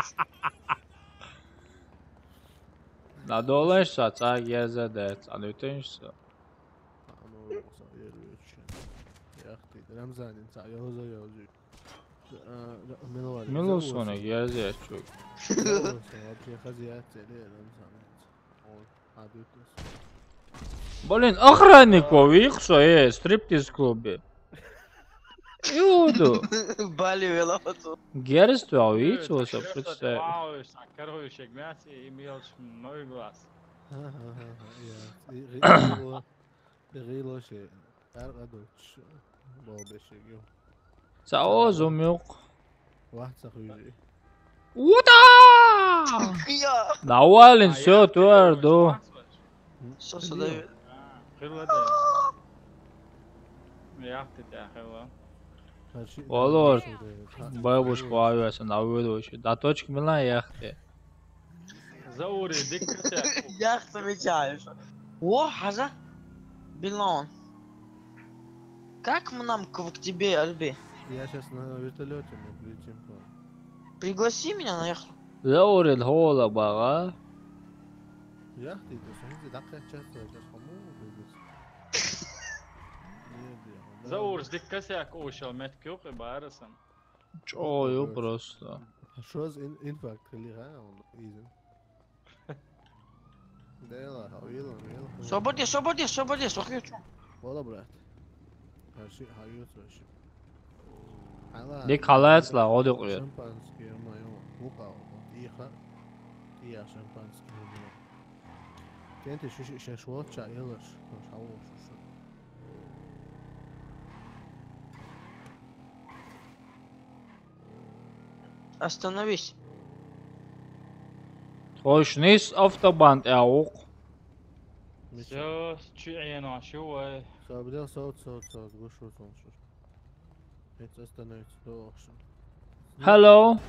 Надолаешься, а так я за да, а не тянешься. А, ну, Рамзан, инца, я за, я за. Милосона, я за чук. Вообще хозяин цели Рамзан. Блин, охранников их что, э, стриптиз-клубе. Иуду. Бали вела вот. Герст вау, видите, вот, представь. Вау, короче, мясо имел много глаз. Ага, ага, ага. Рилоше. Ар адоч. Болбешегю. Сао зумюк. Вахца хуйзи. Ута! Кия! Навалин, всё, туарду. Что садаю? Хилада. Яхты тя хила. Олор. Бабушка авиаса навыдываешь. До точки мила яхты. Заури, диккасяк. Яхта мечаешь. О, хаза. Билон. Как мы нам к, к тебе, Альби? Я щас на вертолёте, мы полетим к вам. Пригласи меня на яхту. Заури, хола бага. Яхты, то есть, они так часто, это кому? Нет, я, да. Заур, диккасяк, ушел, метки, укы, барасан. Чё, ё, просто. Шо за ин-, инфаркт хили, а? Он изин. Дела, хавила, мила. Свободе, свободе, свободе, сохи чё? Вола, брат. Хаши, хавил, соши. Ала. Дик халац ла, оди куя. Шампанский, моё. Муха, тихо. Тихо, шампанский, муха. Кенти шиш, шиш, шиш, вот, ча, елаш. Шиш, шиш, шиш. Остановись. Тхойшнис автобан тя ук. Всё, чуьяно, шуэ. Всё, бля, сот, сот, сот, гуш, сот, сот, сот. Это становится дорого. Hello.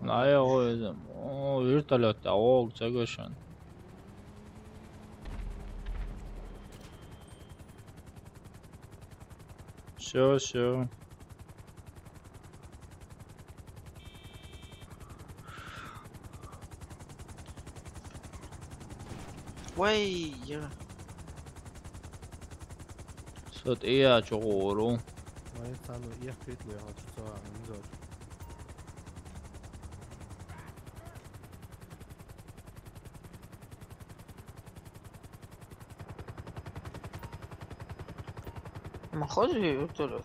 Ай, ой, о, вертолёт да, ол цагашан. Всё, всё. Вай, я. Сот я чё говорю? Вай, цану, я хит лу, я хочу цану, не знаю. Ма хози вертолёт.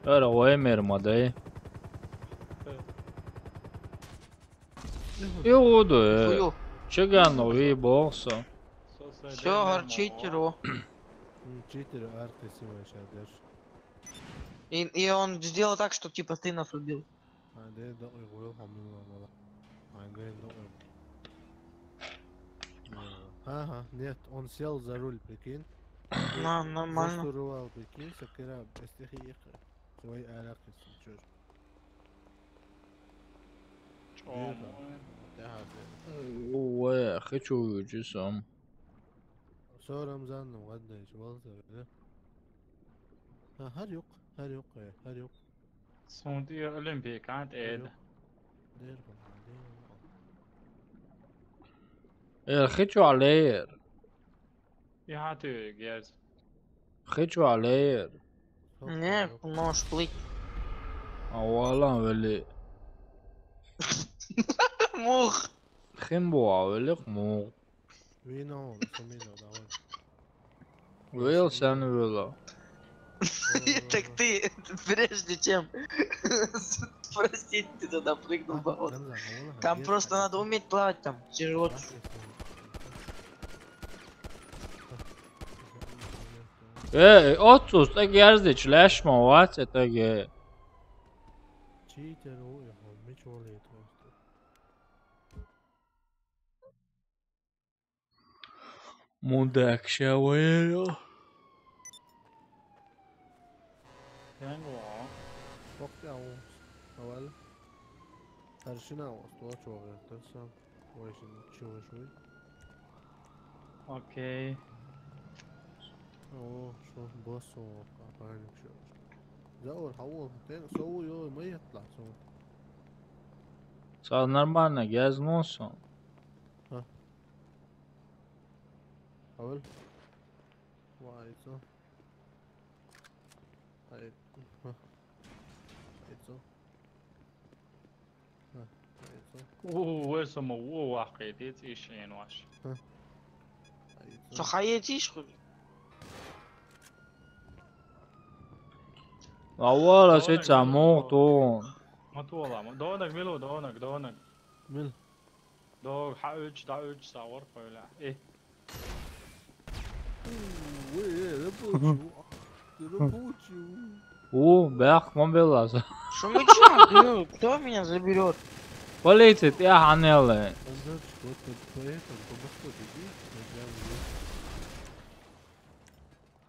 Ара, вай мер мадай. Югу да. Хуё. Чеган, ну и бокса. Всё, горчит его. М, читер арты симача дальше. И, и он сделал так, что типа ты нас убил. А, да, да, ой, ой, хамил, мала. А, говорит, да, ой. Ага, нет, он сел за руль, прикинь. На, нормально. Заштурвал, прикинь, сакира, эстехи их. Хой арак, если чё. Чё, Нет, мой? Да, да. Ой, хочу часом. Всё, Рамзан, ну ладно, ещё волнуется, да? А, харюк, харюк, э, харюк. Сунти Олимпия, кант эд. Харюк. Дэр, дэр. Эр, хочу алэр. Я ты, герз. Хочу алэр. Не, можешь плыть. А валан вели. Мух. Хин буа вели мух. Вино, сумино, давай. Вел сэн вела. Так ты, прежде чем простить, ты туда прыгнул в болото. Там просто надо уметь плавать, там тяжело. Э, отсюда, так я здесь, лишь мовать, это ге. Читер, ой, мич волит просто. Мудак шавел. Тэнг воо. Бохтяу. Авал. Таршина воо, сто чогэр, тарсан. Вайшин чугашуй. Окей. О, шо, босо, капаник шо. Заур, хавол, тэн, соу, ё, мэй атла, соу. Са нормально, гяз носо. А. Авал. Вайцо. Ай, ха. Вайцо. Ха, вайцо. Уу, вэр сомо, уу, вахкэ, тэ циш эн ваш. Ха. Вайцо. Со хае циш хуй. Авала, се цамох тон. Матуала, ма-, донаг, милу, донаг, донаг. Мил. Дог, хьаьуьйтуш, дӀаьуьйтуш са вар хойла. Э. Ой, э, рабочий, ах, ты рабочий. О, бях, мон белласа. Шумыча, ну, кто меня заберёт? Полиция, ты охранила. Значит, вот по, по этому, по Москве беги, я взял её.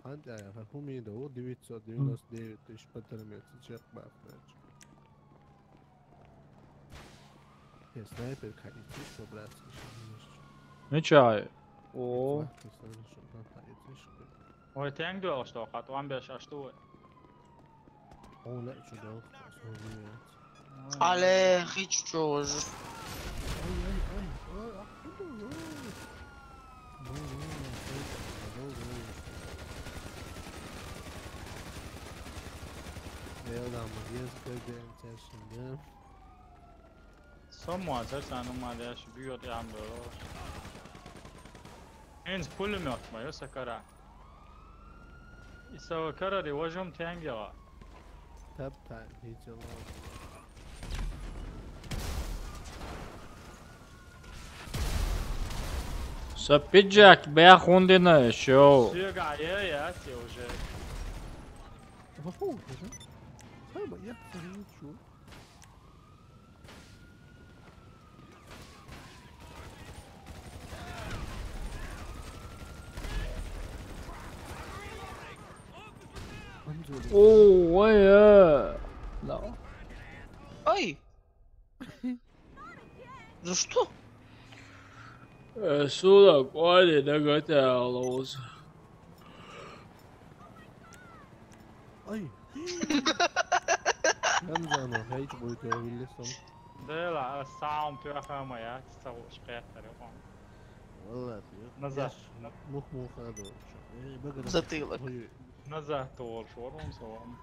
Хантя, я хумида, о, девятьсот девяносто девять тысяч по термиту, чек баф, значит. Э, снайпер, конечно, братцы, ещё немножечко. Ну чё? О. Ой, тэнг дуэл, что, хатуан беш, а что? О, ле, чё, да, вот, Але хич чё же. Ай, ай, ай, ай, а, ай, ай. Someone says, "I know my dash, you got the amber." Ens pulemjot ma, jos sa kara. Isa kara de vajom tengja. Tap time, he's alone. Sa pidžak, be hundina, šau. Sviega, je, je, ti je уже. Ого, ого. Сама, я, я не чую. О, ой, э. Да. Ой! За что? Э, сюда, Коля, да готовилась. Ай. Янзана, хейт будет, я вылез там. Да ладно, сам пёхама, я, цау шкафтар, я. Валлахи, я. Назад. Мух муха да. Э, бага да. Затылок. Ой. Назад тоже, ворон салам.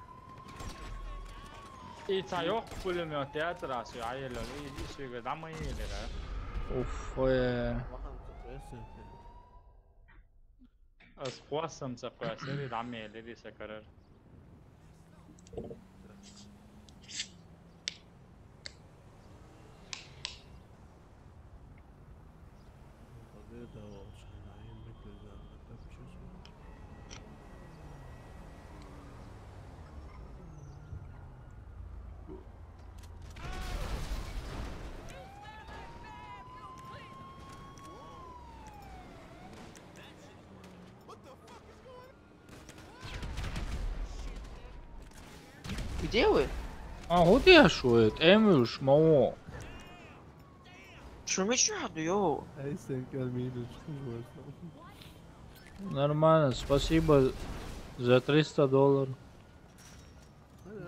И цаёх пулемёт, я, раз, я, я, я, и, и, всё, говорит, а мы ели, да? Уф, э. Аз хуасам ца хуасери, дам ели, ди сакарар. Где вы? А, вот я шо, это Эмюш, мамо. Шумишаду, йоу. Эй, сенкер минус. Нормально, спасибо за триста долларов.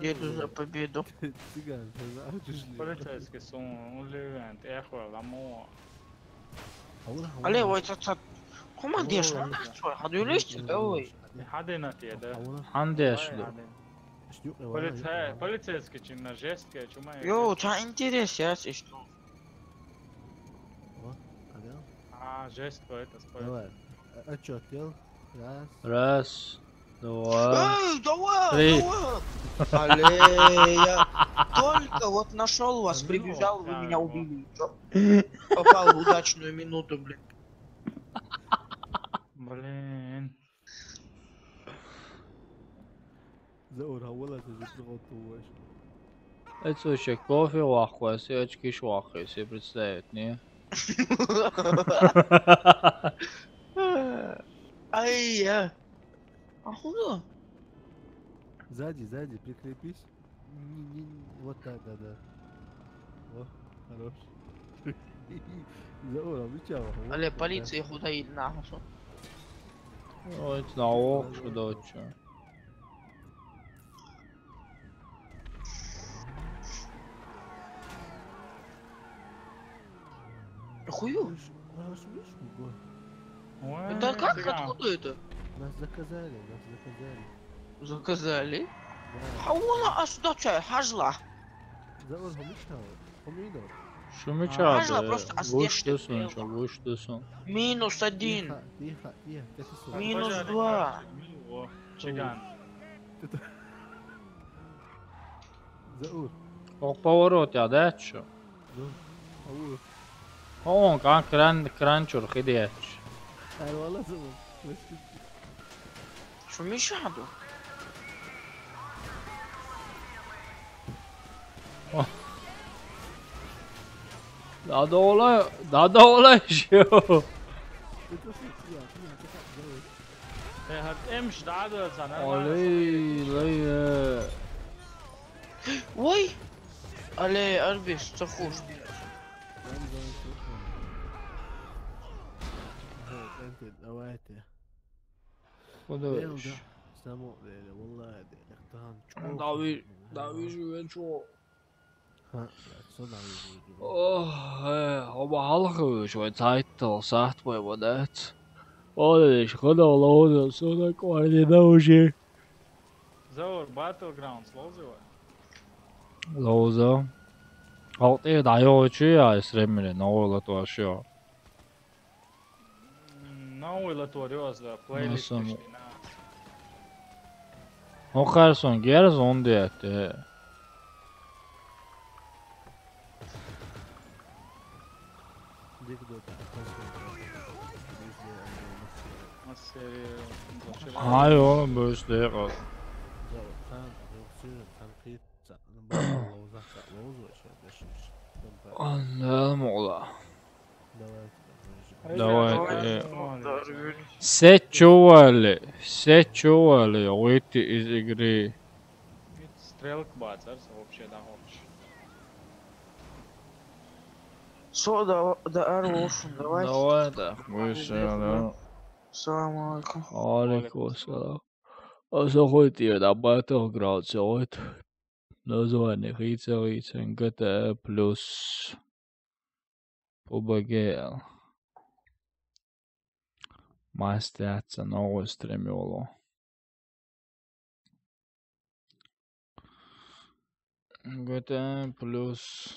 Деду за победу. Цыган, ты знаешь, что ли? Полицейский сум, он левент, эхо, ламо. Алле, ой, ца, ца. Командир, что надо, что? Хадуйлыш, да, ой. Хадена те, да. Хандеш, да. Полицей, полицейский чин на жесткая, чума. Йоу, ца интерес, я, что? О, алло. А, жестко это спорит. Давай. Э, отчёт дел. Раз. Раз, два, Эй, давай, три. Давай. Алле, я только вот нашёл вас, прибежал, вы меня убили. Чё? Попал в удачную минуту, блин. Блин. Заур, хавала, сажет на оту ваш. Это вообще кофе вахуа, все очки швахи, себе представить, не? Ай, я. А куда? Сзади, сзади, прикрепись. Не, не, не, вот так, да, да. О, хорош. Заур, а вы чё? Алле, полиция худо идет, нахуй. Ой, это на ок, что да, чё? Охуел? Ой, это как? Цыган. Откуда это? Нас заказали, нас заказали. Заказали? Да. Хавала, а сюда чё, хажла? Заур, хомичал, хомидор. Шумичал, хажла, просто аздеште. Гуштусон, чё, гуштусон. Минус один. Тихо, тихо, тихо, тихо. Минус два. О, чыган. Заур. Ок поворот я, да, чё? Ну, Заур. Он, кан кран, кран чур, хидеч. Ай, вала, Заур. Шумишаду. О. Да дола, да дола ещё. Э, хат эмш да да зана. Олей, лей, э. Ой! Алле, Арбис, что хуш? Давайте. Куда? Само, валлахи, там чё? Дави, дави, живен чё? Ха, со дави, живен. О, э, оба халхы, шо тайтыл, сахт бой, вот это. Оле, куда лода, со да координа уже. Заур, Battlegrounds лоузи ва? Лоуза. Алт э да йо чи я сремире, на ойла то шо. М, на ойла то рёз да, плейлист. Насам. Ишти на. О, Карсон, герз он де те. Ай, о, бөз де кал. Аннам ола. Давай, э. Сет чували, сет чували, выйти из игры. Стрелка бацар, вообще да, вообще. So, da, da, ar olsun, давайте. Давай, да, мы всё, да. Салам алейкум. Алейкум салам. А заходит, я на батл грал целый. Название Рица Рица GTA плюс П У Б Г. Мастяться новый стримёло. GTA плюс,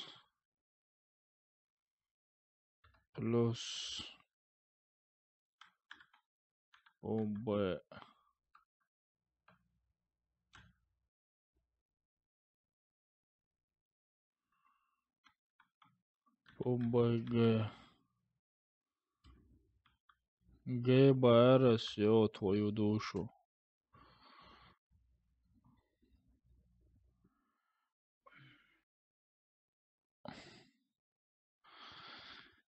плюс П У Б. П У Б Г. Г Б Р, всё, твою душу.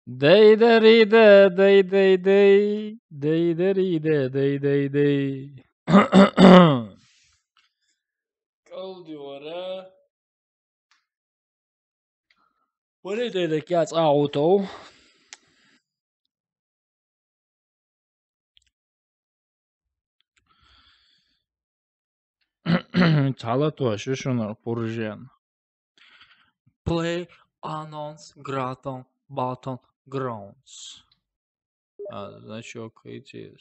Дей-дей-дей, дей-дей-дей, дей-дей-дей, дей-дей-дей. Калдиора. Валидей декя цаутов. Цалатуа шишунар пуржен. Play Unknown's Graton Battlegrounds. А, значок, эти,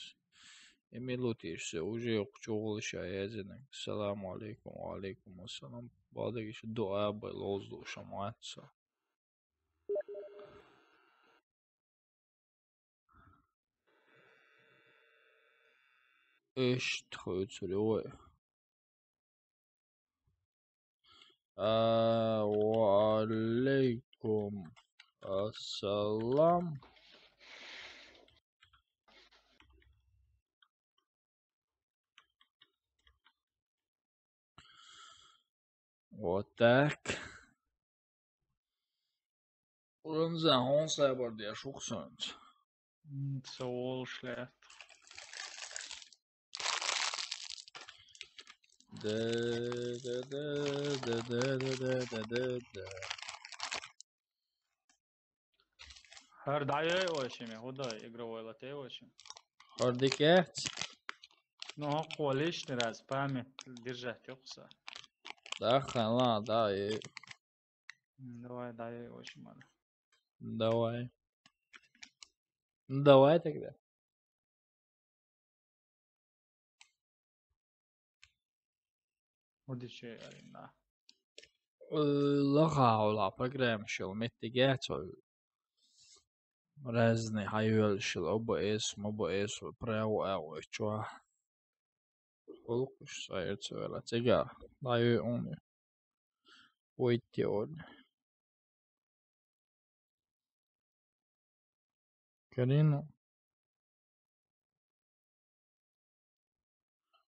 и минутишся, уже кучугулыша языны. Салам алейкум, ва алейкум ассалам. Бадагиш дуа бай лоздушам атса. Эшт хойцурёй. А, ва алейкум ассалам. Вот так. Уран за он сабар деш ухсанц. М, со ол шлет. Да, да, да. Хар даё вообще, худо игровой латэ вообще. Хар дикет. Ну, хо лишний раз память держать ёхса. Да, хана, да, и М, давай, дай очень мало. Давай. Ну, давай тогда. Удичи, Арина. Э, лаха ула программа шел, метте герцо. Разный хайвел шел, О Б С, М Б С, право, а, чё. Олукъуш сайыр цевела. Цега. Лайы уни. Уйти уни. Карина.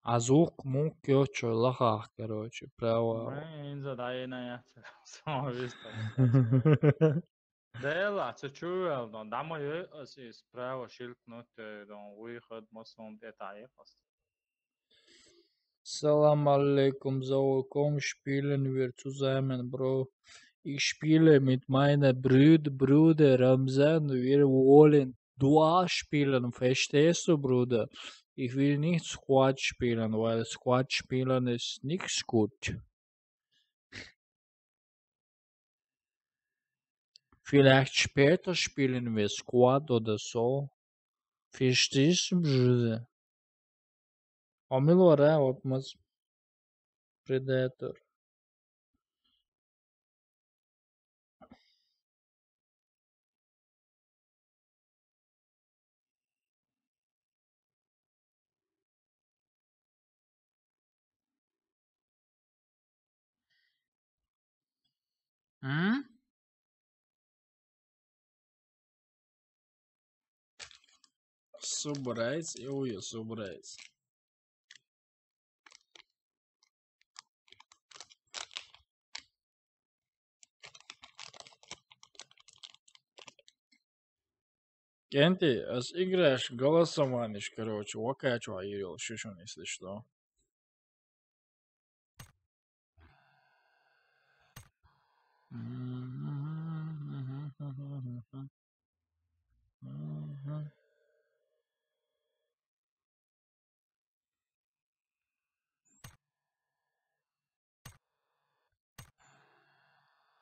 А звук мук ёчо лахах, короче, право. Мэ, инза дайна я. Самовиста. Дела, цу чуэл, дон, дамо ё, ас, ис право шилкнут, э, дон, выход, маслон, это, а, ехас. Салам алейкум, зову ком шпилен вир цузамен, бро. Ich spiele mit meiner Brüd-, Bruder Ramzan, wir wollen Dual spielen, verstehst du, Bruder? Ich will nicht Squad spielen, weil Squad spielen ist nichts gut. Vielleicht später spielen wir Squad oder so. Verstehst du, Bruder? Амилора, вот мас Predator. М? Собирается, и уйо собирается. Кенти, ас играешь голосованишь, короче, вакачу айрил шишун, если что.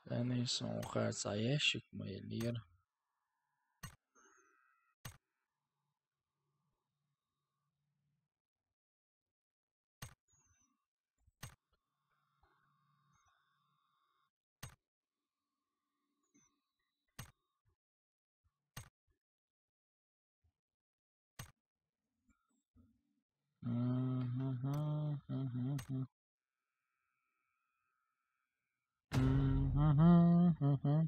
Тани сон хацаа ящик ма елира.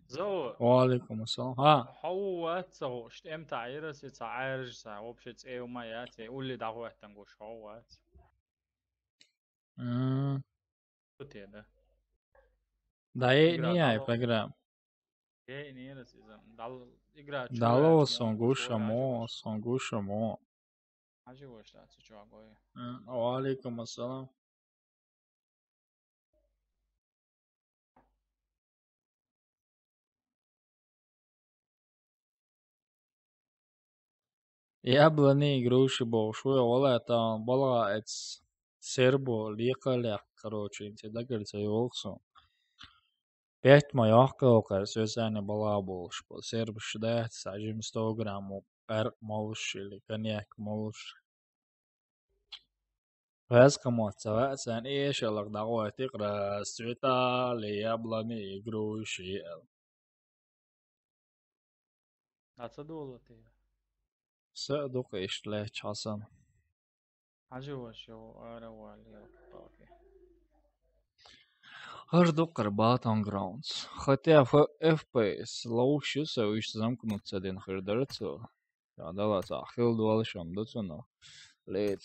Зо, Ва алейкум ассалам. Ха. Хьо ву вац ца гуш, тӀем тӀа Ӏирас и ца Ӏаьржа ца, вообще цӀе ма яц, и улли дӀахӀоттан гуш хьо ву вац. М. Бу те да. Да, е Игра не ай дало. Программа. Е не раз иза. Дал, игра чу Дало яч сон мо, гуша чу яч мо, гуш. Сон гуша мо. Хьажи ваш да, цу чу агой. М, ва алейкум ассалам. Яблони и груши бохуш ву, вала тан балгӀа эц сербо ликъа лякх, короче, инце дагар ца йолу сон. Пять ма йоккхал кхар соьсани балгӀа болуш бо. Сербаш дац, сажим сто грамм, къаьркъ молуш или коньяк молуш. Ваьзкъа мотт ца ваьа царна эшалгӀа дӀагӀойтикъ расцветали яблони и груши аьлла. А ца долу те? Са а дукха иштта лаьтташ хьасан. Хьажи ваш йо ара вали йо токи. ХӀара дукхара Battlegrounds. Хотя F P S ловш ю са вуьшта замкнуться дина хир дара цо. Ша дала цхьа хила долуш ам ду цунах. Лец,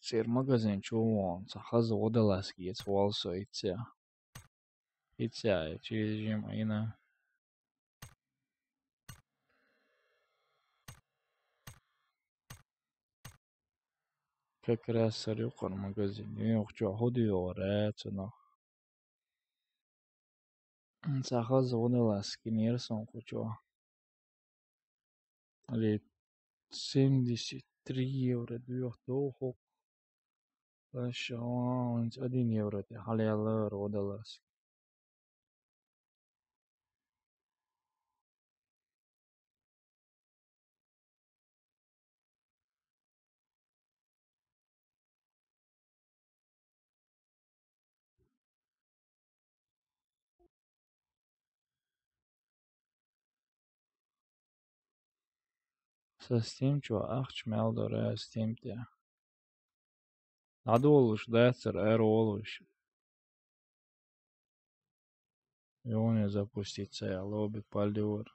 церан магазин чу вон, цхьа хаза гӀо далас геца волу со ицця. Ицця, чижим Ӏина. Как раз сар юкъара магазин. Юха чохь хӀу дуьйгӀара цунах. Цхьа хаза гӀо далас гинера сон кху чохь. Али семьдесят три евро дуьйху доху. Аша, ванца один евро тӀе хьалаяллара гӀо далас. Сан Steam чу ахча мел дара Steam тӀе. ДӀадолуш дацара ара волуш. Юне запустить ца яла лоби палдевар.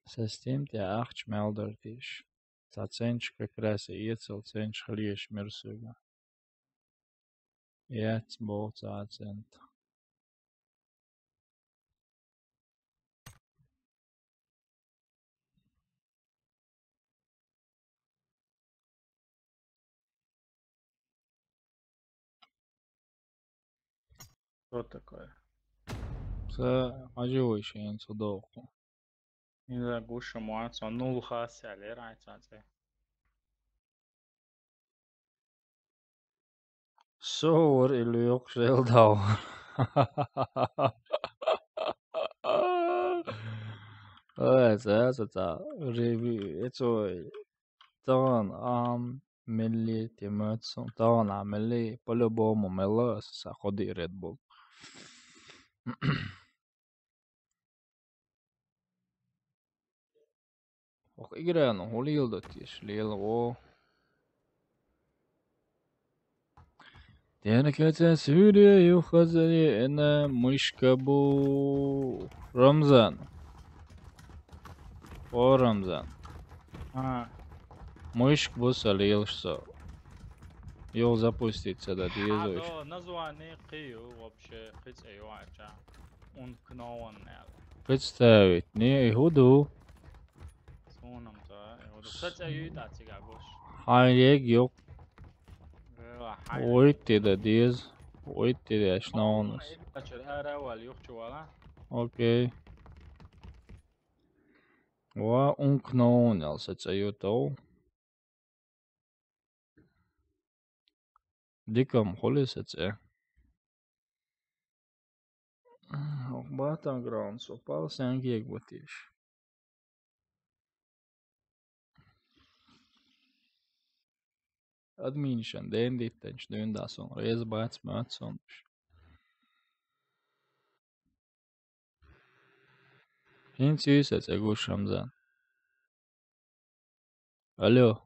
Сан Steam тӀе ахча мел дара тийша. Цхьа центаш как раз и эцал центаш хилеш мира соьга. Яц боху цхьа цент. Что такое? Ца хьажи вай шен цу доху. Иза гуша моаца, нулл хас аьллера хьайн цхьа цӀе. Совар и лоькхуш Элдау. Ой, ца, ца, ца. Реби, эцой. Таган ам мелли, темац, таган ам мелли, по-любому мелла, аса ходи Red Bull. Ох, играно, хӀу лела до теш, лела во. Тенакаца Сирия юхазари эна мышка бу Рамзан. О, Рамзан. А. Мышка бу са лелаш со. Йо, запустить ца да деза. А, до, название кхи ю, вообще, кхи цӀе ю, ача. Unknown аьлла. Представить, не, и хӀу ду? Суна-м ца, и хӀу ду? Ца цӀе ю и тӀа цига гуш. Хьайн ег йо. Вела, хьайн. Войти да деза. Войти да аш наунус. Ачур ара вал юхчу вала. Окей. Ва Unknown аьлла са цӀе ю тов. Дикам хули са цӀе. Battlegrounds, опа, сенкиег бутиш. Админшан дендиттенч дюнда сон, рез бац мат сон. Хин цюйсац агуш Рамзан. Алло.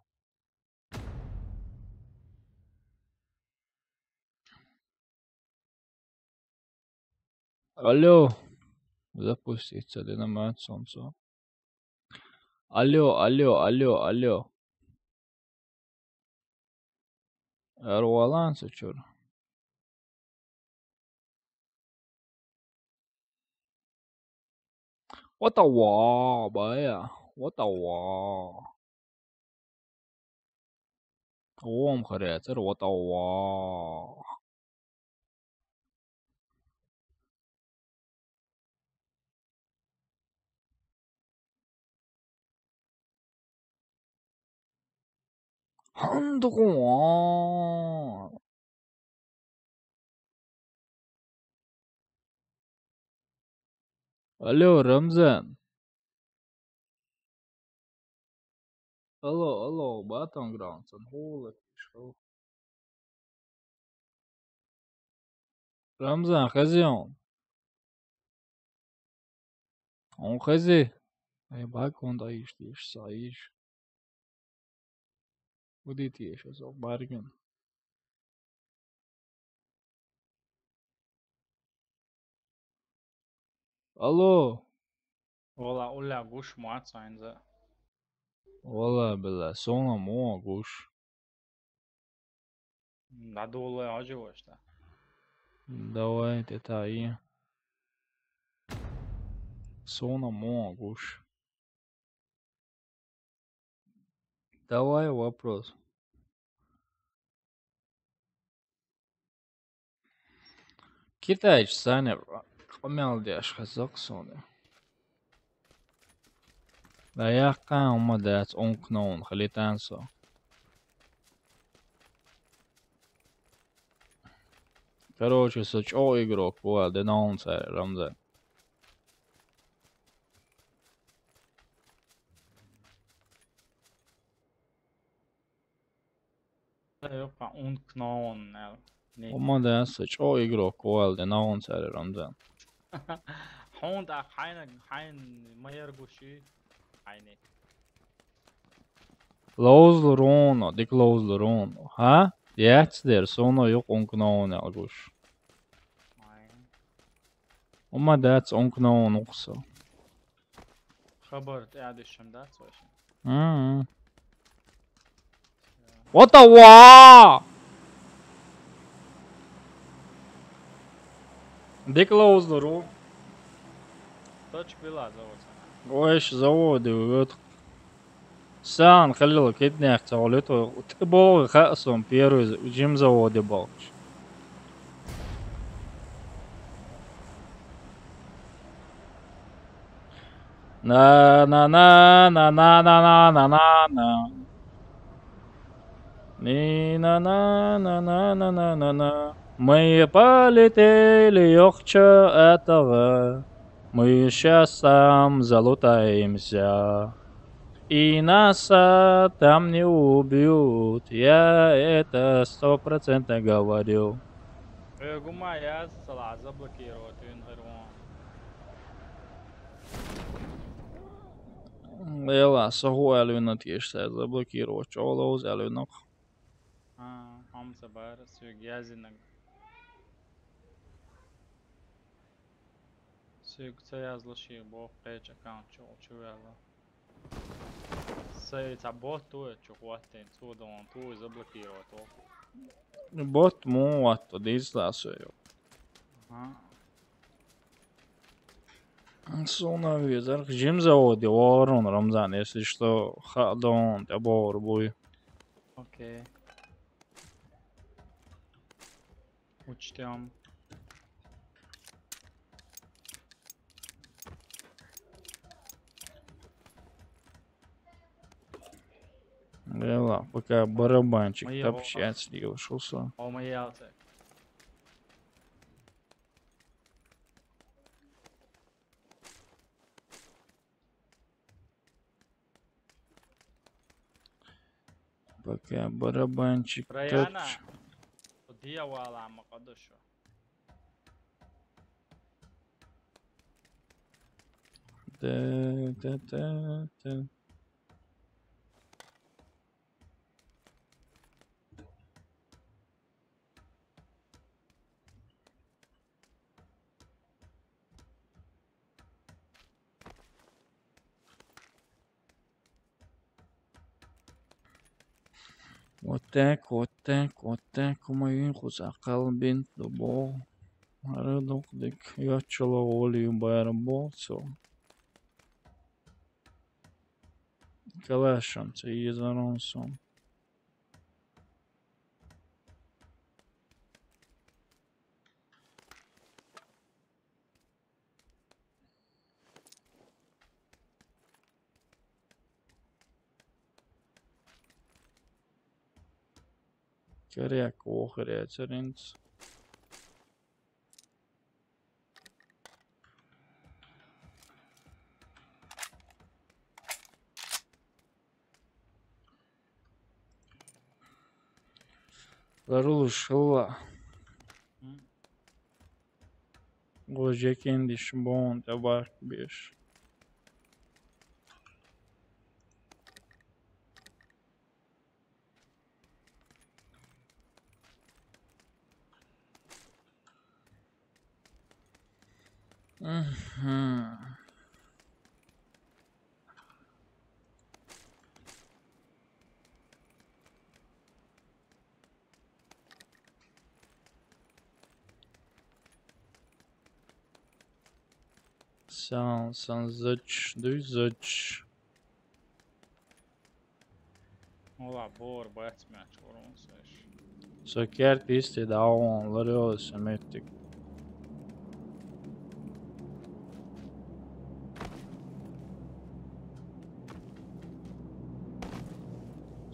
Алло. Запуститься, да на мат солнце. Алло, алло, алло, алло. Эрвалан сучур. What a wow, бая. What a wow. Ом харяцер, what a wow. Хандугуан. Алло, Рамзан. Алло, алло, Battlegrounds, сон хула пишел. Рамзан, хазион. Он хази. Ай, бак, он да иш, иш, са иш. Удит иш, со барген. Алло. Вала уля гуш муат сайнза. Вала била, сона муа гуш. Надолго оживаешь-то. Давай, ты та и. Сона муа гуш. Давай вопрос. Китайч саня къамел деш хазак соны. Да я къан ума дац онкноун халитан со. Короче, со чо игрок буа, да наун царе Рамзан. Ёпа, он кнон, нел. Не. Ума да со чо игрок буа, да наун царе Рамзан. Хонда хайна, хайн майер гуши, хайне. Лоузлу руно, дик лоузлу руно. Ха? Яц дер, соно юк онкноун алгуш. Ай. Ума дац онкноун уксо. Хабар тядышем, да, слышим? Мгм. What the wa? Дик лоузлу ру. Точка была заводится. Ой, заводы, вот. Сан халил киднях цаолит, ты бол хасом первый жим заводы болч. На, на, на, на, на, на, на, на, на. Ни, на, на, на, на, на, на, на, на. Мы полетели, ёхча этого. Мы сейчас там залутаемся. И нас, а, там не убьют. Я это сто процентов говорю. Э, гума, я сала заблокировать, ин, гырвон. Эла, соху элвинат ешса заблокировать, чолоуз элвинок. А, хамса бар, сюг язинаг. Сюг ца язлу ши бо печ аккаунт чо, чо яла. Сей ца бот ту, чо хваттен, цу дон, ту заблокировать, о. Бот му ватто, дизла сой. Ага. Суна визар, жим заводи, ворон, Рамзан, если что, ха дон, да бор буй. Окей. Учтём. Эла, пока барабанчик топчать слил, шо со. О, мои алты. Окей, барабанчик. Раяна. Дьявола ма къадашо. Да, да, да, да. Вот так, вот так, вот так. Ма юн хус акъал бин дубо. Арадук дик. Яччала оли бара болсо. Калашам це езаронсом. Керек охрецеринц. Ларулуш хылла. Гожекендиш бон табак биш. Мгм. Сан, сан зыч, дуй зыч. Ола бор бац мяч урон саш. Со керт исти даун, ларёс метик.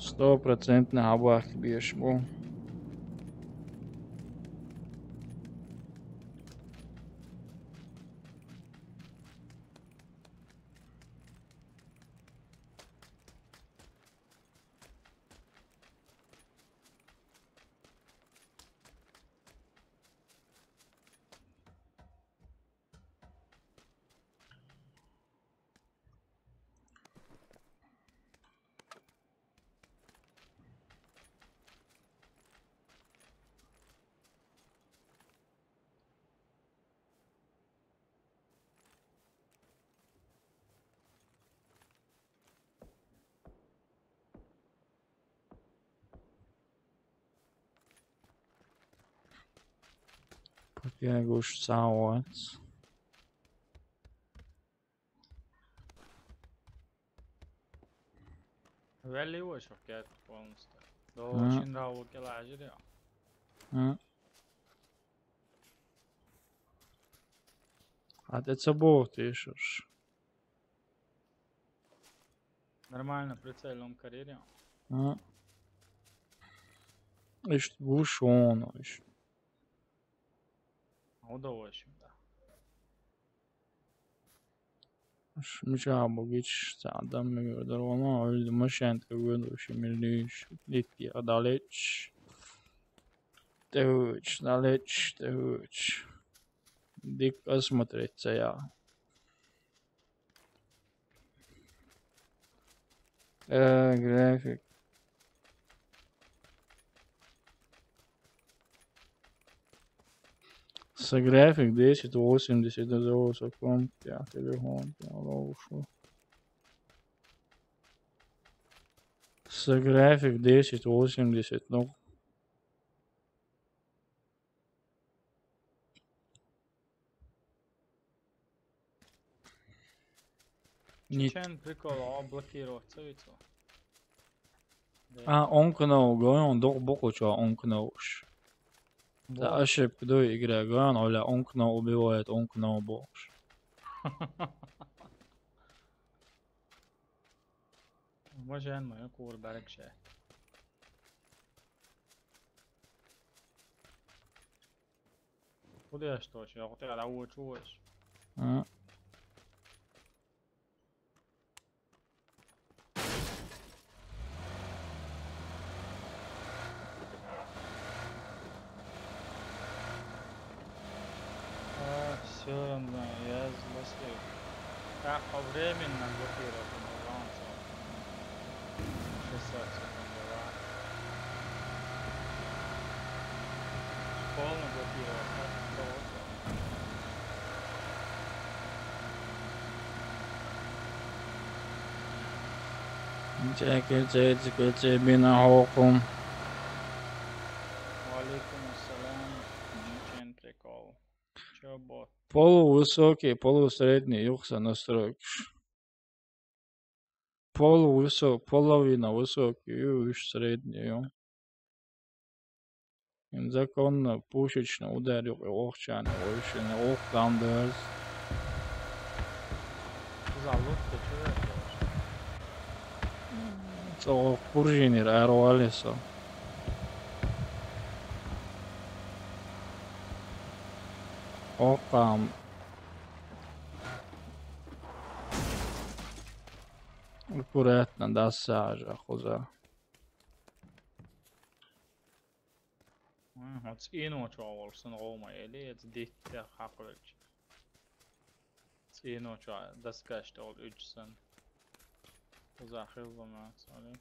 Сто процентно хабах биш бу. Пакягуш сауац. Вели уж пакет полностью. До очень рау кела жире. М. А де це був ти, що ж? Нормально, прицельном карьере. А. Ишт вушон, ишт. Удовольствие, да. Ш-, мича богич, са адам ми гёрдар, вама, ой, машен тэ гёрдар, ши милиш, литти, а далеч. Тэвыч, далеч, тэвыч. Дик осмотреть, я. Э, график. С график десять восемьдесят, это за высоком, я телефон, я ловушку. С график десять восемьдесят, ну. Ні. Чечен прикол, а блокироваться ведь. А, он канал, говорю, он дох боку чё, он канал уж. Да, ошибка, да, игра, говорю, он, оля, он канал убивает, он канал бош. Може, ен мою кур берекше. Куди я што, чи я хотів да учуєш? А. А временно блокировать не могу, он что? Шестьсот секунд, да. Полный блокировать, а, того, что? Чекер, чекер, чекер, чекер, бина хокум. Ва алейкум ассалам. Чечен прикол. Чё, бот? Полувысокий, полусредний, юкса настройкаш. Полувысок, половина высокий, ю, уж средний, ю. Незаконно пушечный удар юкъе вохчарна вайшина вохтам дерз. Залут, ты чё делаешь? Цо пуржинир арвалиса. Окъам. Аккуратно, да, сажа, хуза. Мгм, вот цӀеночохь волуш сан гӀовма эли, эца дитта хьакхавелча. ЦӀеночохь доскаш тӀе волу уьдуш сан. Кхузахь хилла ма, цӀали.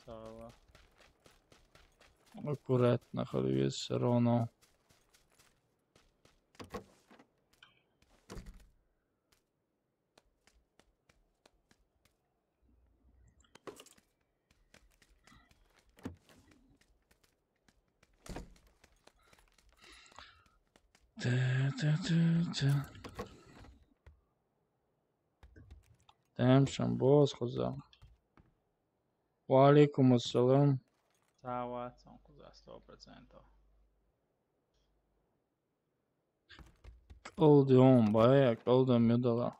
Ца гӀала. Аккуратно хила веза всё равно. Та, та, та, та. Тамашам бос хуза. Ва алейкум ассалам. Ца вац, он хуза сто процентов. КӀалдион бая, кӀалдам медала.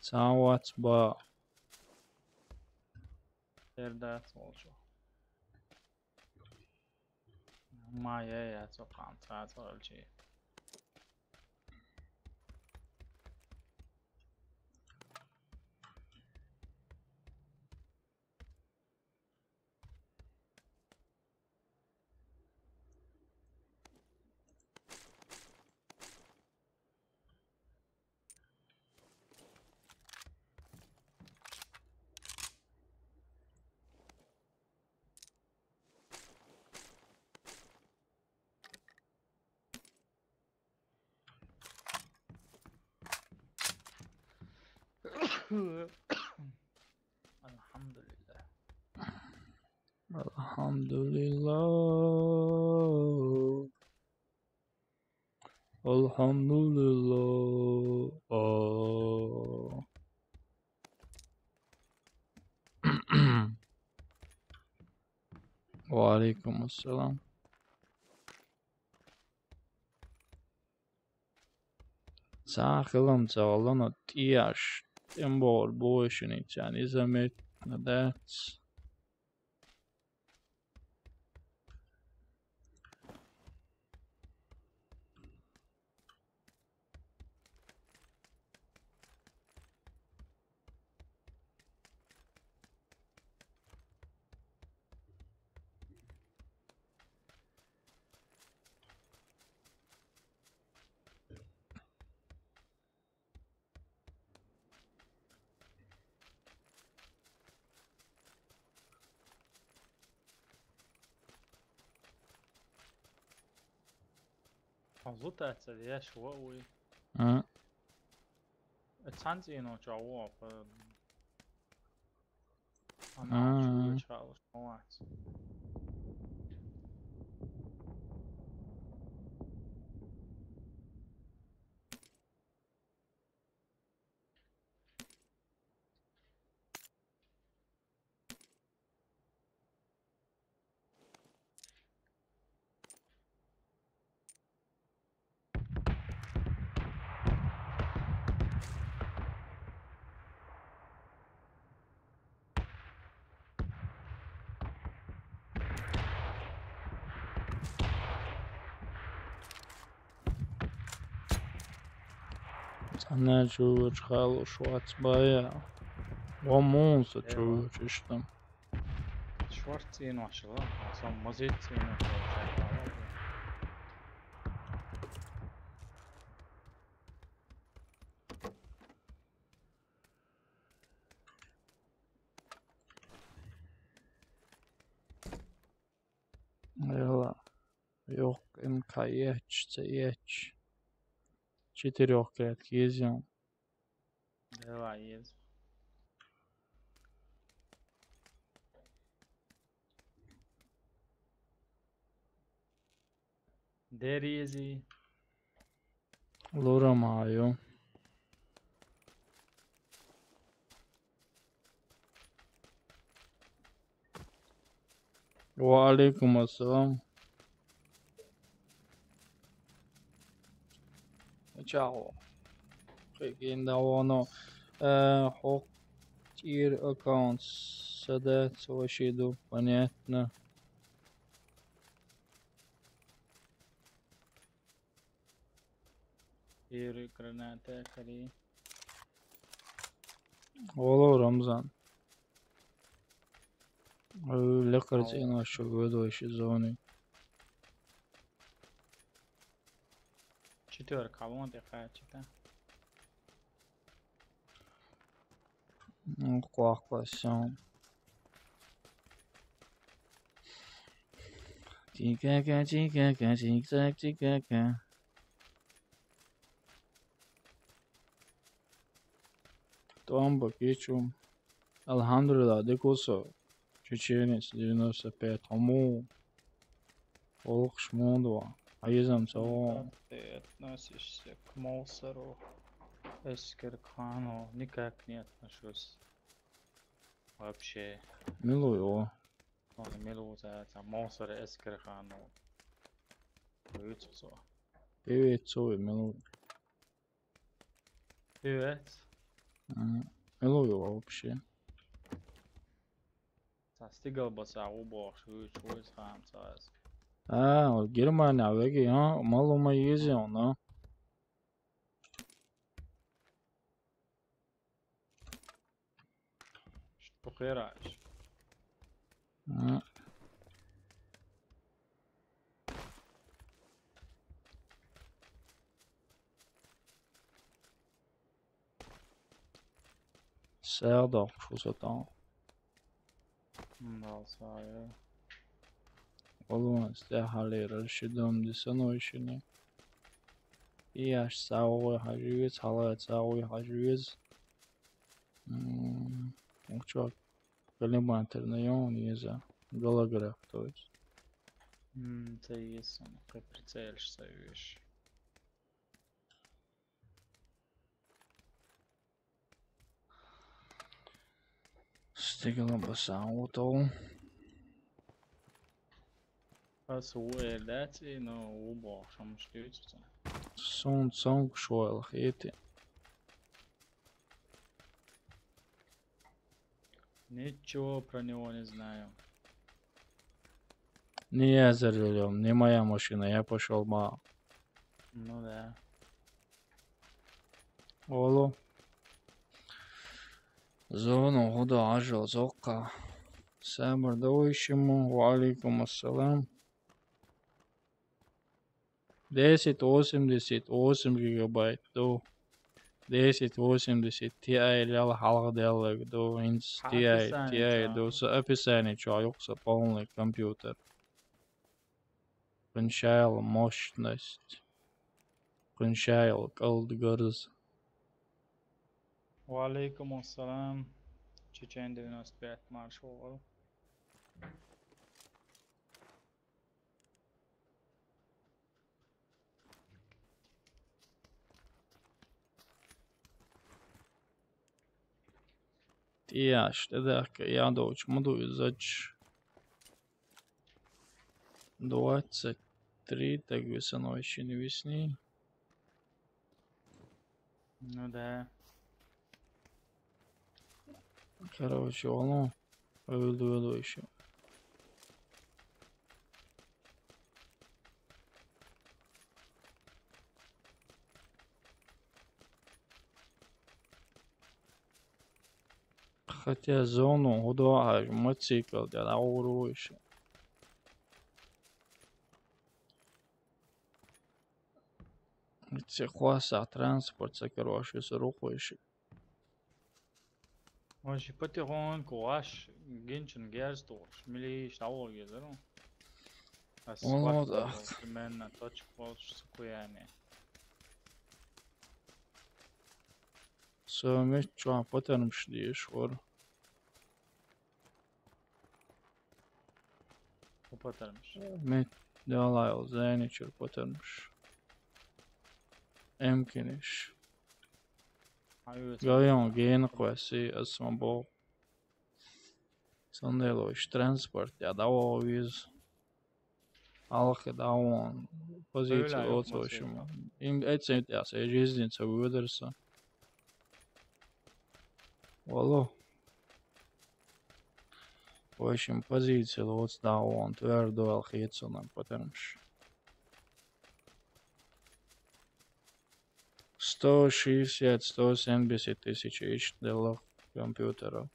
Цхьа вац ба. Тера дац волчу. Ма я, я, цо кхам, цхьа цо элчий. الحمد لله. الحمد لله. الحمد لله. آه. وعليكم السلام. Цхьа хилам ца валана, тӀеш, тӀембовр бовешиний царна иза меттина дац. Хьо зутаьццара еш ван вуй? А. Э, цхьана цӀеночохь ву хьо, ана, а, чу веш хаалуш ма вац. Цхьана чу вуьйцуш хаалуш вац бая. Ван муха сан чу вуьйцуш иштта. Шорт цӀенош ла, сан мазит цӀенош ла. Кхаьчча, ца эчча. Четырёх клетка еза. Давай, еза. Дерези. Лура ма ю. Ва алейкум ассалам. Чао. Кхы гин да воно. Э, хӀокху тӀера аккаунт са дац, ваши ду, понятно. Первый граната, кхари. Оло, Рамзан. Ой, лекхар цӀенош чу веду ши зони. Четвёрка, вон тӀе кхача, да? Ну, кхоахкхо сен. Тикака, тикака, тик-так, тикака. Томба кичу. Алхьамдулиллах, дикуса. Чеченец, девяносто пять, хӀума. Олхуш мунда ван. Хьаезам ца вон. Ты относишься к Молсеру, Эскерхану? Никак не отношусь. Вообще. Милуй о. Он милуй ца, ца Молсер Эскерхану. Вуьйцу со. Певец цо вуй, милуй. Певец? М, милуй о вообще. Ца стигал баса ву бохуш, вуьйцу вуй ца хам ца аз. А, вот Германия веги, а? Малу ма ези он, а? Что хераш? М. Сагъ дохуш ву со тӀаккха. М, да, сагъ, я. Валлахь, стяхьаллера ши дом дисано шуна. И аш сагъ вуй хьажа веза, хьала сагъ вуй хьажа веза. М, учок коллиматорный он еза, голограф, то есть. М, ца еза, кхы прицелш ца веш. Стигала басан ву тов. Ас ву эр дац и, но ву бохуш, амма дуьйцу ца. Сун цонг шойла хети. Ничего про него не знаю. Не я за рулём, не моя машина, я пошёл, ма. Ну да. Олу. Зону хӀу до Ӏажал зоккха. Сабар довайшиму, ва алейкум ассалам. Десять восемьдесят восемь гигабайт ду. Десять восемьдесят Ti лела хьалха деллаг ду. ХӀинца Ти Ай, описание Ти Ай чу ду. Со описание чу юкъа со полный компьютер. Кхин шайла мощность. Кхин шайла кӀалд гарз. Ва алейкум ассалам. Чечен девяносто пять маршал. Тияш, тӀедахка ядовчу ма ду иза. Двадцать три, так висаной шин висни. Ну да. Короче, оно. Öldü, öldü işi. Хотя зону хӀу до Ӏажа, мотоцикл тӀе дӀагӀур ву иша. Итсе кхоссахь транспорт ца карош, иза рухуш. Ваша потихоньку ваш гинчун герз тухуш, милийш дӀаволгезар ву. Ас О, схватка так. Примерно точка волча цукуяне. Со меч чуа патармаш деш вар. Патармаш. Меч далайл зайни чур патармаш. Эмкиниш. Галион гена кваси асмабо. Сандайлович транспорт я давал виз. Алхи давон. Позиция Появляю оцошим. Им эцен тяс, я жизнь ца выдерса. Вало. В общем, позиция лоц давон. Твердо алхицу нам патармаш. Сто шестьдесят, сто семьдесят тысяч ищ делах компьютера.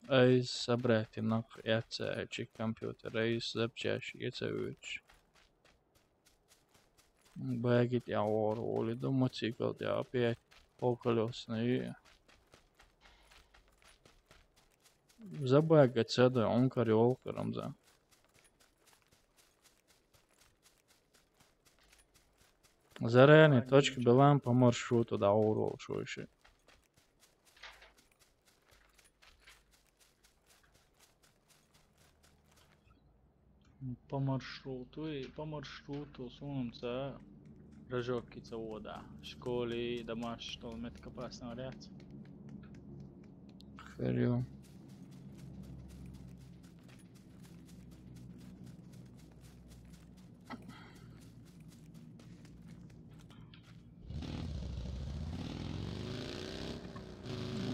Ай собрать нах яца чик компьютер, ай запчасть яца уч. Багит я вор, улиду мотоцикл я опять по колесной. Забага цеда, он кариол карамза. Заранее точка была по маршруту, да, урол, что еще. По маршруту, и по маршруту сунца рожок ца вода. Школе, домашний, что метка пасна ряд. Херю.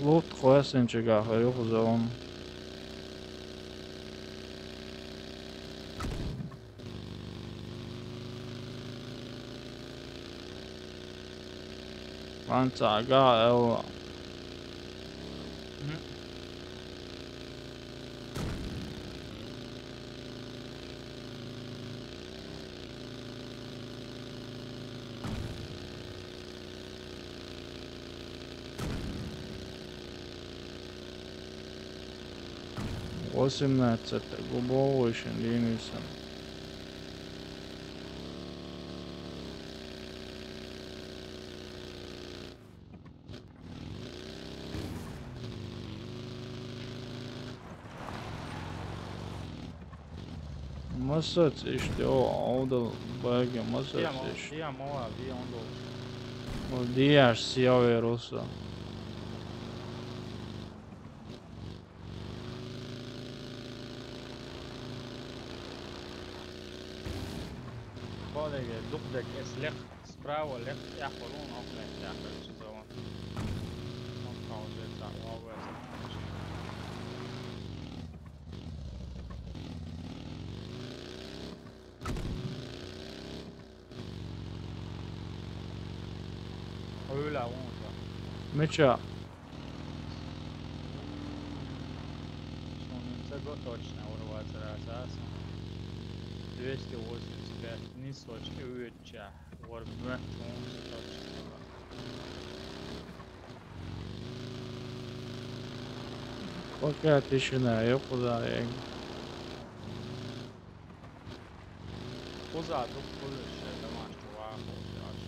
Лут хвасен чигах, юх зон. Ванца ага эл. Восемнадцать, губовый шиндинуса. Масац иште о, олдал баги масац Диам, иш. Диам, оа, ви ондол. О, диаш сиаве руса. Колеге, духдек эслек. Справа лек яхвар, он окна яхвар чизован. Он калже та лаве. Öyle olunca. Меча. Сонунца го точно урваться разаса. Двести восемьдесят пять, не сочи, увеча. Вор мертвым точно. Пока тишина, я куда я. Куда тут кулыш, это маш чувак, вот, короче.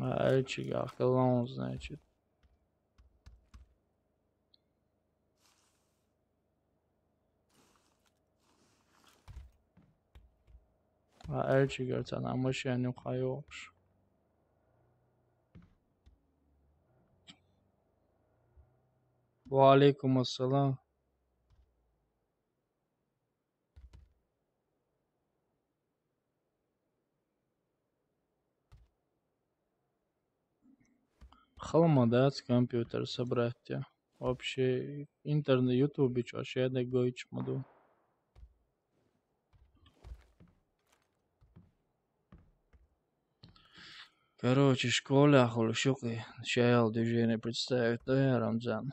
А, Эльчик, а, колонн, значит. А, Эльчик, а, цана машина не уходишь. Ва алейкум ассалам. Хала ма дац компьютер собрать. Вообще, интернет, ютубе чу шеде гойтуш ма ду. Короче, школе хула шукъи шаял движение представить дай, Рамзан.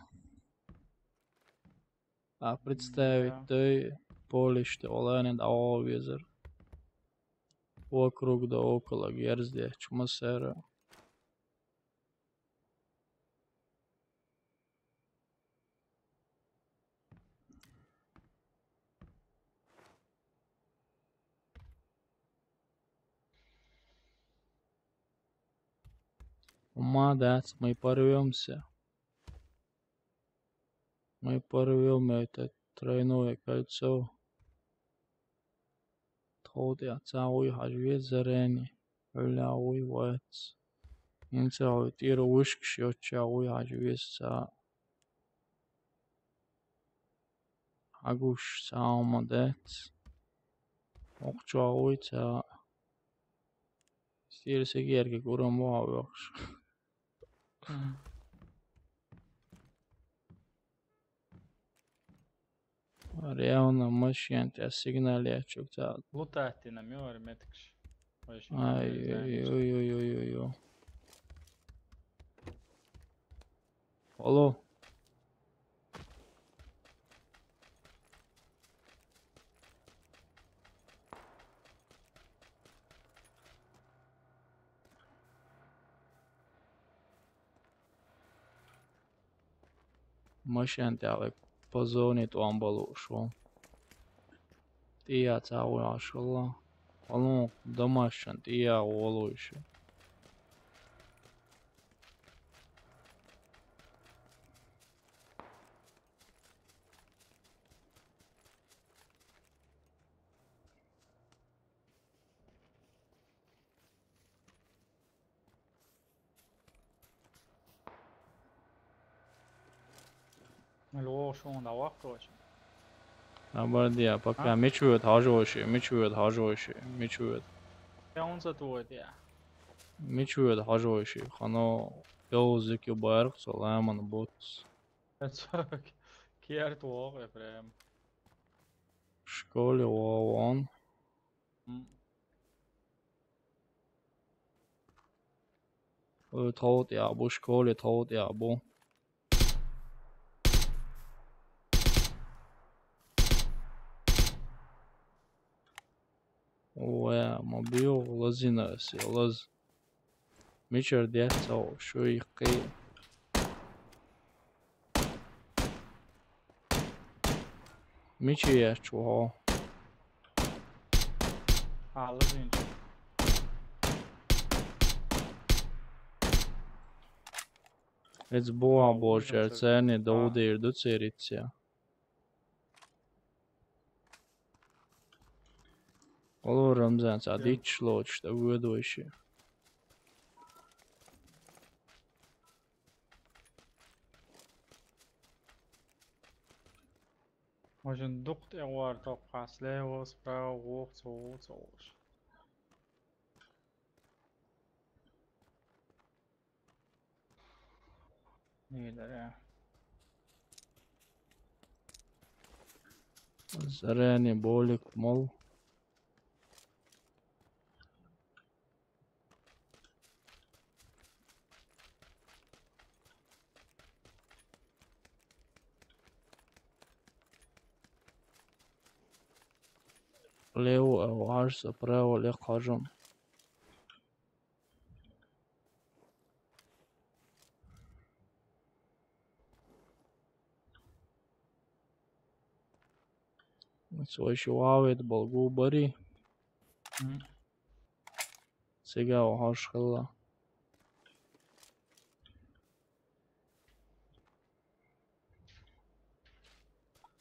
А представить дай полешта олани дӀавала везар. Вокруг да около герз дехча массара. Ма дац, мы порвёмся. Мы порвём это тройное кольцо. Тховда цхьа гӀуй хьажа веза зарани, хьуьлла гӀуй вац. ХӀинца гӀуй тӀера вышкаш йоцча гӀуй хьажа веза цхьа. Хьагуш цхьа хӀума дац. Вокхачо гӀуй цхьа. Стира сигерга гурам ваха вехаш. Мгм. Реально машен тӀа сигнал яьчуг цаӀ. Лутаттина миора меткаш. Ой, ой, ой, ой, ой, ой, ой. Алло. Машен тӀехьа позвонить ван балуш ву. ТӀеяц агӀо ашхалла. Хьалун домашшан тӀеягӀо волуйша. Алло, шо, давай, короче. Абардия, пока. А? Мичует хажойши, мичует хажойши, мичует. Я он за твой, я. Мичует хажойши, хано ёзик ю барх, саламан бутс. Это керт вог, я прям. Школе вон. М. Э, тховда яхь бу, школе тховда яхь бу. Ой, ма био лазина се, лаз. Мичара децо, шуй кхи. Мича яч ву хьо? Хьалазинчу. Эц бохьа бочар царни довдийр ду церица. Оло Рамзан, ца дичч лоч, да выдвойши. Можен дукт эвар топ хас, слева, справа, вох, цо, цо. Нилера. Заряни болик мол. Лево, а, варса, право, ле хажам. Цо ещё вавет бол гу бари. М. Сега вахаш хилла.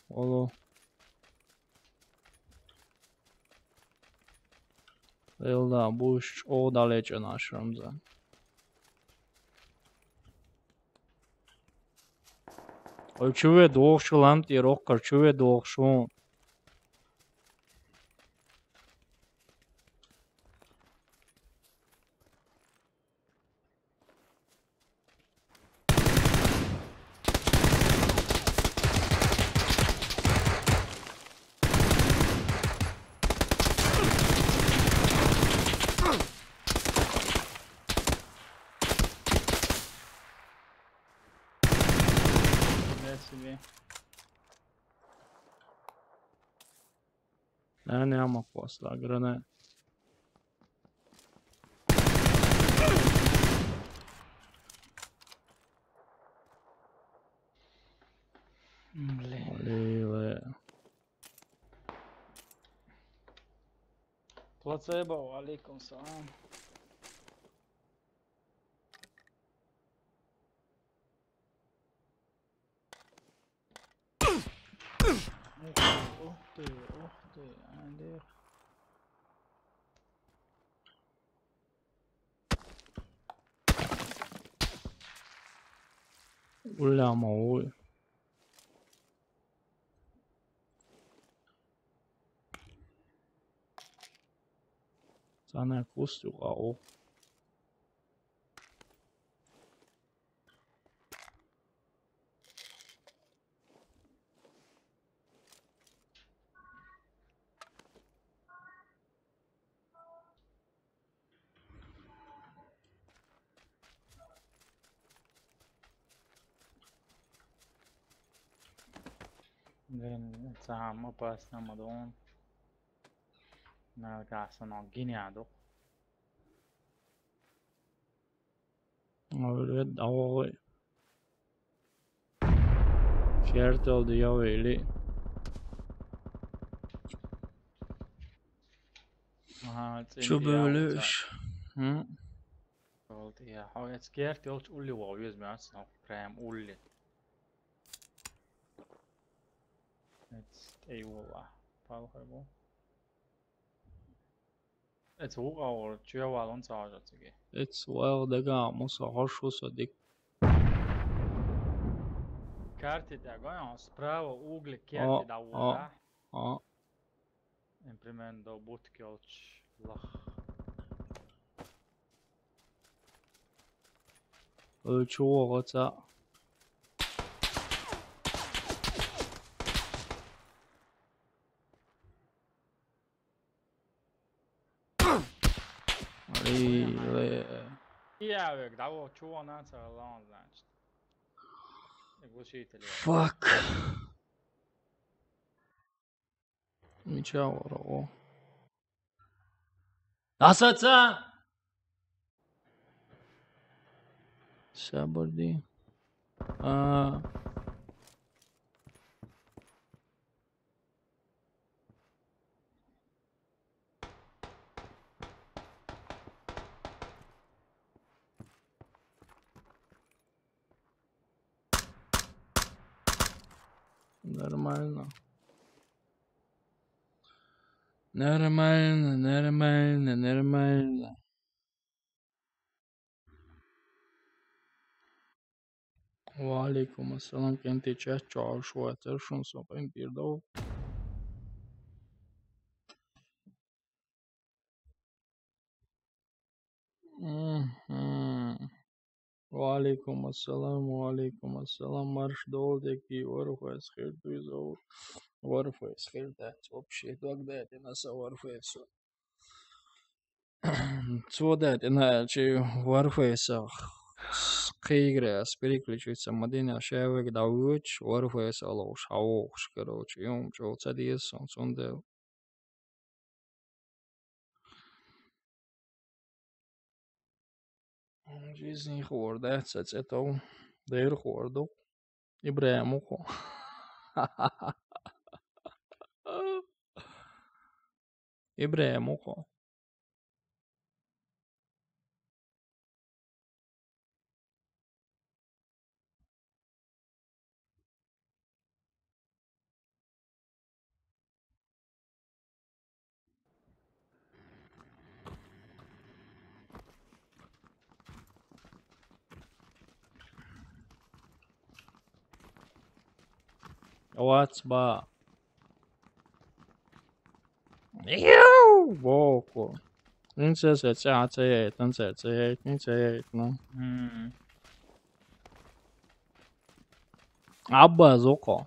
Оло. Элда буш о далече наш Рамзан. Ой, чуве двох шулам ти роккар, чуве двох шун. себе. Nein, nein, mach was da gerade. Блин. Лиле. Плацебо, алейкум салам. Ух ты, ух ты, ух ты, Олег. Уля, ма, ой. Sana kustu, а, о. Блин, самый опасный Амадон. Надо, кажется, но гинядо. Öyle davayı. Kerteldi ya öyle. Aha, Çöbölüş. Hı? Oldu ya. Ha, et kerti olç ulli var, yüz mü atsın? Prem ulli. Et, eyvallah. Palhay bu. Эцу угъа чуя валун цаажа циги. Эцу вал дега муса хошу садик. Карти дега, справа угли керти да вала. А. Импримент до будки олч лах. Ой, чего, ватса? Ой, ой. Я век, да вот, чего он ансар лаун, значит. Глушитель. Fuck. Ничего, о. Асаца! Сабырди. А. Нормально. Нормально, нормально, нормально. Ва алейкум ассалам, кенти чат чош ва тершун со кентир дов. Мгм. Ва алейкум ассалам, ва алейкум ассалам. Марш долдеки, Warface хирдуй зов. Warface хирдать вообще. Догдать и наса Warface. Цо дать и на чи Warface. Кыйгрес переключиться мадина шевек да уч Warface алош, аош, короче. Юм чо цадиес сон, сон дел. Жизнь хорда, цецетов. Дэр хордо. Ибраимухо. Ибраимухо. What's ba? Iu, boku. Nincs ez, ez, ez, ez, nincs ez, ez, nincs ez, no. Hmm. Abba az oka.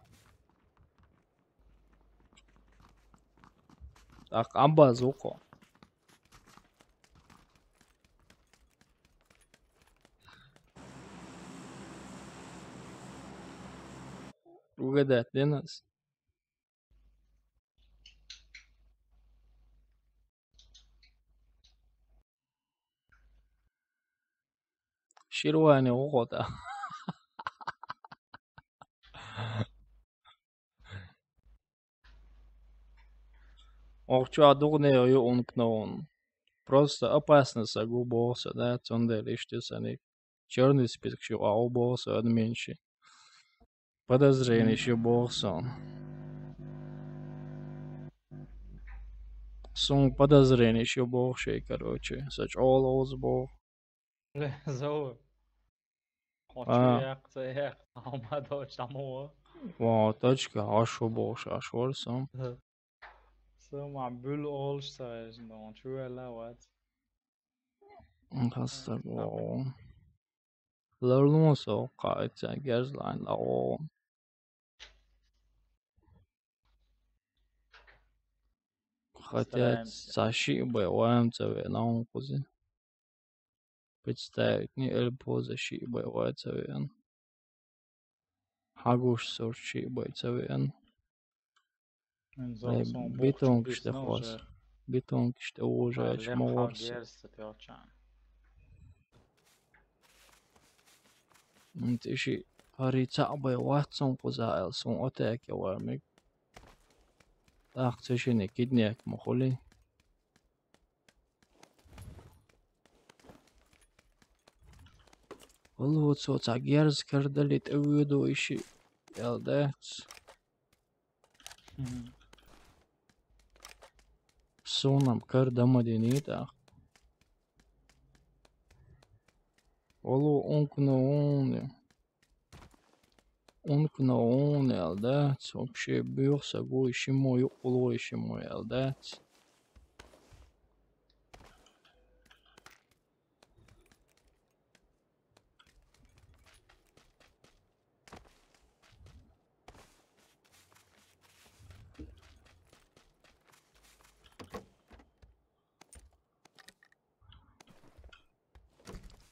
Tak, abba az oka. Угадать, Денис? Ширвани ухота. Охчу а дугне ю ункноун. Просто опасно са гу бохса, да, цундел ишти сани. Чёрный список шу а у бохса админши. Подозрение шу бохса. Сун подозрение шу бохши, короче. Са чёл оз бох. Зо. А. Хочу як, це як. Ама дочь там у. Ва, точка, а шу бохша, а шу сам. Сама бюл олш саежн, он чуэла ват. Хастар, о. Ларлун со кайца герзлайн, о. Хотя стараемся. Са ши бай ваем цаве наун кузи. Представить не эль поза ши бай ваем цаве. Хагуш сор ши бай цаве. Мен зал сон битон бухчу киште писна хвас. Уже. Битон киште уже. А, ач леп морс. Хагерс пёчан. М, тиши пари ца бай ватсон куза эл сон отеке вармик. Так, цишини киднек мохули. Олу цо ца герз кердали тевюду иши элдец. Мгм. Сонам кар дамадинита. Олу ункноуни. Ункноуни алдац. Вообще бюхса гу иши мой, улу иши мой алдац.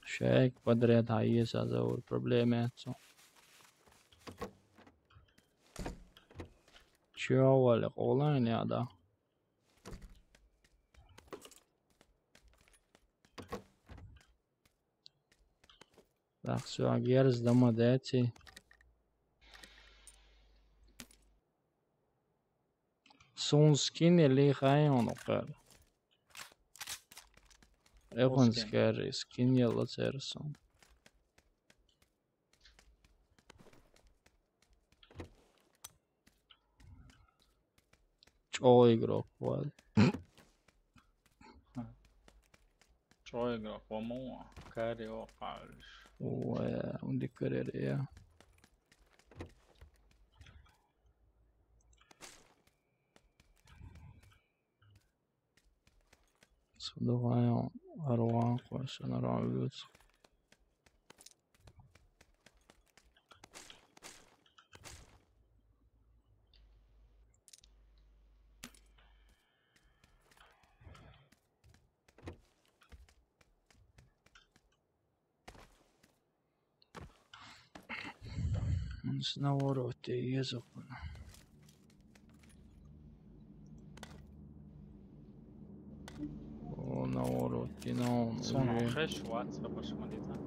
Шек подряд хайес азаур проблемецо. Чё вале олайн яда? Так, всё, герз дома дати. Сун скин или хайон окар. Эван скин. Скер скин яла церсон. Чо игрок вал. Чо игрок ваму. Карио палш. Уэ, унди карьере. Содовая арван квашен арван вилц. С навороте езок. О, навороте, но он. Сон уже. Хеш ватса башмадита.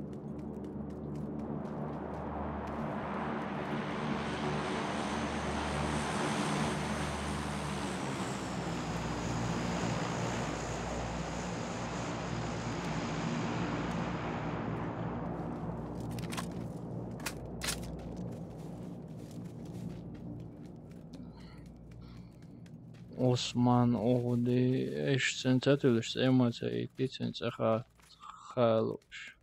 Осман оғуди эш сен цатулуш эмоция ити сен цаха халуш.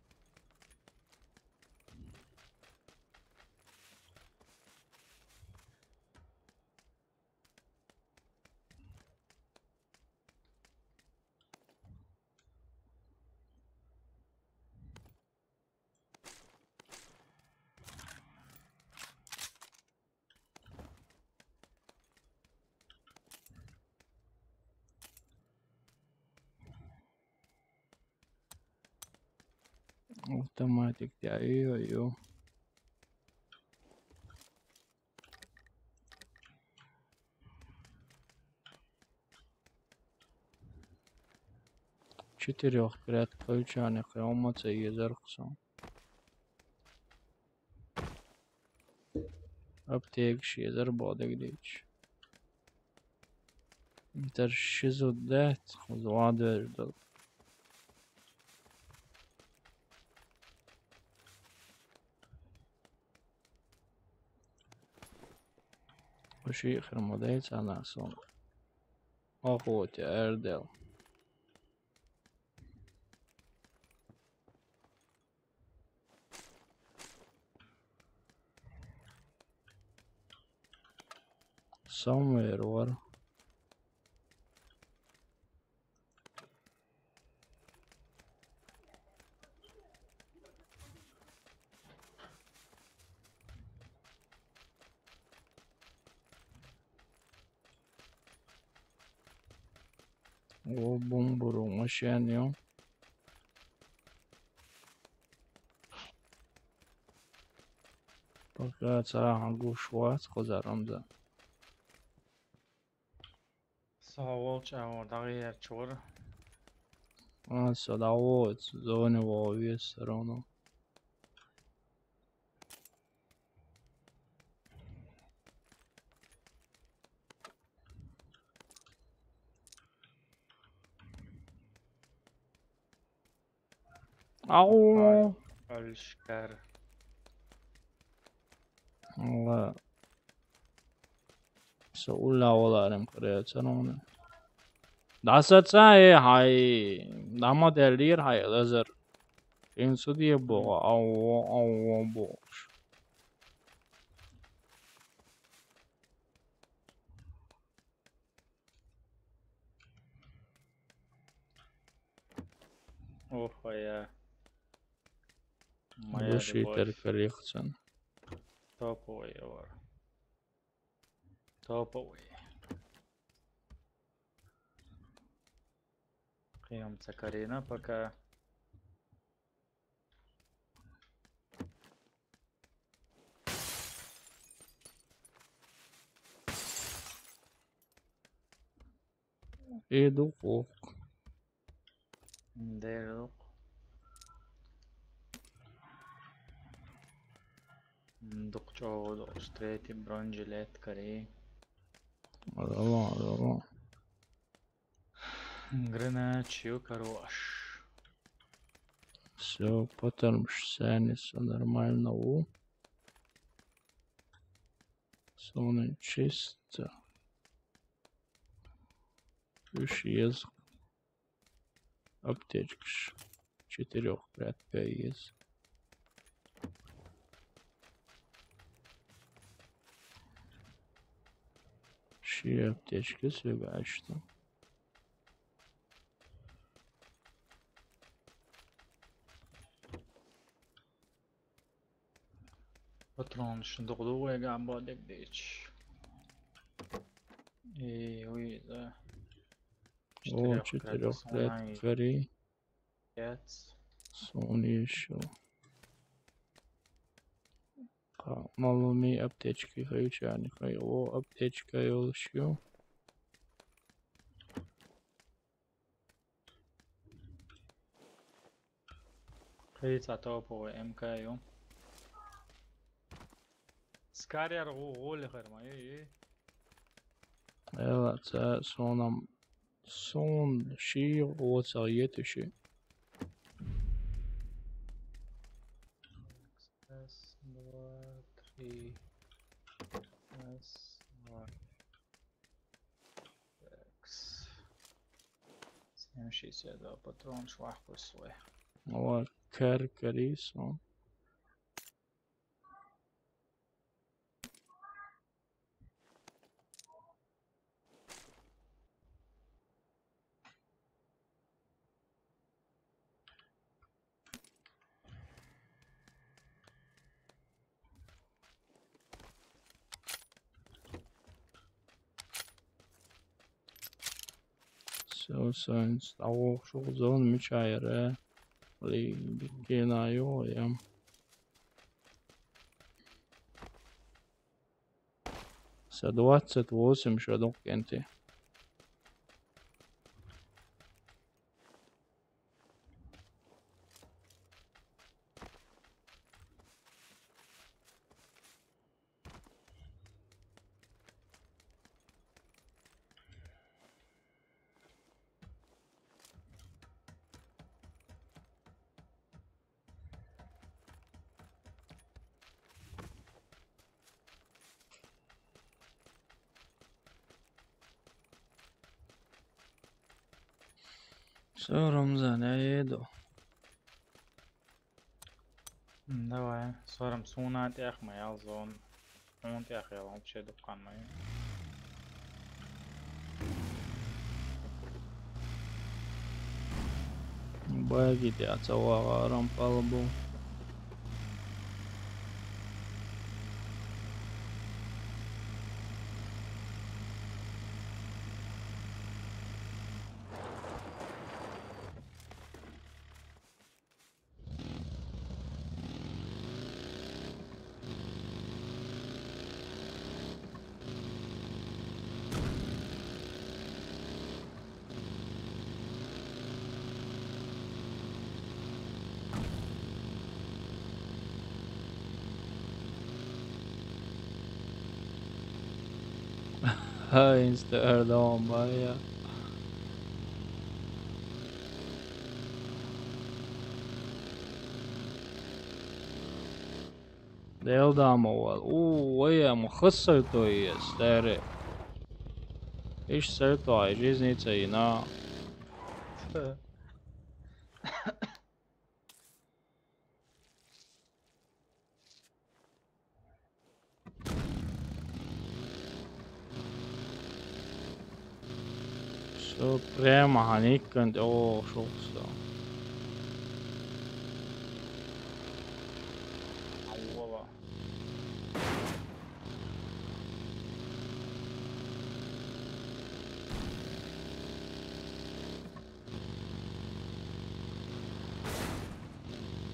Автоматик, я, ё-ё. Четырёх прядкой чайник, я ма ца езар кхы сона. Аптекаш езар бо дагадеч. Интер ши зуд дац, кхы зуд вадер дал. Кхы ши хир ма дайца ана сона. Охоте, эрдел. Somewhere вар. О, бумбуру машен ё. Пока царахан гуш вац, кхы зар амза. Со волча, а, вот дагъер чур. А, со да вот, зоне во вес всё равно. Ау. Ай, алишкар. Алла. Со улла валарым кырыцаноны. Дасаца, э, хай. Дама делир, хай, лазер. Ин судья бога, ау, ау, бога. Ох, а я. Моя любовь. Души теркалихцен. Топовый вар. Топовый. Прием Цакарина пока. Иду кух. Дердук. Дук чого, дук, третий бронежилет, кори. Алло, алло. Гранат, чё, хорош. Всё, потом сани, всё нормально, у. Соны чисто. Уж език. Аптечкаш. Четырёх прядкой език. Ши аптечка сюда, а что? Патрон шундук дугай гамба дегдеч. И уй, да. О, четырёх четырёх прядкой, прядкой кори. Пять. Соны ещё. Ка-, малыми аптечки хочу, а не хай. О, аптечка ещё. Кыйца топовый М К ю. Скарьяр гу-, гули хырма, эй, эй. Эла, ца сонам, сон ши оца етуши. Раз, два, три. Раз, два. Такс. Семь шестьдесят два патрон швах пусвой. Ала кар кари сон. Всё, всё, инсталлёр, шо зон мечайра. Ли, бикена, ё, я. Всё, двадцать восемь шо док кенти. Всё, Рамзан, я еду. М, давай, сорам суна тӀехь ма ял зон. Хьуна тӀехь ял, вообще дуккхан ма ю. Баги тӀехь ца вагӀаран палбу. Ха, инста эрдом бая. Делдамовал. У, вая, ма хасса то есть, старый. Иш сэр то, ай, жизни цайна. Всё, прямо ханыккан, о, шухса. Аула.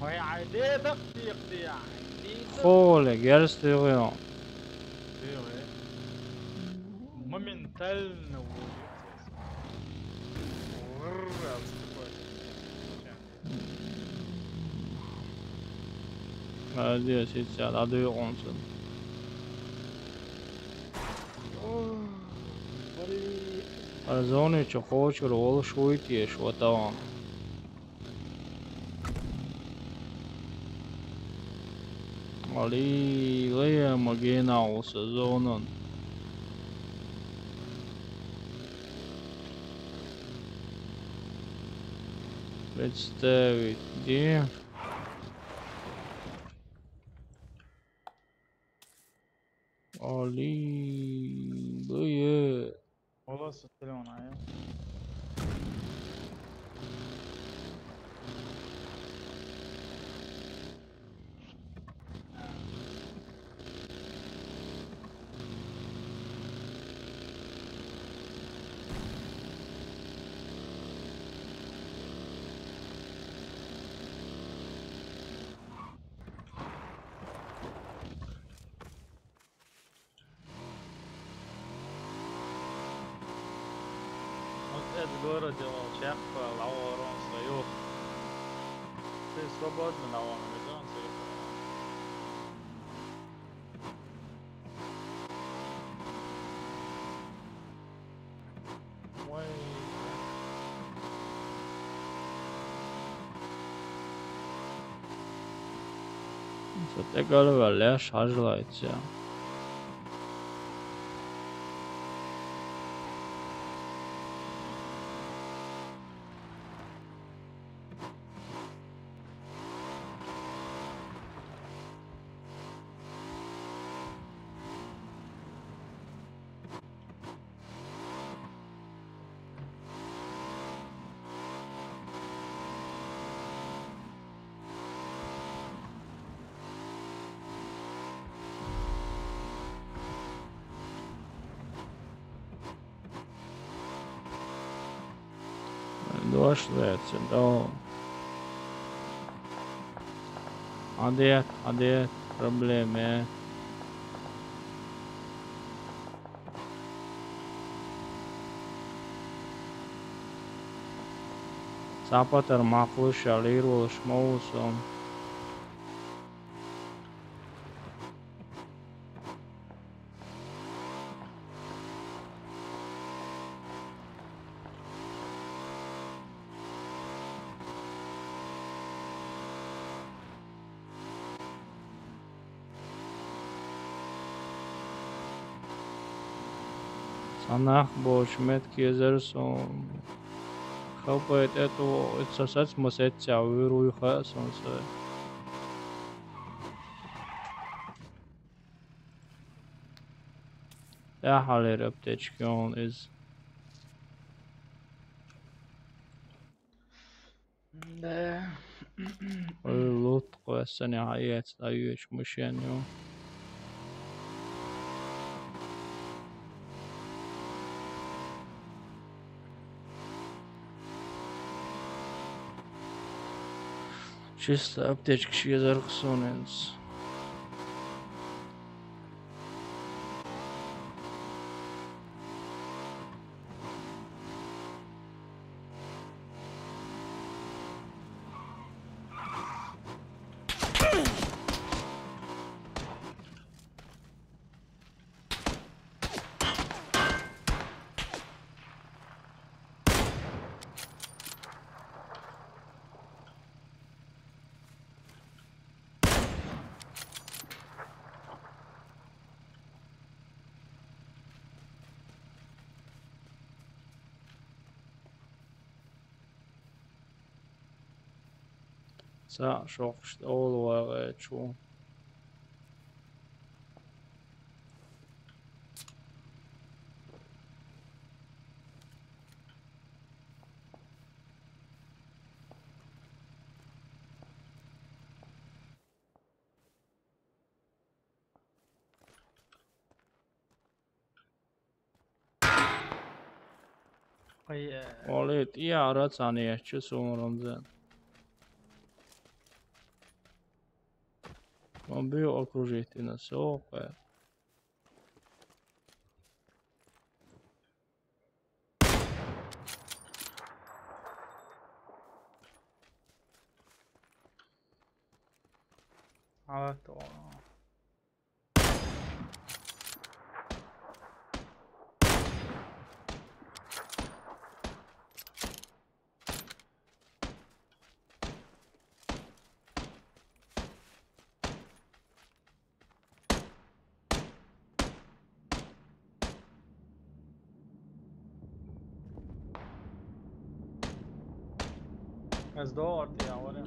Ой, ай, де так тип де, ай, де так. Холе, герс тип. Тип. Моментально уйдёт. Молодец, сейчас, а даю он сын. Блин. А зоны чё хочешь, ролл шуйте, что там. Али, лея магена у сезонан. Представить, где? Али, бые. Ола сутулуна, я. Вот это в городе волчак, лаворон свою. Ты свободно, лаворон, ведь он свою. Ой. Зато голова леш хажлайца. Дошли отсюда. Адет, адет, проблеме. Сапатар махлыш алир волш моусом. Санах боч мет кезер сон. Опа, это, это, это со сац ма сецця вируй ха сонса. Яхалер аптечки он из. Да. Ой, лут квессани аяц аюч мышен ю. Чисто аптечка ши езар хсуненц. Ца шохшта олвагачу. Ой, э. Олит, я рацани ячи сумрунзе. Он бил окружить и на всё, э. А то. Ez doğru ya, var ya.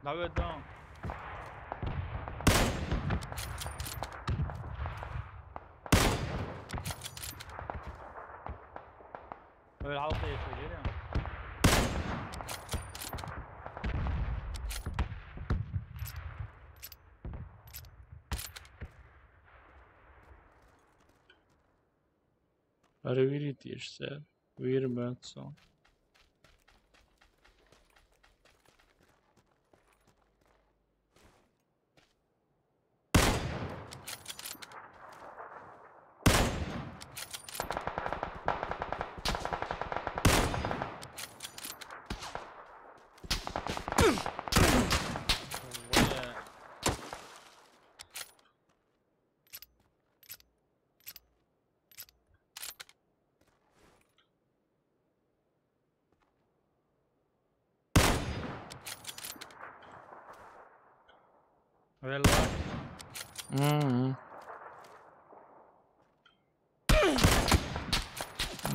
Давай, да. Öyle halka geçiyor, görüyor musun? Проверить ещё. Верь, братцо. Вела. Мгм.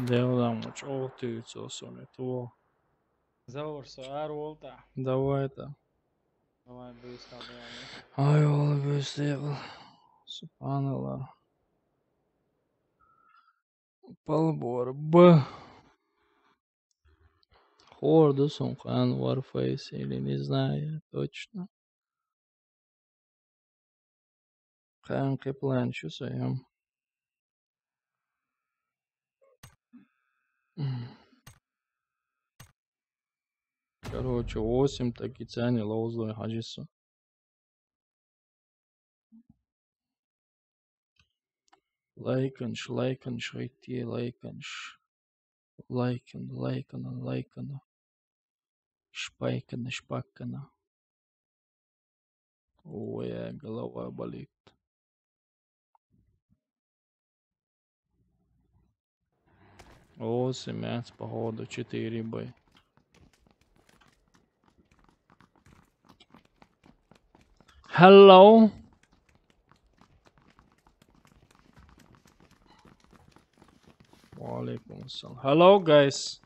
Де оламач, о, ты, со соне, то. Завор со, ар волта. Давай это. Давай, быстро, давай. Ай, ол быстро. Субханалла. Палбор Б. Хордус он къан Warface или не знаю точно. Къан къеплан чу саям. Короче, восемь таки цени лоузлой хаджису. Лайканш, лайканш, гъитти лайканш. Лайкан, лайкана, лайкана. Шпайкана, шпаккана. Ой, голова болит. О, семнадцать, походу, четыре бы. Hello. Ва алейкум ассалам. Hello, guys.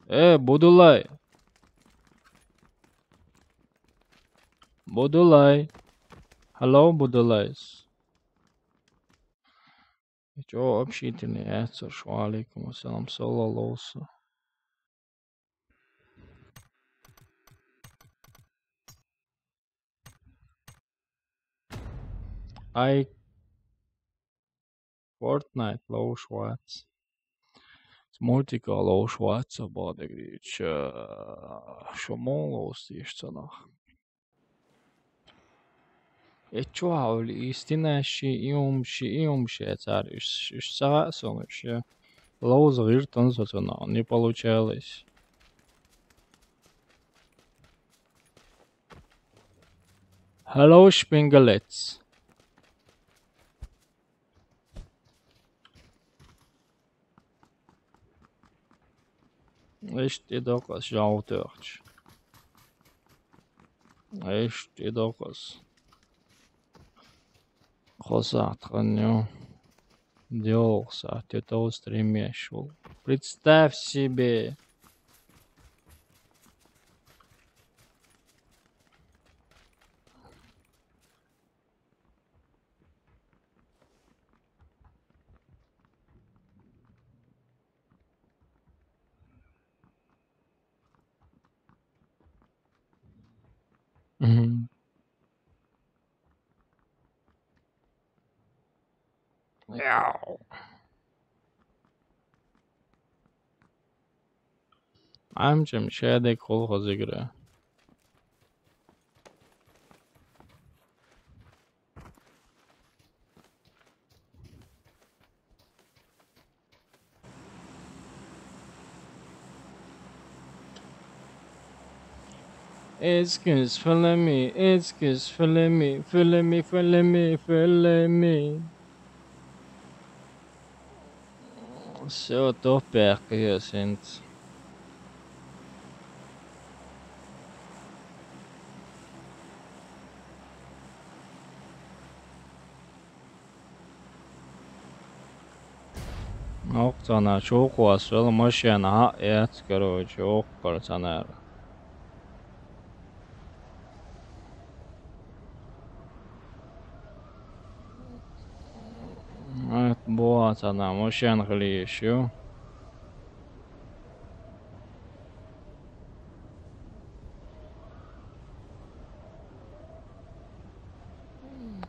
Э, Будулай. Будулай. Hello, Будулайс. Чё, общительный, э, царш, ва алейкум ассалам, соло лоуса. Ай, Fortnite лоу швац. Мультика лоу швац, бадыгрич. Шо мон лоу стишцанах. Э, чё, а, истина ши, иум ши, иум ши, цар, иш, иш сага сон, иш, я. Лоуз гиртон сотона, не получалось. Hello, шпингалец. Ишт идокас жаутёрч. Ишт идокас. Хосат ханю. Дёлса, тетоу стримешул. Представь себе. Мгм. Мяу. Амчам шедек холхоз игра. Excuse, follow me, excuse, follow me, follow me, follow me, follow me. Всё, то пехка, я синт. Ох, цана, чё у вас, вела машина, а, эц, короче, ох, короче, цана. Эт, боа, цана, машина хли ещё.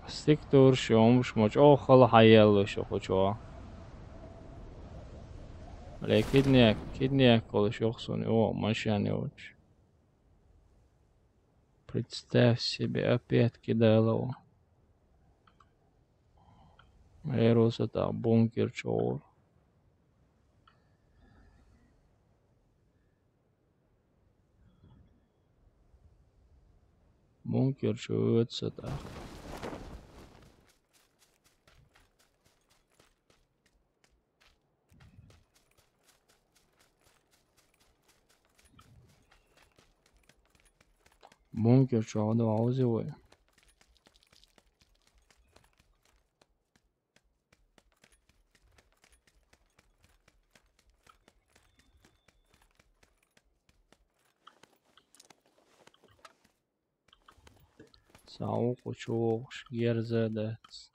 Стик турш, омш, моч, о, хала хайяллы шо, хочо. Ле, киднек, киднек, колы шо, хсуни, о, машина, оч. Представь себе, опять кидало. Эроса та бункер чор. Бункер чуется так. Бункер чугъда аузивай. Сау къучугъ шгерза дац.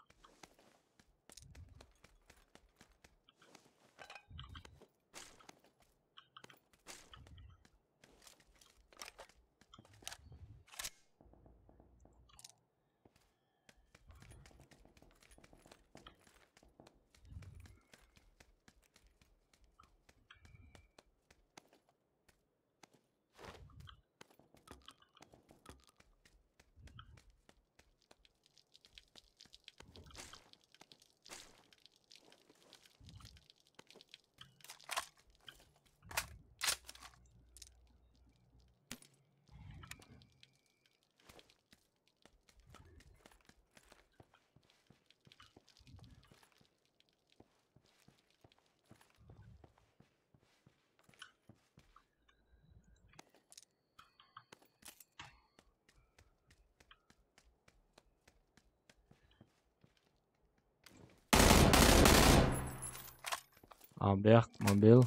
А бехк ма бил.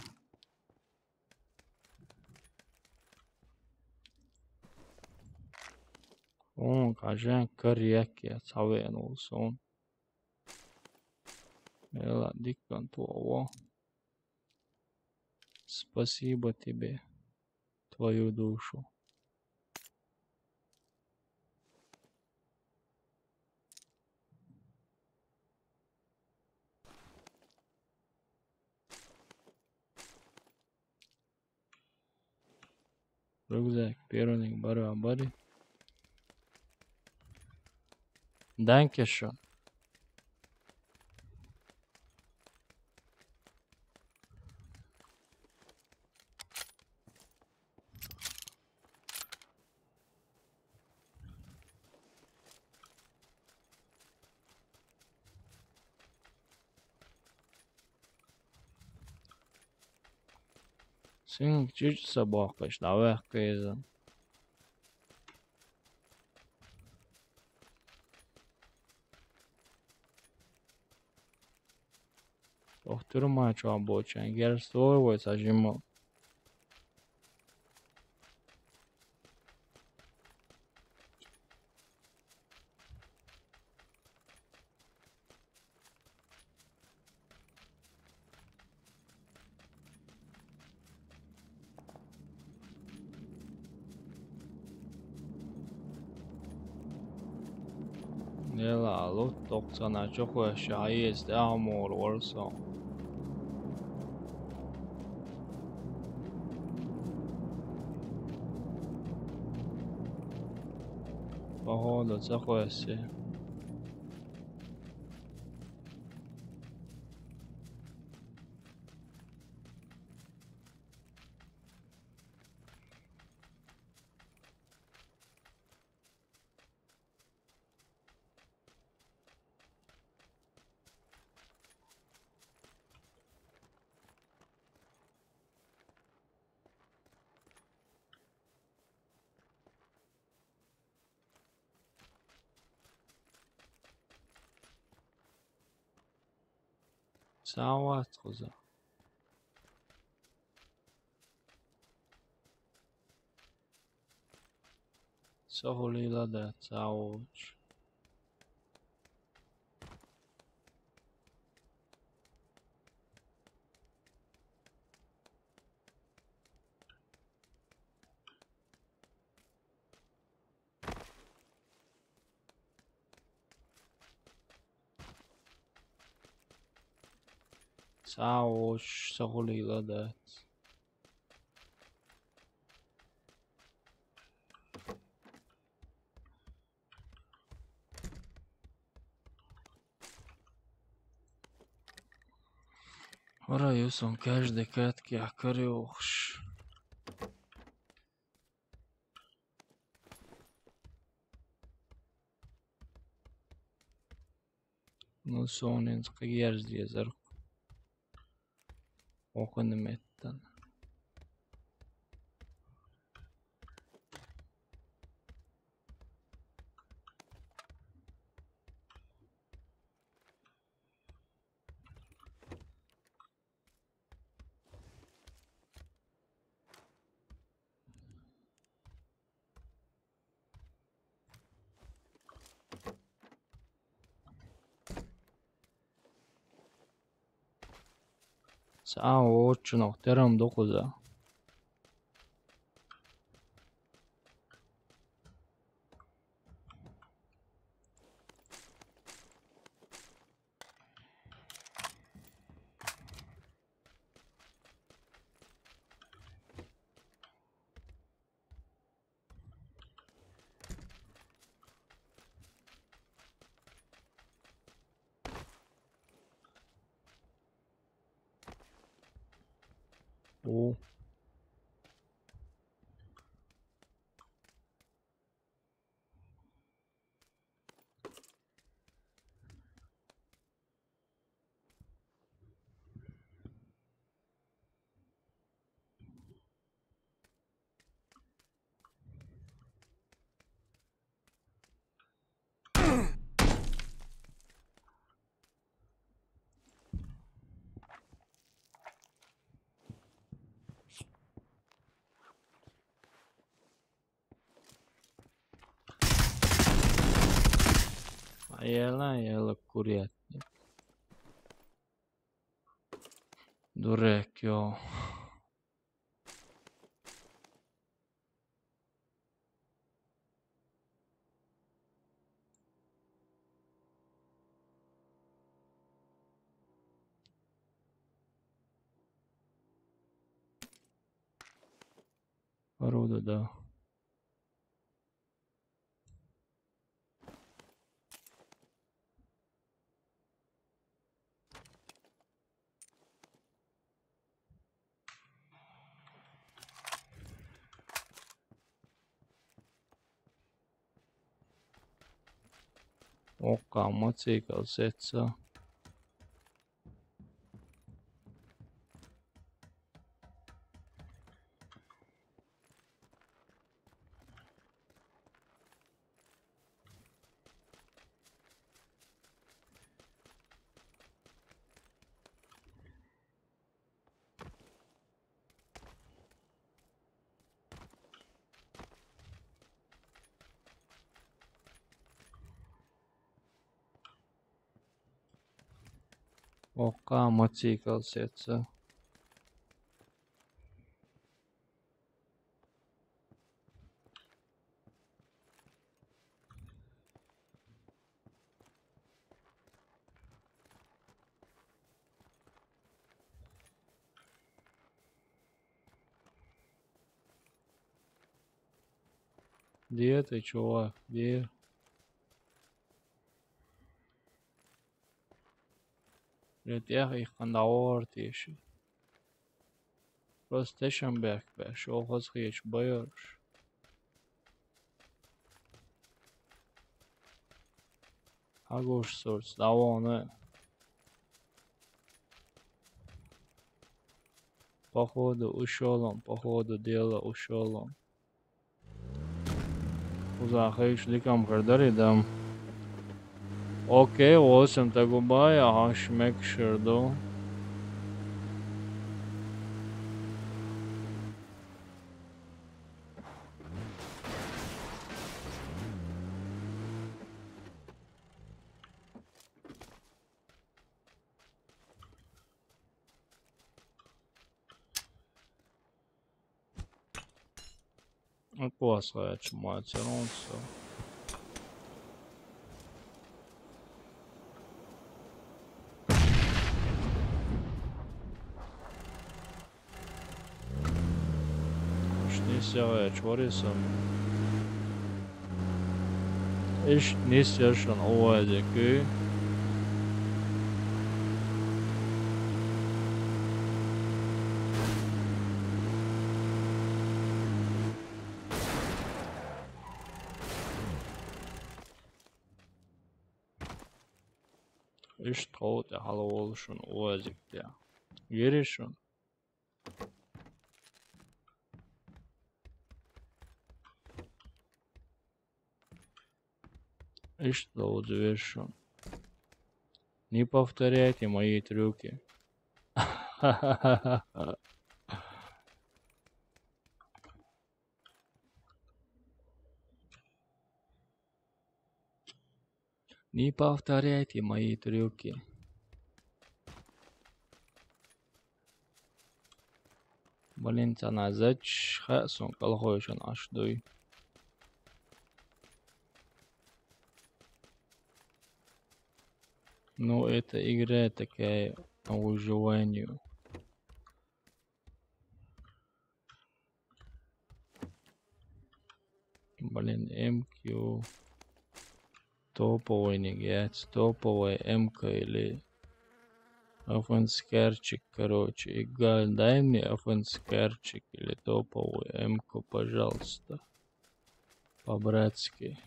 Хьуна кажан кар яккха цхьа веана волу суна. Эла, диккан тово. Спасибо тебе, твою душу. Рюкзак, перуниг бара бари. Данкешон. Синг чуьчу ца боккхуш, дӀаваьккха иза. Ох, тюрьма чохь боцчу, герз тора вай цхьа жимма. Нела, луттух цана чохвеш, хьаэца тӀаьхьа мур вара со. Походу, ца хвесси. Сават кхуза. Со хӀулийла дац, цхьа а воцуш. Цхьа а воцуш, со хӀулийла дац. ХӀара ю сан каждый каткех карайохуш. Ну, соненца кхиерза дезара. Окхунна меттана. Цхьа а воцучунах терам ду кхуза. О. Ела, ела, курятник. Дурак, ё. Порода, да. Окко, мотоцикл сетса. Окко, мотоцикл сетса. Где ты, чувак? Где? Блядь, я их кондаортиши. Просто тешам бяхк бяш, охоз хич байорш. Агуш сурц, давоны. Походу, ушёл он, походу, дело, ушёл он. Узахыш дикам кырдыр идем. Окей, восемь тагубай, ага, шмек шырду. Аквасхач мацеронсо. Ишт нисъягач варисан. Ишт нисъяшан овазе куй. Ишт ховта хала волшун овазе куй. Гиришун. Ишт лоуд вершун. Не повторяйте мои трюки. Не повторяйте мои трюки. Блин, цана зач хасун колхойшан аш дуй. Ну, это игра такая по выживанию. Блин, М Q. Топовый, не гец, топовый М К или Афанскарчик, короче. Игорь, дай мне Афанскарчик или топовый М К, пожалуйста. По-братски.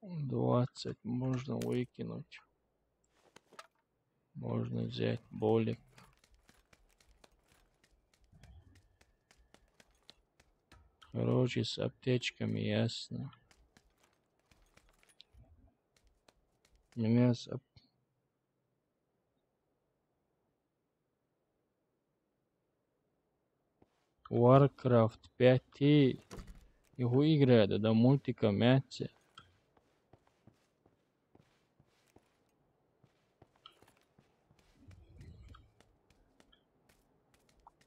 Двадцать можно выкинуть. Можно взять болик. Короче, с аптечками ясно. У меня с ап- Warcraft пять. И хуй играет, да, мультика мяч.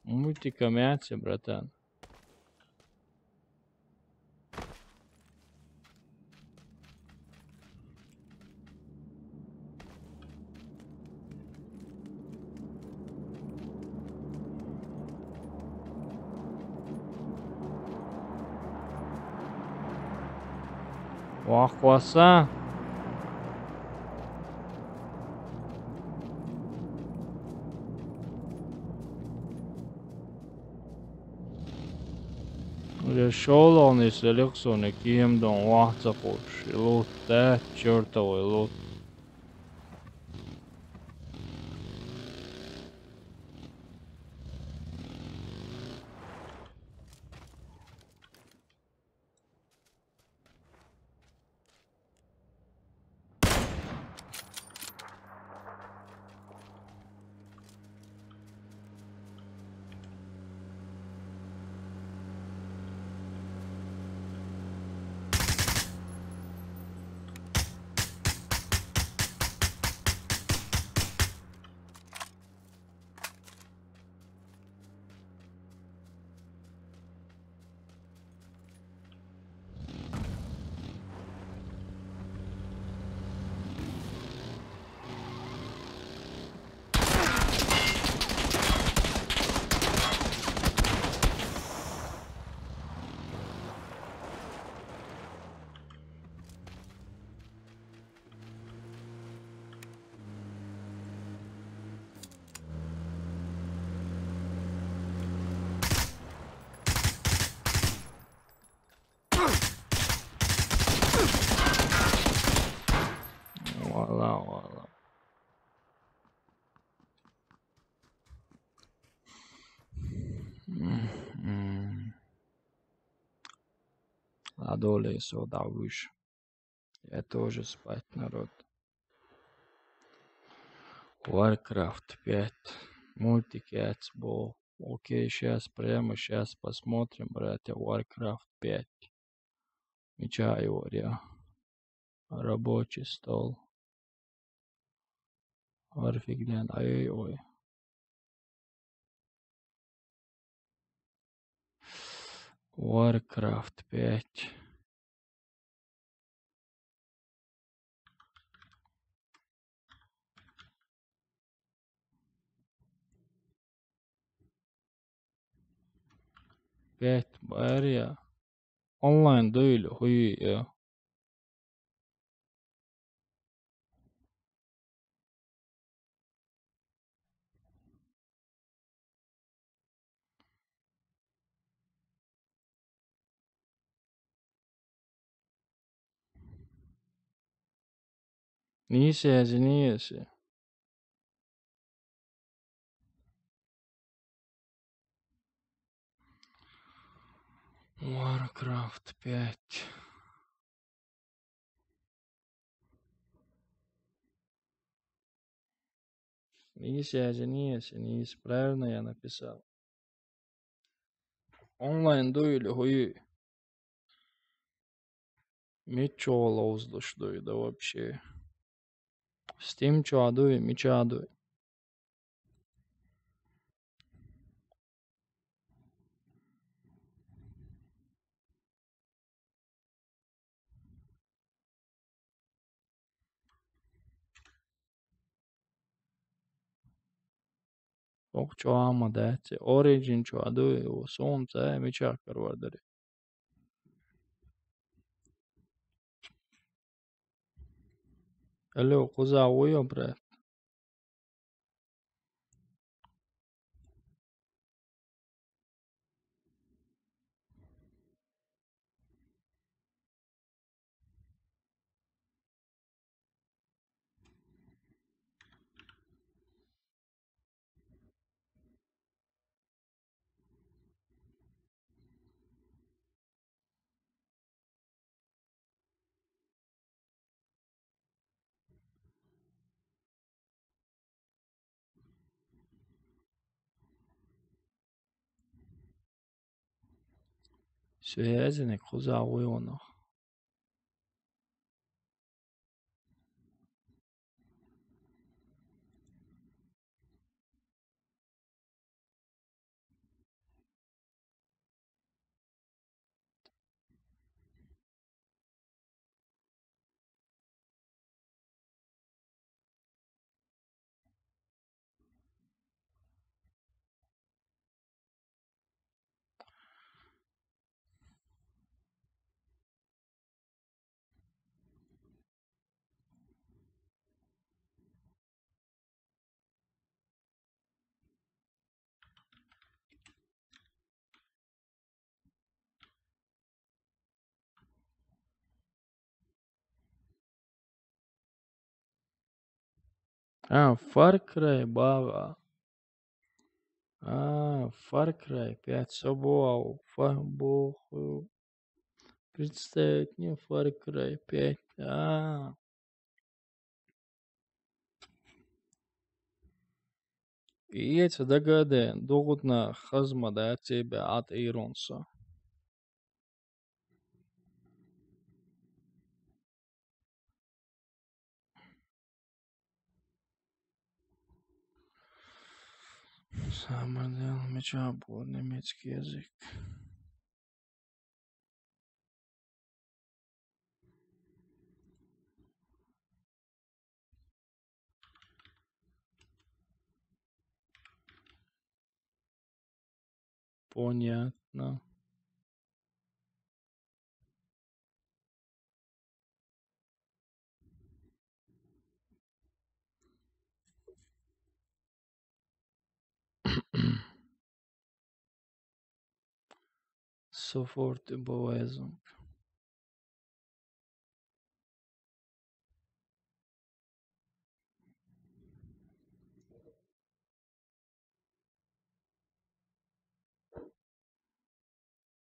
Мультика мяч, братан. Вахваса. Уже шолони селексони кием дон вахца куш. Лут, да, чёртовый лут. Вала, вала. М, м. Ладолесо давыш. Я тоже спать, народ. Warcraft пять. Мультик я цбо. Окей, сейчас, прямо сейчас посмотрим, братья, Warcraft пять. Меча его, я. Рабочий стол. Арфиглен, ай-ой-ой. Warcraft пять. Пять, барья. Онлайн дуй или хуй, я. Нийсэзи, нийси. Warcraft пять. Нийсэзи, нийси, нийси. Правильно я написал. Онлайн дуй или хуй? Мичо лоуздуш дуй, да вообще. Steam чо дуй, мича дуй. Ок, чоама дати. Origin чо дуй, у солнце, мича карвардари. Алло, куза уйо, брат. Связанный кхуза вуйонах. А, Far Cry, баба. А, Far Cry пять, собо, фа, бо, ху. Представить мне Far Cry пять. А. И эти догады, дугудна хазма да тебе от Иронса. Самое меча был немецкий язык. Понятно. Sofort Überweisung.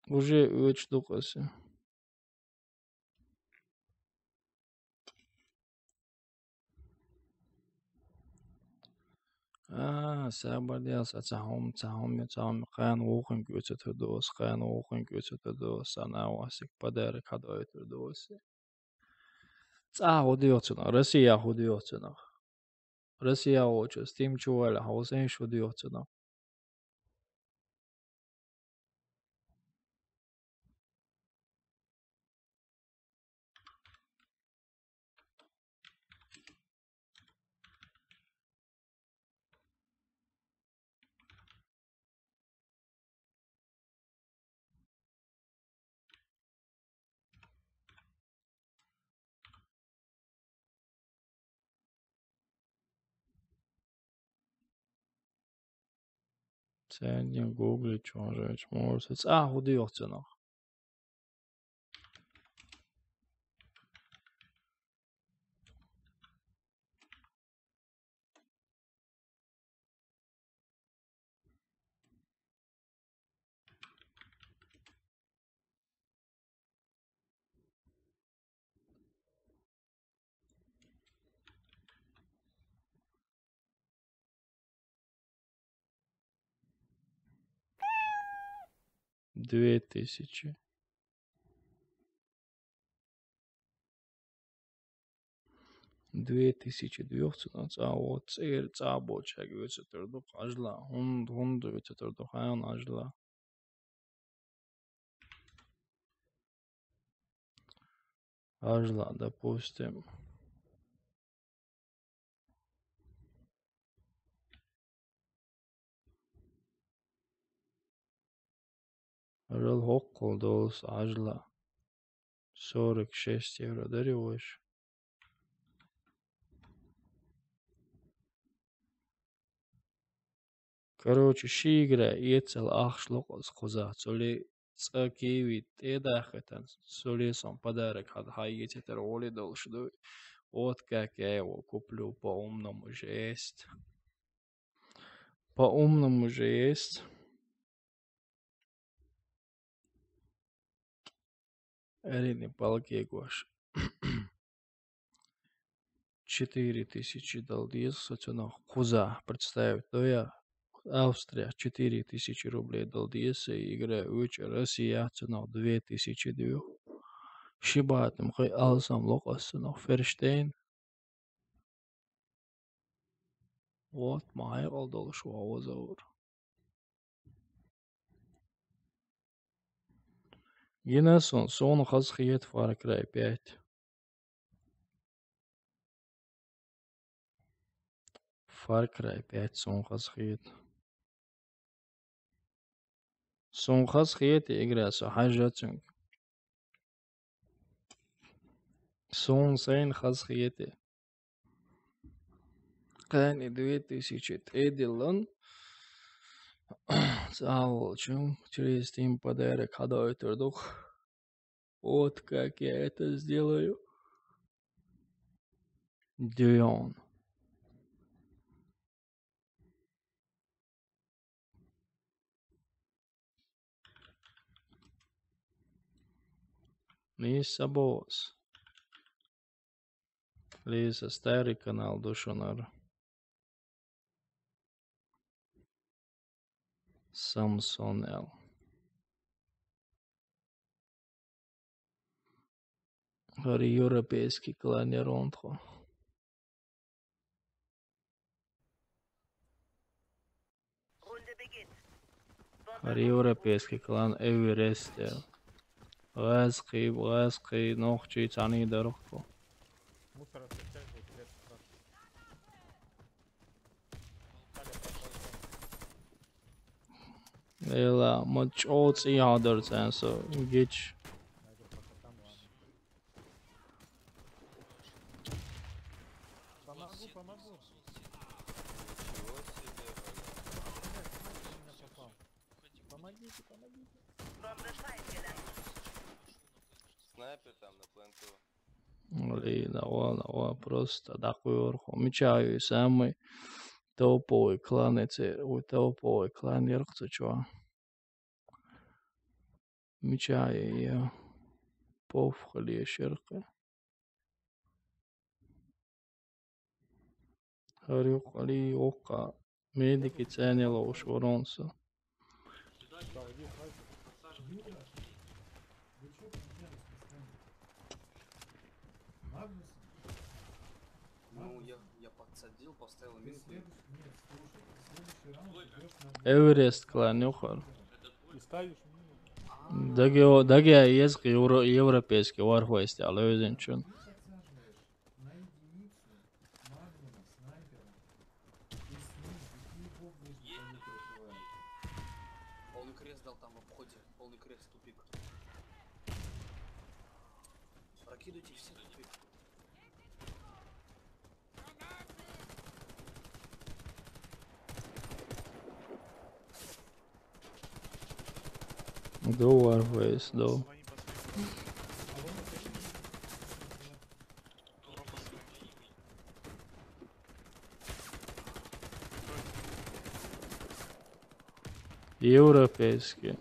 Уже уьч дукъаси. А, сабар дел, са цахум, цахум, цахум, кхайна вухин куьцатар дос, кхайна вухин куьцатар дос, ана васик подарок хадойтар дос. ЦӀа хӀу духцина, Россия хӀу духцина. Россия очу, Steam чувала, хӀу сенш хӀу духцина. Цердин Гугли чонжевич морса. ЦӀа хӀу духцина. Две тысячи. Две тысячи духцина, цӀа вот, цӀер, цӀа бочаг вецатар ду, ажла, хун, хун вецатар ду, хаян ажла. Ажла, допустим. Ажал хӀоккхул долус ажла. Сорок шесть евро дари ваш. Короче, ши игра эцал ахш локъалц кхуза, цули цӀа киви тӀедаххитан, цули сон подарок хьад хьайгицетар гӀоли долуш ду. Вот как я его куплю по умному жесть. По умному жесть. Эрини палкегош. Четыре тысячи дал деза соцунах кхуза, представить, да я. Австрия четыре тысячи рублей дала деза сай игра, вуьйцу Россия цунах две тысячи дуьйху. Ши баттам кхин алсам ло-кх ас цунах Ферштейн. Вот, ма хьекъал долуш ван ваза вара. Гина сон, суна хаза хета Far Cry пять. Far Cry пять суна хаза хета. Суна хаза хета игра, со хьажа цуьнга. Суна сайна хаза хета. Кхаьнна две тысячи тӀедиллан, цхьа волчу через Steam подарок хьадойтур ду-кх. Вот как я это сделаю. Дюйон. Нийса бос. Лиза, старый канал ду шунара. Самсон Л. ХӀара европейский клан яра тхо. ХӀара европейский клан Эверест яра. ГӀазкхий, гӀазкхий, нохчий цхьаьний дара тхо. Муса распечатывает, блядь, как раз. Эла, ма чӀогӀа цӀий хьадара царна со гича. Помогу, помогу. Блядь, знаешь, меня попал. Помогите, помогите. Снайпер там на пленту. Блин, давай, давай, просто такой орхо. Мичаю, самый топовый клан, это, ой, топовый клан, яркца чё. Мичаю, я. Пов, хали, шеркы. ХӀара юккъе, юккъе медики цӀена ловш вара со. Ну, я, я подсадил, поставил минку. Эверест клан ю хӀара. Даге, даге еза Евро-, европейский Warface тӀехь левзинчун. Полный крест дал там в обходе. Полный крест, тупик. Прокидывайте все тупик. Go Warface, go. Европейский.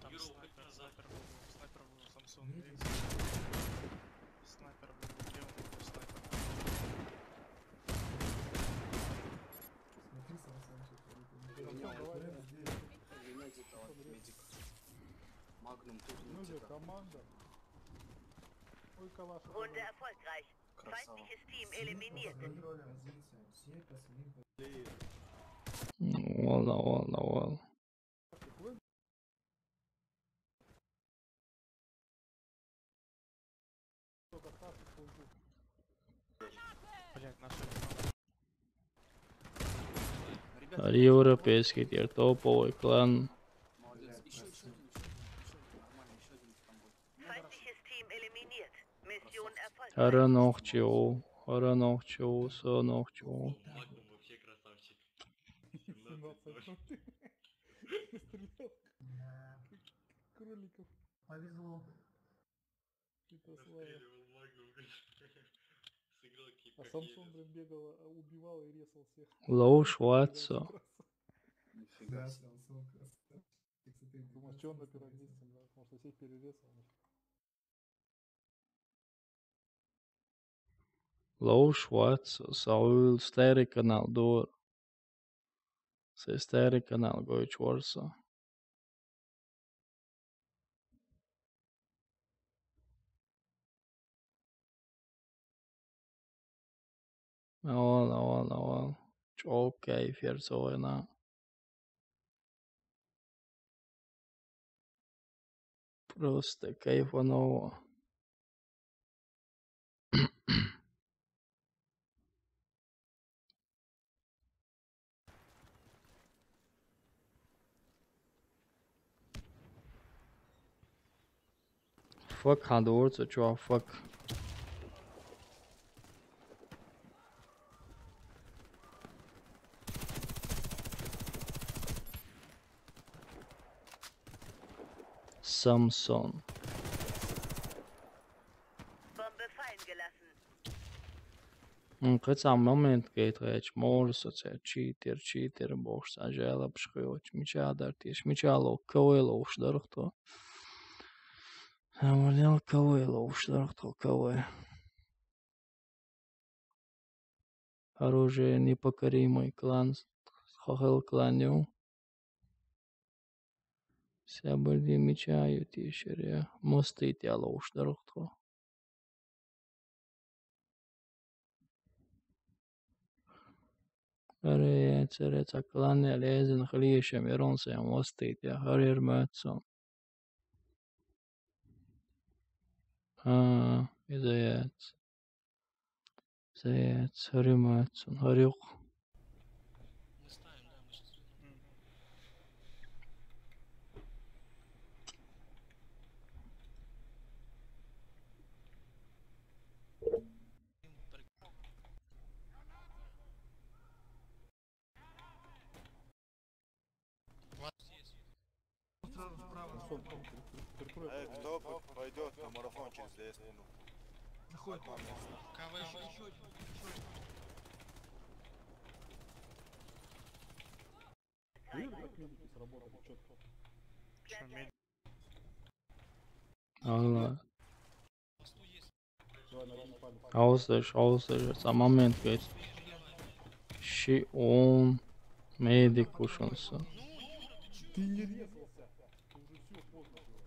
Там снайпер, снайпер был, снайпер был, Самсон. Снайпер был, где он был, снайпер? Смотри, Самсон, что творит. Меня, меня где-то медик. Магнум тут. Ну где-то. Команда. Ой, калаш. Runde erfolgreich. Красава. Feindliches Team eliminiert. Контроль позиции. Все по своим позициям. Валла, валла, валла. Европейский теперь топовый клан. Feindliches Team eliminiert. Mission erfolgreich. ХӀара нохчи ву, хӀара нохчи ву, со нохчи ву. Магнум вообще красавчик. Семнадцать. Стрелял. Кроликов. Повезло. Святослава. Расстреливал Магнум, блин. Сыграл ки-, а как Самсон, Елис, блин, бегал, а, убивал и резал всех. Лоу Шварцо. Нифига себе. Думал, что он на первом месте, да? Потому что всех перерезал. Ловш вац со, со гӀуйла старый канал дора. Се старый канал гойтуш вар со. Авал, авал, авал. ЧӀоагӀа кайф яр со вайна. Просто кайфанул. Fuck, хьан дора цу чу, fuck. Самсон. Bombe fallen gelassen. М, кхы цхьа момент гайта гӀерташ, мора со цаьрца читер, читер бохуш, цхьа жалобаш хьоьхуш, мича дар теша, мича ло, кавай ловш дарах тхо. Амалел кавай ловш дарах тхо, кавай. Оружие непокоримый клан, хохел клан ю. Сабарди мича ю тешаре, мостий тӀе ловш дарах тхо. Аре, царе ца кланне лезен хлешем, иронсем мостий тӀе, харер мацсон. А, иза яц. Заяц, хӀара ма цун, хӀара юкъ. Сразу справа. Э, кто п-, пойдёт на марафон через десять минут? Заходит. Кого? Ещё, ещё один, ещё один. Видели, как медики сработали? Чё? Чё, медики? Ала. Аусаш, аусаш, цхьа момент гайта. Ши он медик кушунса. Ты не резался. Уже всё, поздно было.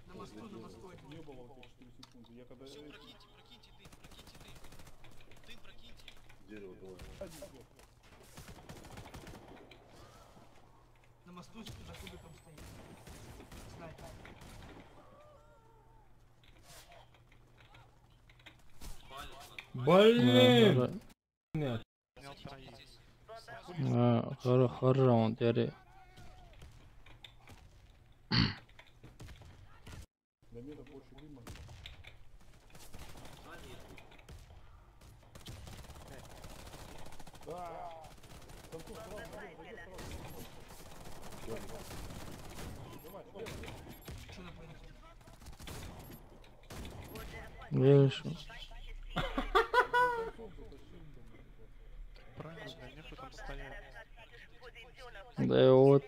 На мосту, на мосту. Не было вот эти четыре секунды. Я когда... Всё, прокиньте, прокиньте дым, прокиньте дым. Дым прокиньте. Дерево было. На мосту за кубиком стоит. Снайпер. Блин! Ага. Нет. А, хор-, хор раунд, яри. Хорошо. Правильно, нехуй там стоять. Да и вот.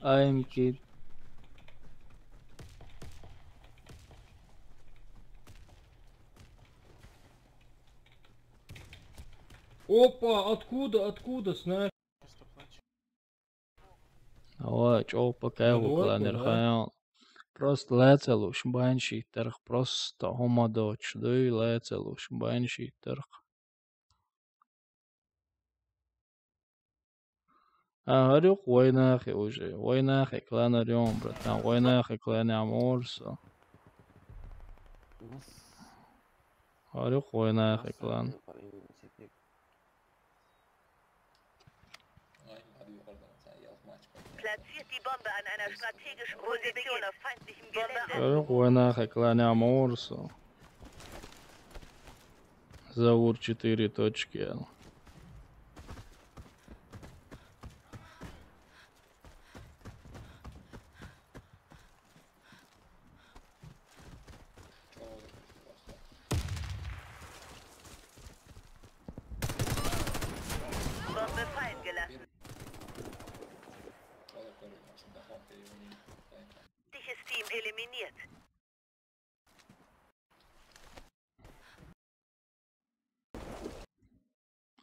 I'm kid. Опа, откуда, откуда, сна-? Ава, чӀопа кайгӀу кланер хаял. Просто лаьцалуш байн шийтарх, просто хӀума доцуш дуй, лаьцалуш байн шийтарх. А, гьарюк вайнахи уже. Вайнахи кланер йом, братан, вайнахи кланер морсо. Гьарюк вайнахи клан. Platziert die Bombe an einer strategischen Position auf feindlichem Gelände. Гьарюк вайнахи кланер морсо. Заур четыре точки. Bombe fallen gelassen. Feindliches Team Eliminiert.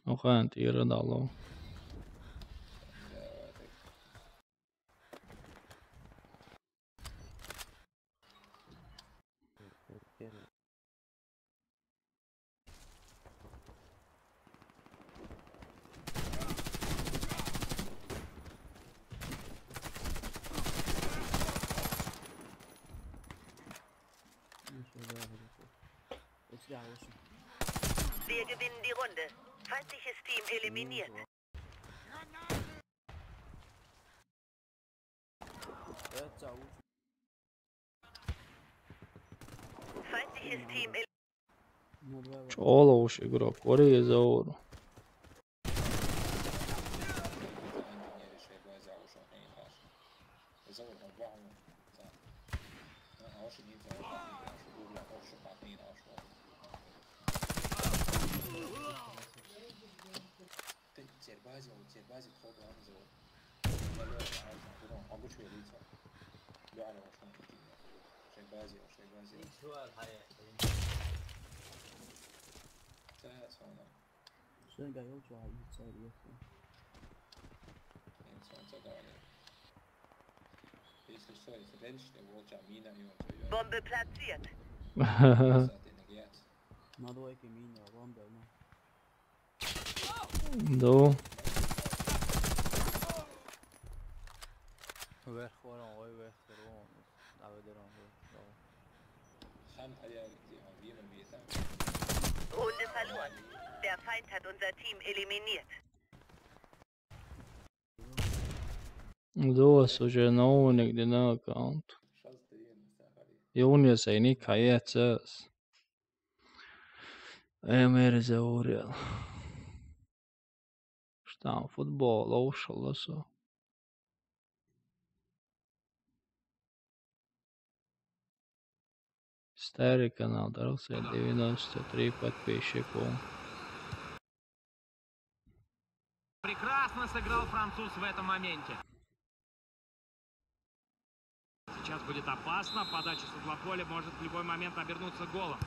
Noch ein Tier da lo. Wir gewinnen die Runde. Feindliches Team eliminiert. Feindliches Team eliminiert. Чёлоуш игрок, кори заур. Bombe platziert. Надо лайки мини, а вам давно. Да. Вверх, вон, ой, вверх, вон. Давай, давай, давай. Runde verloren. Der Feind hat unser Team eliminiert. Dos уже новый, где на аккаунт. Юнис ай никаецес. Эмер заур. Что там, футбол, лоушалосо. Старый канал, дарился девяносто три подписчику. Прекрасно сыграл француз в этом моменте. Сейчас будет опасно. Подача с угла поля может в любой момент обернуться голом.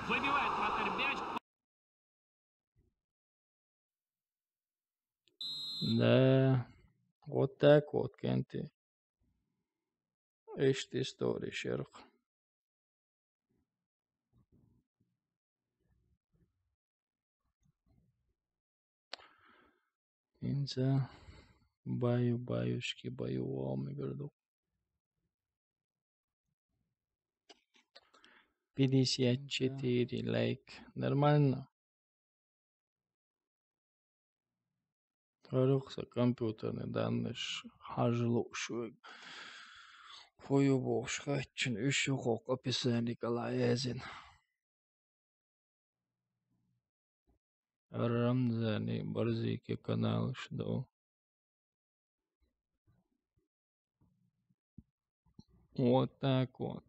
Выбивает вратарь мяч. Да, вот так вот, кенти. Эшти история шерх. Инза баю, баюшки, баю, вау, мы берду. Пятьдесят четыре лайк. Нормально. Арухса компьютерный данныш хажлу шуг. Хую бохш хатчин ушу хок описание калаязин. Рамзани барзики канал шдо. Вот так вот.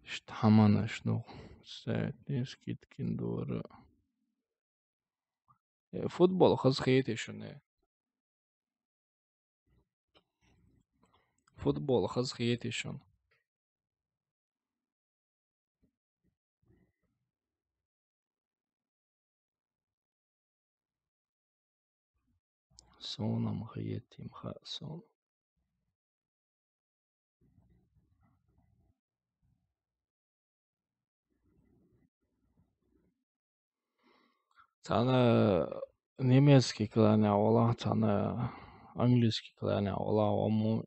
Штамана шнух. Сайтни скидкин дора. Э, футбол хыз хейтишуне. Футбол хыз хейтишун. Сонам хейтим ха сон. Цана немецкий кланя ола, цана английский кланя ола, ому.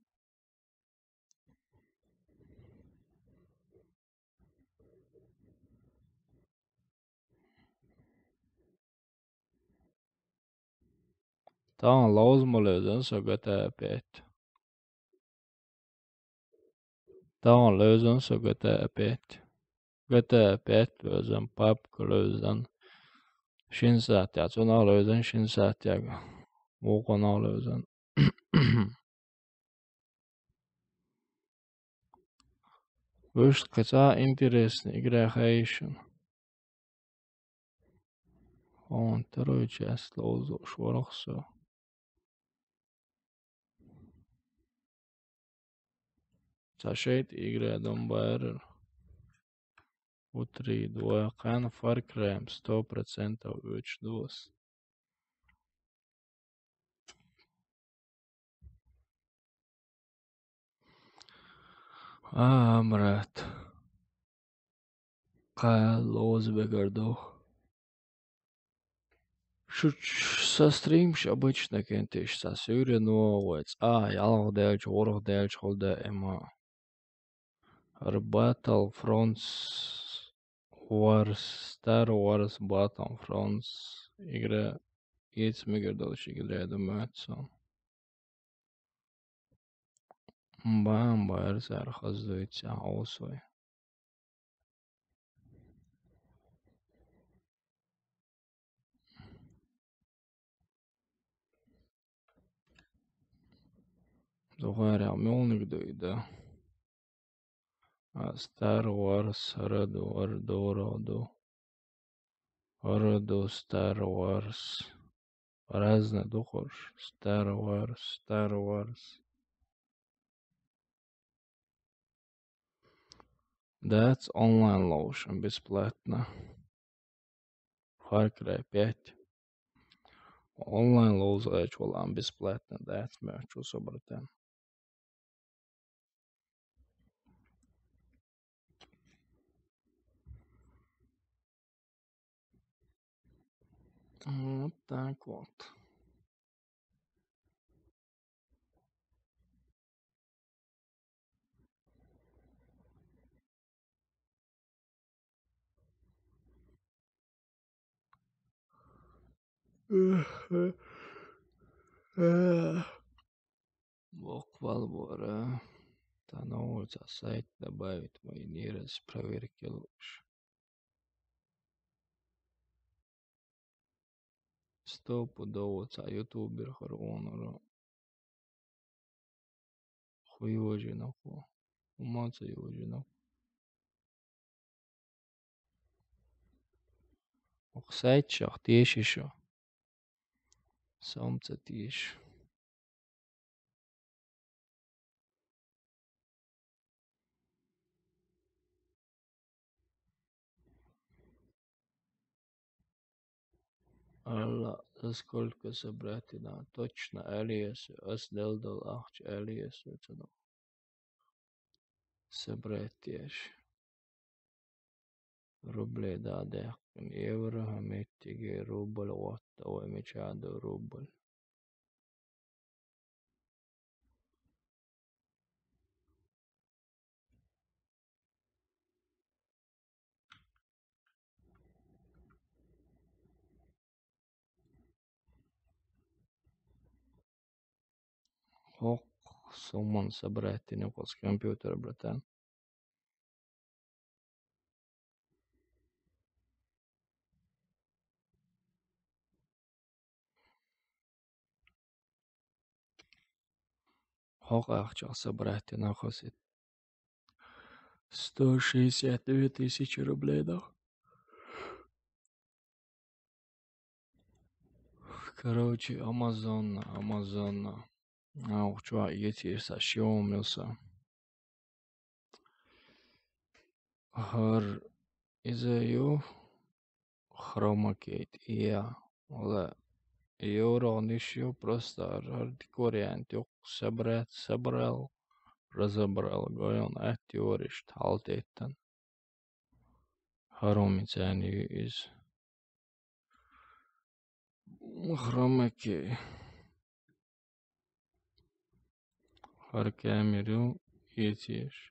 Таан лоузма лоьзан со Г Т А пять. Таан лоьзан со Г Т А пять. Г Т А пять лоьзан, папка лоьзан. Шин саатя, цуна лоьзан, шин саатя. Мукъуна лоьзан. Вуьшта кхин цхьа интересный игра хайшина. Хьуна второй часть ловзуш вара со. Цхьа шайтӀа игра дам баьрар. Утри два кхаьна Far Cry сто процентов оьцуш дос. А, брат. Кхаьлла лоза бегар ду. Шу ч-, са стримаш обычно кентиш, са суьйре но вай цӀа, ялх делча, ворхӀ делча хул даима. Р Battlefronts Wars, Star Wars Battlefronts игра, эца мегар долуш игра ду моьтту сон. Бан бара цара хаза дуьйцу, хьовсой. Духаря мелниг дуй, да? А Star Wars, Red War, Doro ду. Р ду Star Wars. Разный ду хӀорш. Star Wars, Star Wars. Дац онлайн ловзуш бесплатно. Far Cry пять. Онлайн ловзуш валан бесплатно дац, мягчу со, братан. Вот так вот. Воккхавалла бора. Цхьа новый цхьа сайт добавить, мои нейрос проверки лучше. Стопудово цхьа ютубер хир ву хӀара. Хьо йожийна хьо. ХӀума ца йожийна. Окху сайташах теша шу. Со-м ца теша. Алла, за сколько собрать на? Точно аьлла еза, ас делла долу ахча аьлла еза, ца до. Собрать еш. Рублей да даьккхина. Евро, хӀа, меттиге рубль, гӀотта вай мича ду рубль. ХӀокху сумман собрать йина кхуза компьютер, братан. ХӀокху ахчах собрать йина кхуза. Сто шестьдесят две тысячи рублей да. Короче, Амазонна, Амазонна. Ахча эцийша сан шиомилса. ХӀара иза ю хромакейт, я. Вала, еврогӀниш ю, просто хӀара дика вариант ю. Собрать, собрал, разобрал, гойон атта юриш тхьалтеттан. ХӀара хӀума царна ю иза. Хромакей. ХӀара камера ю, эцийша.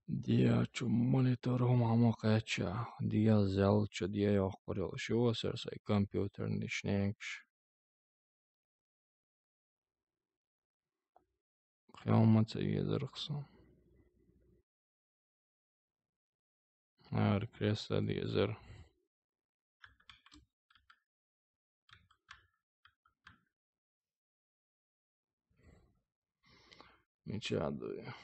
ДегӀ чу монитор хӀума хӀума кхаьчча, дегӀ зал чу дегӀ йоккхур йолуш ю, сара сайн компьютернаш ненаш. Кхин хӀума ца езарх сан. Ара кресса дезар. Мича ду я?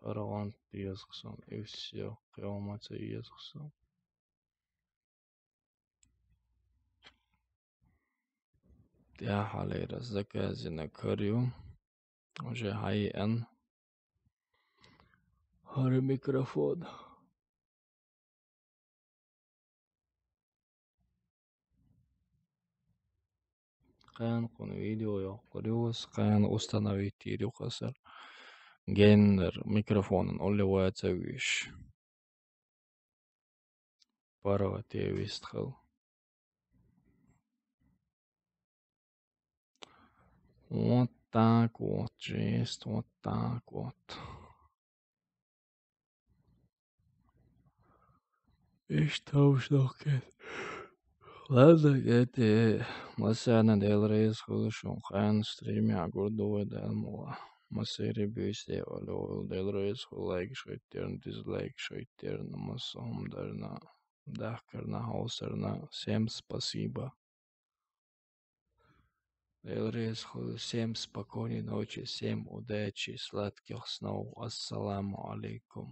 паргӀата деза-кх сона, и всё, кхы хӀума ца еза-кх сона. ТӀехьалера заказанный кхар ю. Уже хьайиъна хӀара микрофон. Кхана кхунна видео йоккхур ю ас, кхана установить йийр ю-кх ас хӀара геннара микрофонан улле ваца вуьйш. ПаргӀата вистхила. Вот так вот, жесть, вот так вот. Иштта хӀама ду-кх. Ладно, гӀетте, массарна Дела реза хуьлда шуна, кхана стримехь гур ду вай, Дала мукъалахь. Массеран а буьйса декъала йойла, Дела реза хуьлда лайкаш хӀоттарна, дизлайкаш хӀоттарна, массо а хӀума дарна, дахкарна, хьовсарна. Всем спасибо. Дела реза хуьлда, всем спокойной ночи, всем удачи, сладких снов. Ассаламу алейкум.